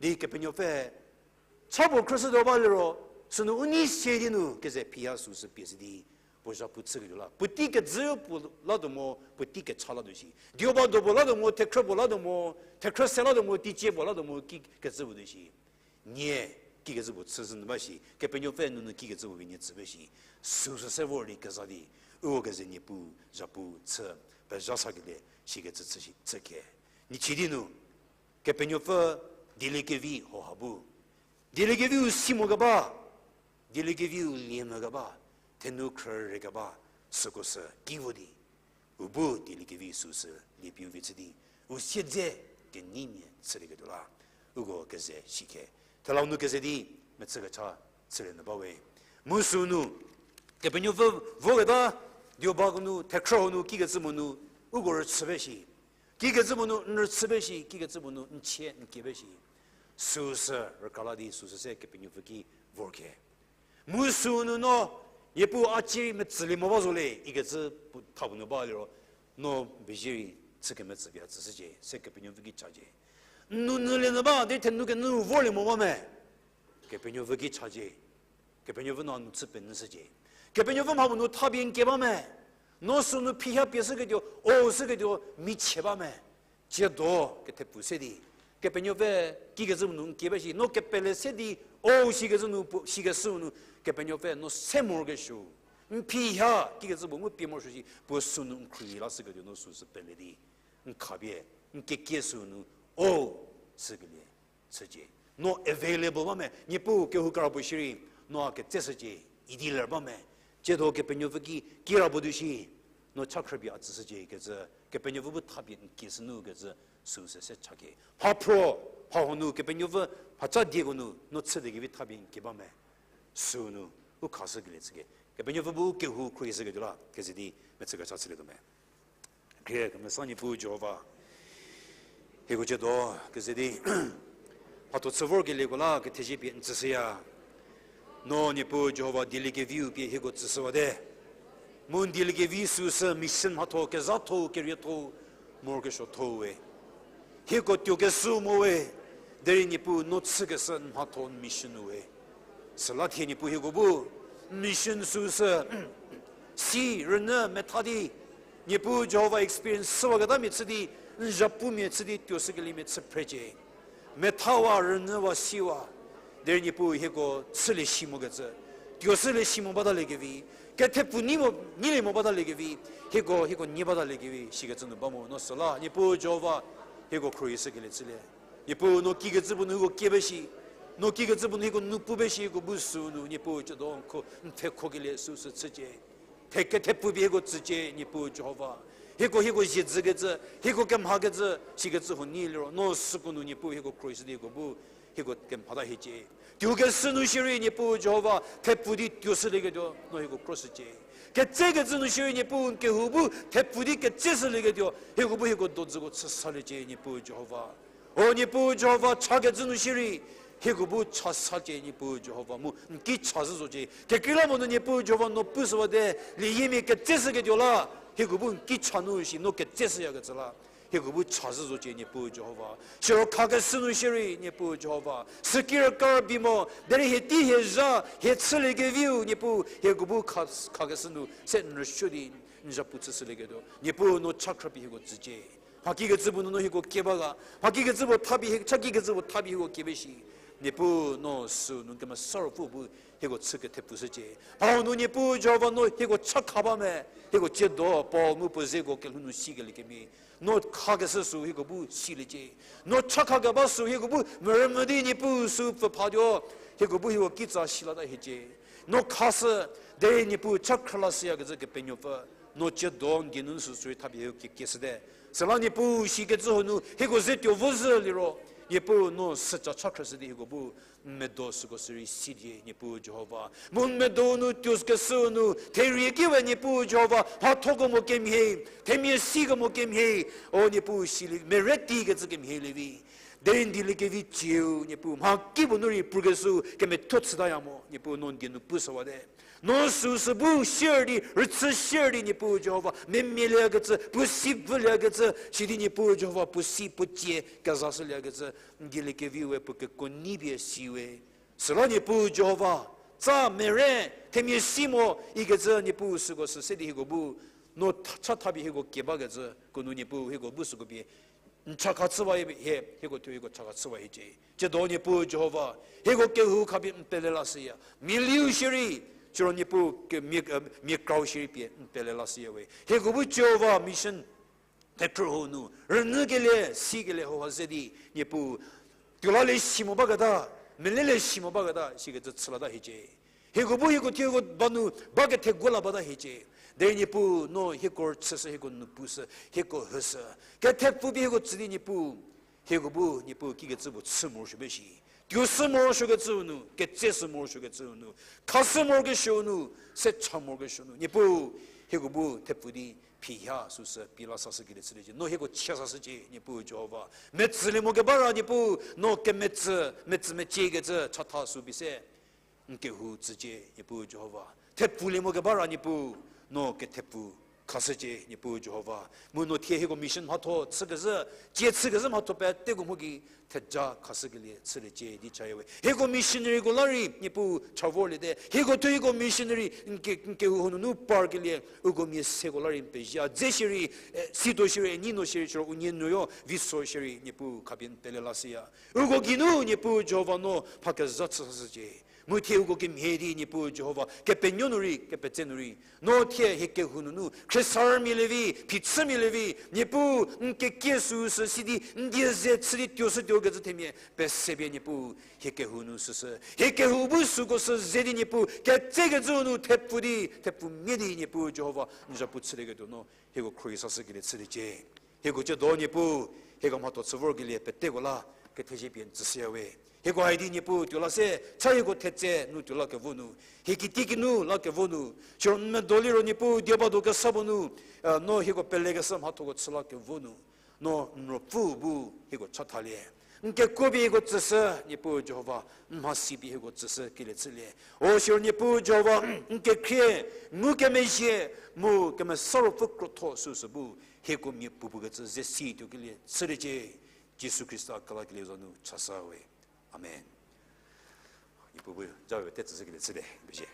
Di Kepenuopfü, cha puo khrüshütuo ba liro, sünu u nei sie di nu keze phiha süu sü pie si di, puo zhapu chüketuo la. Puotei kejü puo latuo mo, puotei kecha latuo shi. Dioba do puo latuo mo, thekhrü puo latuo mo, thekhrü se latuo mo, teicie puo latuo mo, ki kecü puo tuo shi. Nie, kikecü puo chüzhü nu ba shi, Kepenuopfü nunu kikecü puo pie nie tsü ba shi. Süu sü se vor di keza di, uko keze Niepuu zhapu chü, pezha sakelie, shikecü chü shi, chükhe. Nichidi nu, Kepenuopfü dieliekevi hoha bu. Dieliekeviu si mo keba, dieliekeviu lie mo keba, thenu khrü rei keba, süko sü ki vo di. U bu dieliekevi süu sü liepiu vi chü di, u siedze keneimia chülieketuo la, uko keze shikhe. Thelau nu keze di, mechü kecha chülie nu bawe. Mu sünu, Kepenuopfü voketa, diobako nu, thekhrüho nu, kikecü mo nu, uko rüchü ba shi. Kikecü mo nu n rüchü ba shi, kikecü mo nu n chie n kie ba shi. Süu sü rükra la di süu sü se Kepenuopfü ki vorkhe. Mu sünu no, Niepuu a cierei metsülie mo ba zo le, ikecü pu-, tha puo nu ba liro, no bezie rei chü kemetsü pie a tsüshücie, se Kepenuopfü ki chacie. N nou nyülie nyü ba, derei thenu kenu vorlie mo ba me. Kepenuopfü ki chacie. Kepenuopfü no a nou chü penyüshücie. Kepenuopfü mha puo nu thapie n kie ba me. No sünu phiha pie shüketuo, o shüketuo, michie ba me. Tsiedo kethepfu se di. Kepenuopfü kikecü puo nu n kie ba shi, no kepele se di, o shikecü nu, puo, shikecü nu, Kepenuopfü no se morokesuo. N phiha kikecü puo ngu pie morosuo shi, puo sünu n khruohi la shüketuo no süu sü pele di. N khapie, n kekie sünu, o, shükelie. Chücie. No available ba me, Niepuu kehou kra puo shierei, no a ketseshücie, idi ler ba me, tsiedo Kepenuopfü ki, kira puo du shi, no cha khrüpie a tsüshücie kecü, Kepenuopfü bu thapie n kie sünu kecü, süu se se chakhe. Mhaphro, mhahuo nu Kepenuopfü, mhacha dieko nu, no chülie kevi thapie n kie ba me, sünu, u khashükelie chüke. Kepenuopfü bu u kehou khruohishüketuo la, keze di, mechü kecha chülietuo me. Khrie kemesa Niepuu Jihova. Hieko tsiedo, keze di. Mhatho chü vorkelieko la, kethezie pie n tsüshüya. No Niepuu Jihova dieliekeviu pie hieko tsüshüwate. Mu n dieliekevi süu sü mission mhatho, kezhatho, kerietho, morokesuotho we. Hieko tuokeshü mo we, derei Niepuu no chükeshü n mhatho n mission we. Süla thie Niepuu hieko bu, mission süu sü, si rünyü metha di, Niepuu Jihova experience shüwaketamia chü di, n zhapumia chü di tuoshükeliemia chü phrecie. Methawa, rünyüwa, siwa. Derei Niepuu hieko chülie si mokecü, tuoshülie si mo bataliekevi, kethepfu nyi mo, nyilie mo bataliekevi, hieko, hieko nyi bataliekevi, shikecü nu ba mo, no süla, Niepuu Jihova, hieko khruohishükelie chülie. Niepuu no kikecü puo nu hieko kie ba shi, no kikecü puo nu hieko nu pu ba shi, hieko bu sünu, Niepuu tsiedo n kho, n pfhekhokelie süu sü chücie. Theke thepfu pie hieko tsücie, Niepuu Jihova. Hieko, hieko zie dzükecü, hieko kemhakecü, shikecü huo nyi liro, no süko nu Niepuu hieko khruohishü di hieko bu, hieko kemhata hiecie. Tuokeshü nu shierei Niepuu Jihova, thepfu di tuoshülieketuo, no hieko khruohishücie. Ketsekecü nu shierei Niepuu n kehou bu, thepfu di ketseshülieketuo, hieko bu hieko dodzüko chü saliecie, Niepuu Jihova. O Niepuu Jihova, chakecü nu shierei, hieko bu cha sacie, Niepuu Jihova, mu n ki cha zhü zocie. Kekreilamonyü Niepuu Jihova no pushüwate, lieyimia ketseshüketuo la, hieko bu n ki cha nu shi, no ketseshüyakecü la. Hieko bu cha zhü zocie, Niepuu Jihova. Siro khakeshü nu shierei, Niepuu Jihova. Süki rüka rübei mo, derei hie tei hie zha, hie chüliekeviu, Niepuu, hieko bu kha-, khakeshü nu, se n rüsuo di, n zhapu chüshülieketuo. Niepuu no cha khrüpie hieko tsücie. Mha kikecü puo nunu hieko kie ba ga. Mha kikecü puo thabi, cha kikecü puo thabi hieko kie ba shi. Niepuu no sünu Kemesa Ruopfü bu hieko chü kethepfu shücie. Hau nu Niepuu Jihova no hieko chakha ba me, hieko tsiedo Paul mu puo zeko kelhou nu sikelie kemhie. No khakeshü sü hieko bu siliecie. No chakha keba sü hieko bu merümü di Niepuu sü pfü phatuo, hieko bu hieko kitsa silata hiecie. No khashü, derei Niepuu cha khrüla shüyakecü Kepenuopfü, no tsiedo n die nu sü sürei thabi hieko kie, kie shüte. Süla Niepuu sikecü hanu hieko ze tuo vo zhü liro, Niepuu no sücha cha khrüshü di hieko bu n medo süko sürei sidie, Niepuu Jihova. Mu n medo nu tuo keshü nu therie ki we Niepuu Jihova, mhathoko mo kemhie, themia sikemo kemhie, o Niepuu sili mere tikecü kemhie lievi. Derei n dieliekevi cieu, Niepuu, mha kipuo nu rei pukeshü kemethuo chütaya mo, Niepuu no n die nu pushüwate. No süsü bu sier di, rüchü sier di, Niepuu Jihova, memia liekecü, puo si vü liekecü, sidi Niepuu Jihova, puo si puo cie kezashü liekecü, n dieliekevi we puo kekuo nei pie si we. Süla Niepuu Jihova, tsa mere, themia si mo, ikecü Niepuu süko sü se di hieko bu, no tha-, cha thabi hieko kie bakecü, ko nu Niepuu hieko bu süko pie, n chakha chüwa hie, hieko thuo hieko chakha chüwa hiecie. Tsiedo Niepuu Jihova, hieko kehou khapie n pele lashüya. Mia liu shierei, siro Niepuu ke-, mia, eh, mia krau shierei pie n pele lashüya we. Hieko bu Jihova mission thekhrü hau nu, rünyükelie, sikelie hauha ze di, Niepuu, tuo lalie si mo baketa, melelie si mo baketa, sikecü chülata hiecie. Hieko bu hieko thuo hieko ba nu, ba ketheguo la bata hiecie. Derei Niepuu, no hieko chüshü, hieko nu pushü, hieko hüshü. Kethepfu pie hieko tsü di Niepuu, hieko bu Niepuu kikecü puo chü morosuo ba shi. Tuoshü morosuokecüu nu, ketseshü morosuokecüu nu, khashü morokesuou nu, se cha morokesuou nu. Niepuu, hieko bu thepfu di phiha süsü pie la sashükelie chüliecie. No hieko chia sashücie, Niepuu Jihova. Metsülie mo keba ra Niepuu, no kemetsü, metsü meciekecü chatha sü pie se n kehou tsücie, Niepuu Jihova. Thepfulie mo keba ra Niepuu, no kethepfu khashücie, Niepuu Jihova. Mu no thie hieko mission mhatho chükezhü, cie chükezhü mhatho peteko mho gei theja khashükelie chüliecie di chaya we. Hieko missionaryko la rei Niepuu cha vorliete. Hieko thuo hieko missionary n ke, n kehou hau nunu parkelie, uko mia seko la rei n pezhie a dze shierei, eh, situo shierei, nyi no shierei, siro unie nuoyo vi so shierei Niepuu khapie n pele lashüya. Uko geinu Niepuu Jihova no mha kezha chü sashücie. Mu thie uko kemhie di Niepuu Jihova, kepenuo nu rei, kepetse nu rei, no thie hie kehou nunu khriesarümia lievi, phichümia lievi, Niepuu n kekie süsü si di n die ze chü di tuoshütuo kecü themia pesepie Niepuu hie kehou nu süsü, hie kehou bu süko sü ze di Niepuu ketsekecü nu thepfu di, thepfumia di Niepuu Jihova n zapu chülieketuo no hieko khrohi sashükelie chüliecie. Hieko tsiedo Niepuu, hieko mhatho chü vorkelie peteko la kethezie pie n tsüshüya we. Hieko hai di Niepuu tuo la se cha hieko thetse nu tuo la kevo nu, hie kitiekinu la kevo nu, siro n medo liro Niepuu die ba do kesa puo nu, eh, no hieko pelekeshü mhathoko chü la kevo nu, no n Ruopfü bu hieko chathalie. N kekuo pie hieko tsüshü Niepuu Jihova, n mhasi pie hieko tsüshükelie chülie. O siro Niepuu Jihova, n kekhrie, ngukemezhie, mu Kemesa Ruopfü krotho süsü bu hieko mia puopuo kecü ze si tuokelie chüliecie, Jisu Khrista kelakelie za nu chasa we. Amen. Niepuu bu ja we te tsüshükelie chülie, pezie.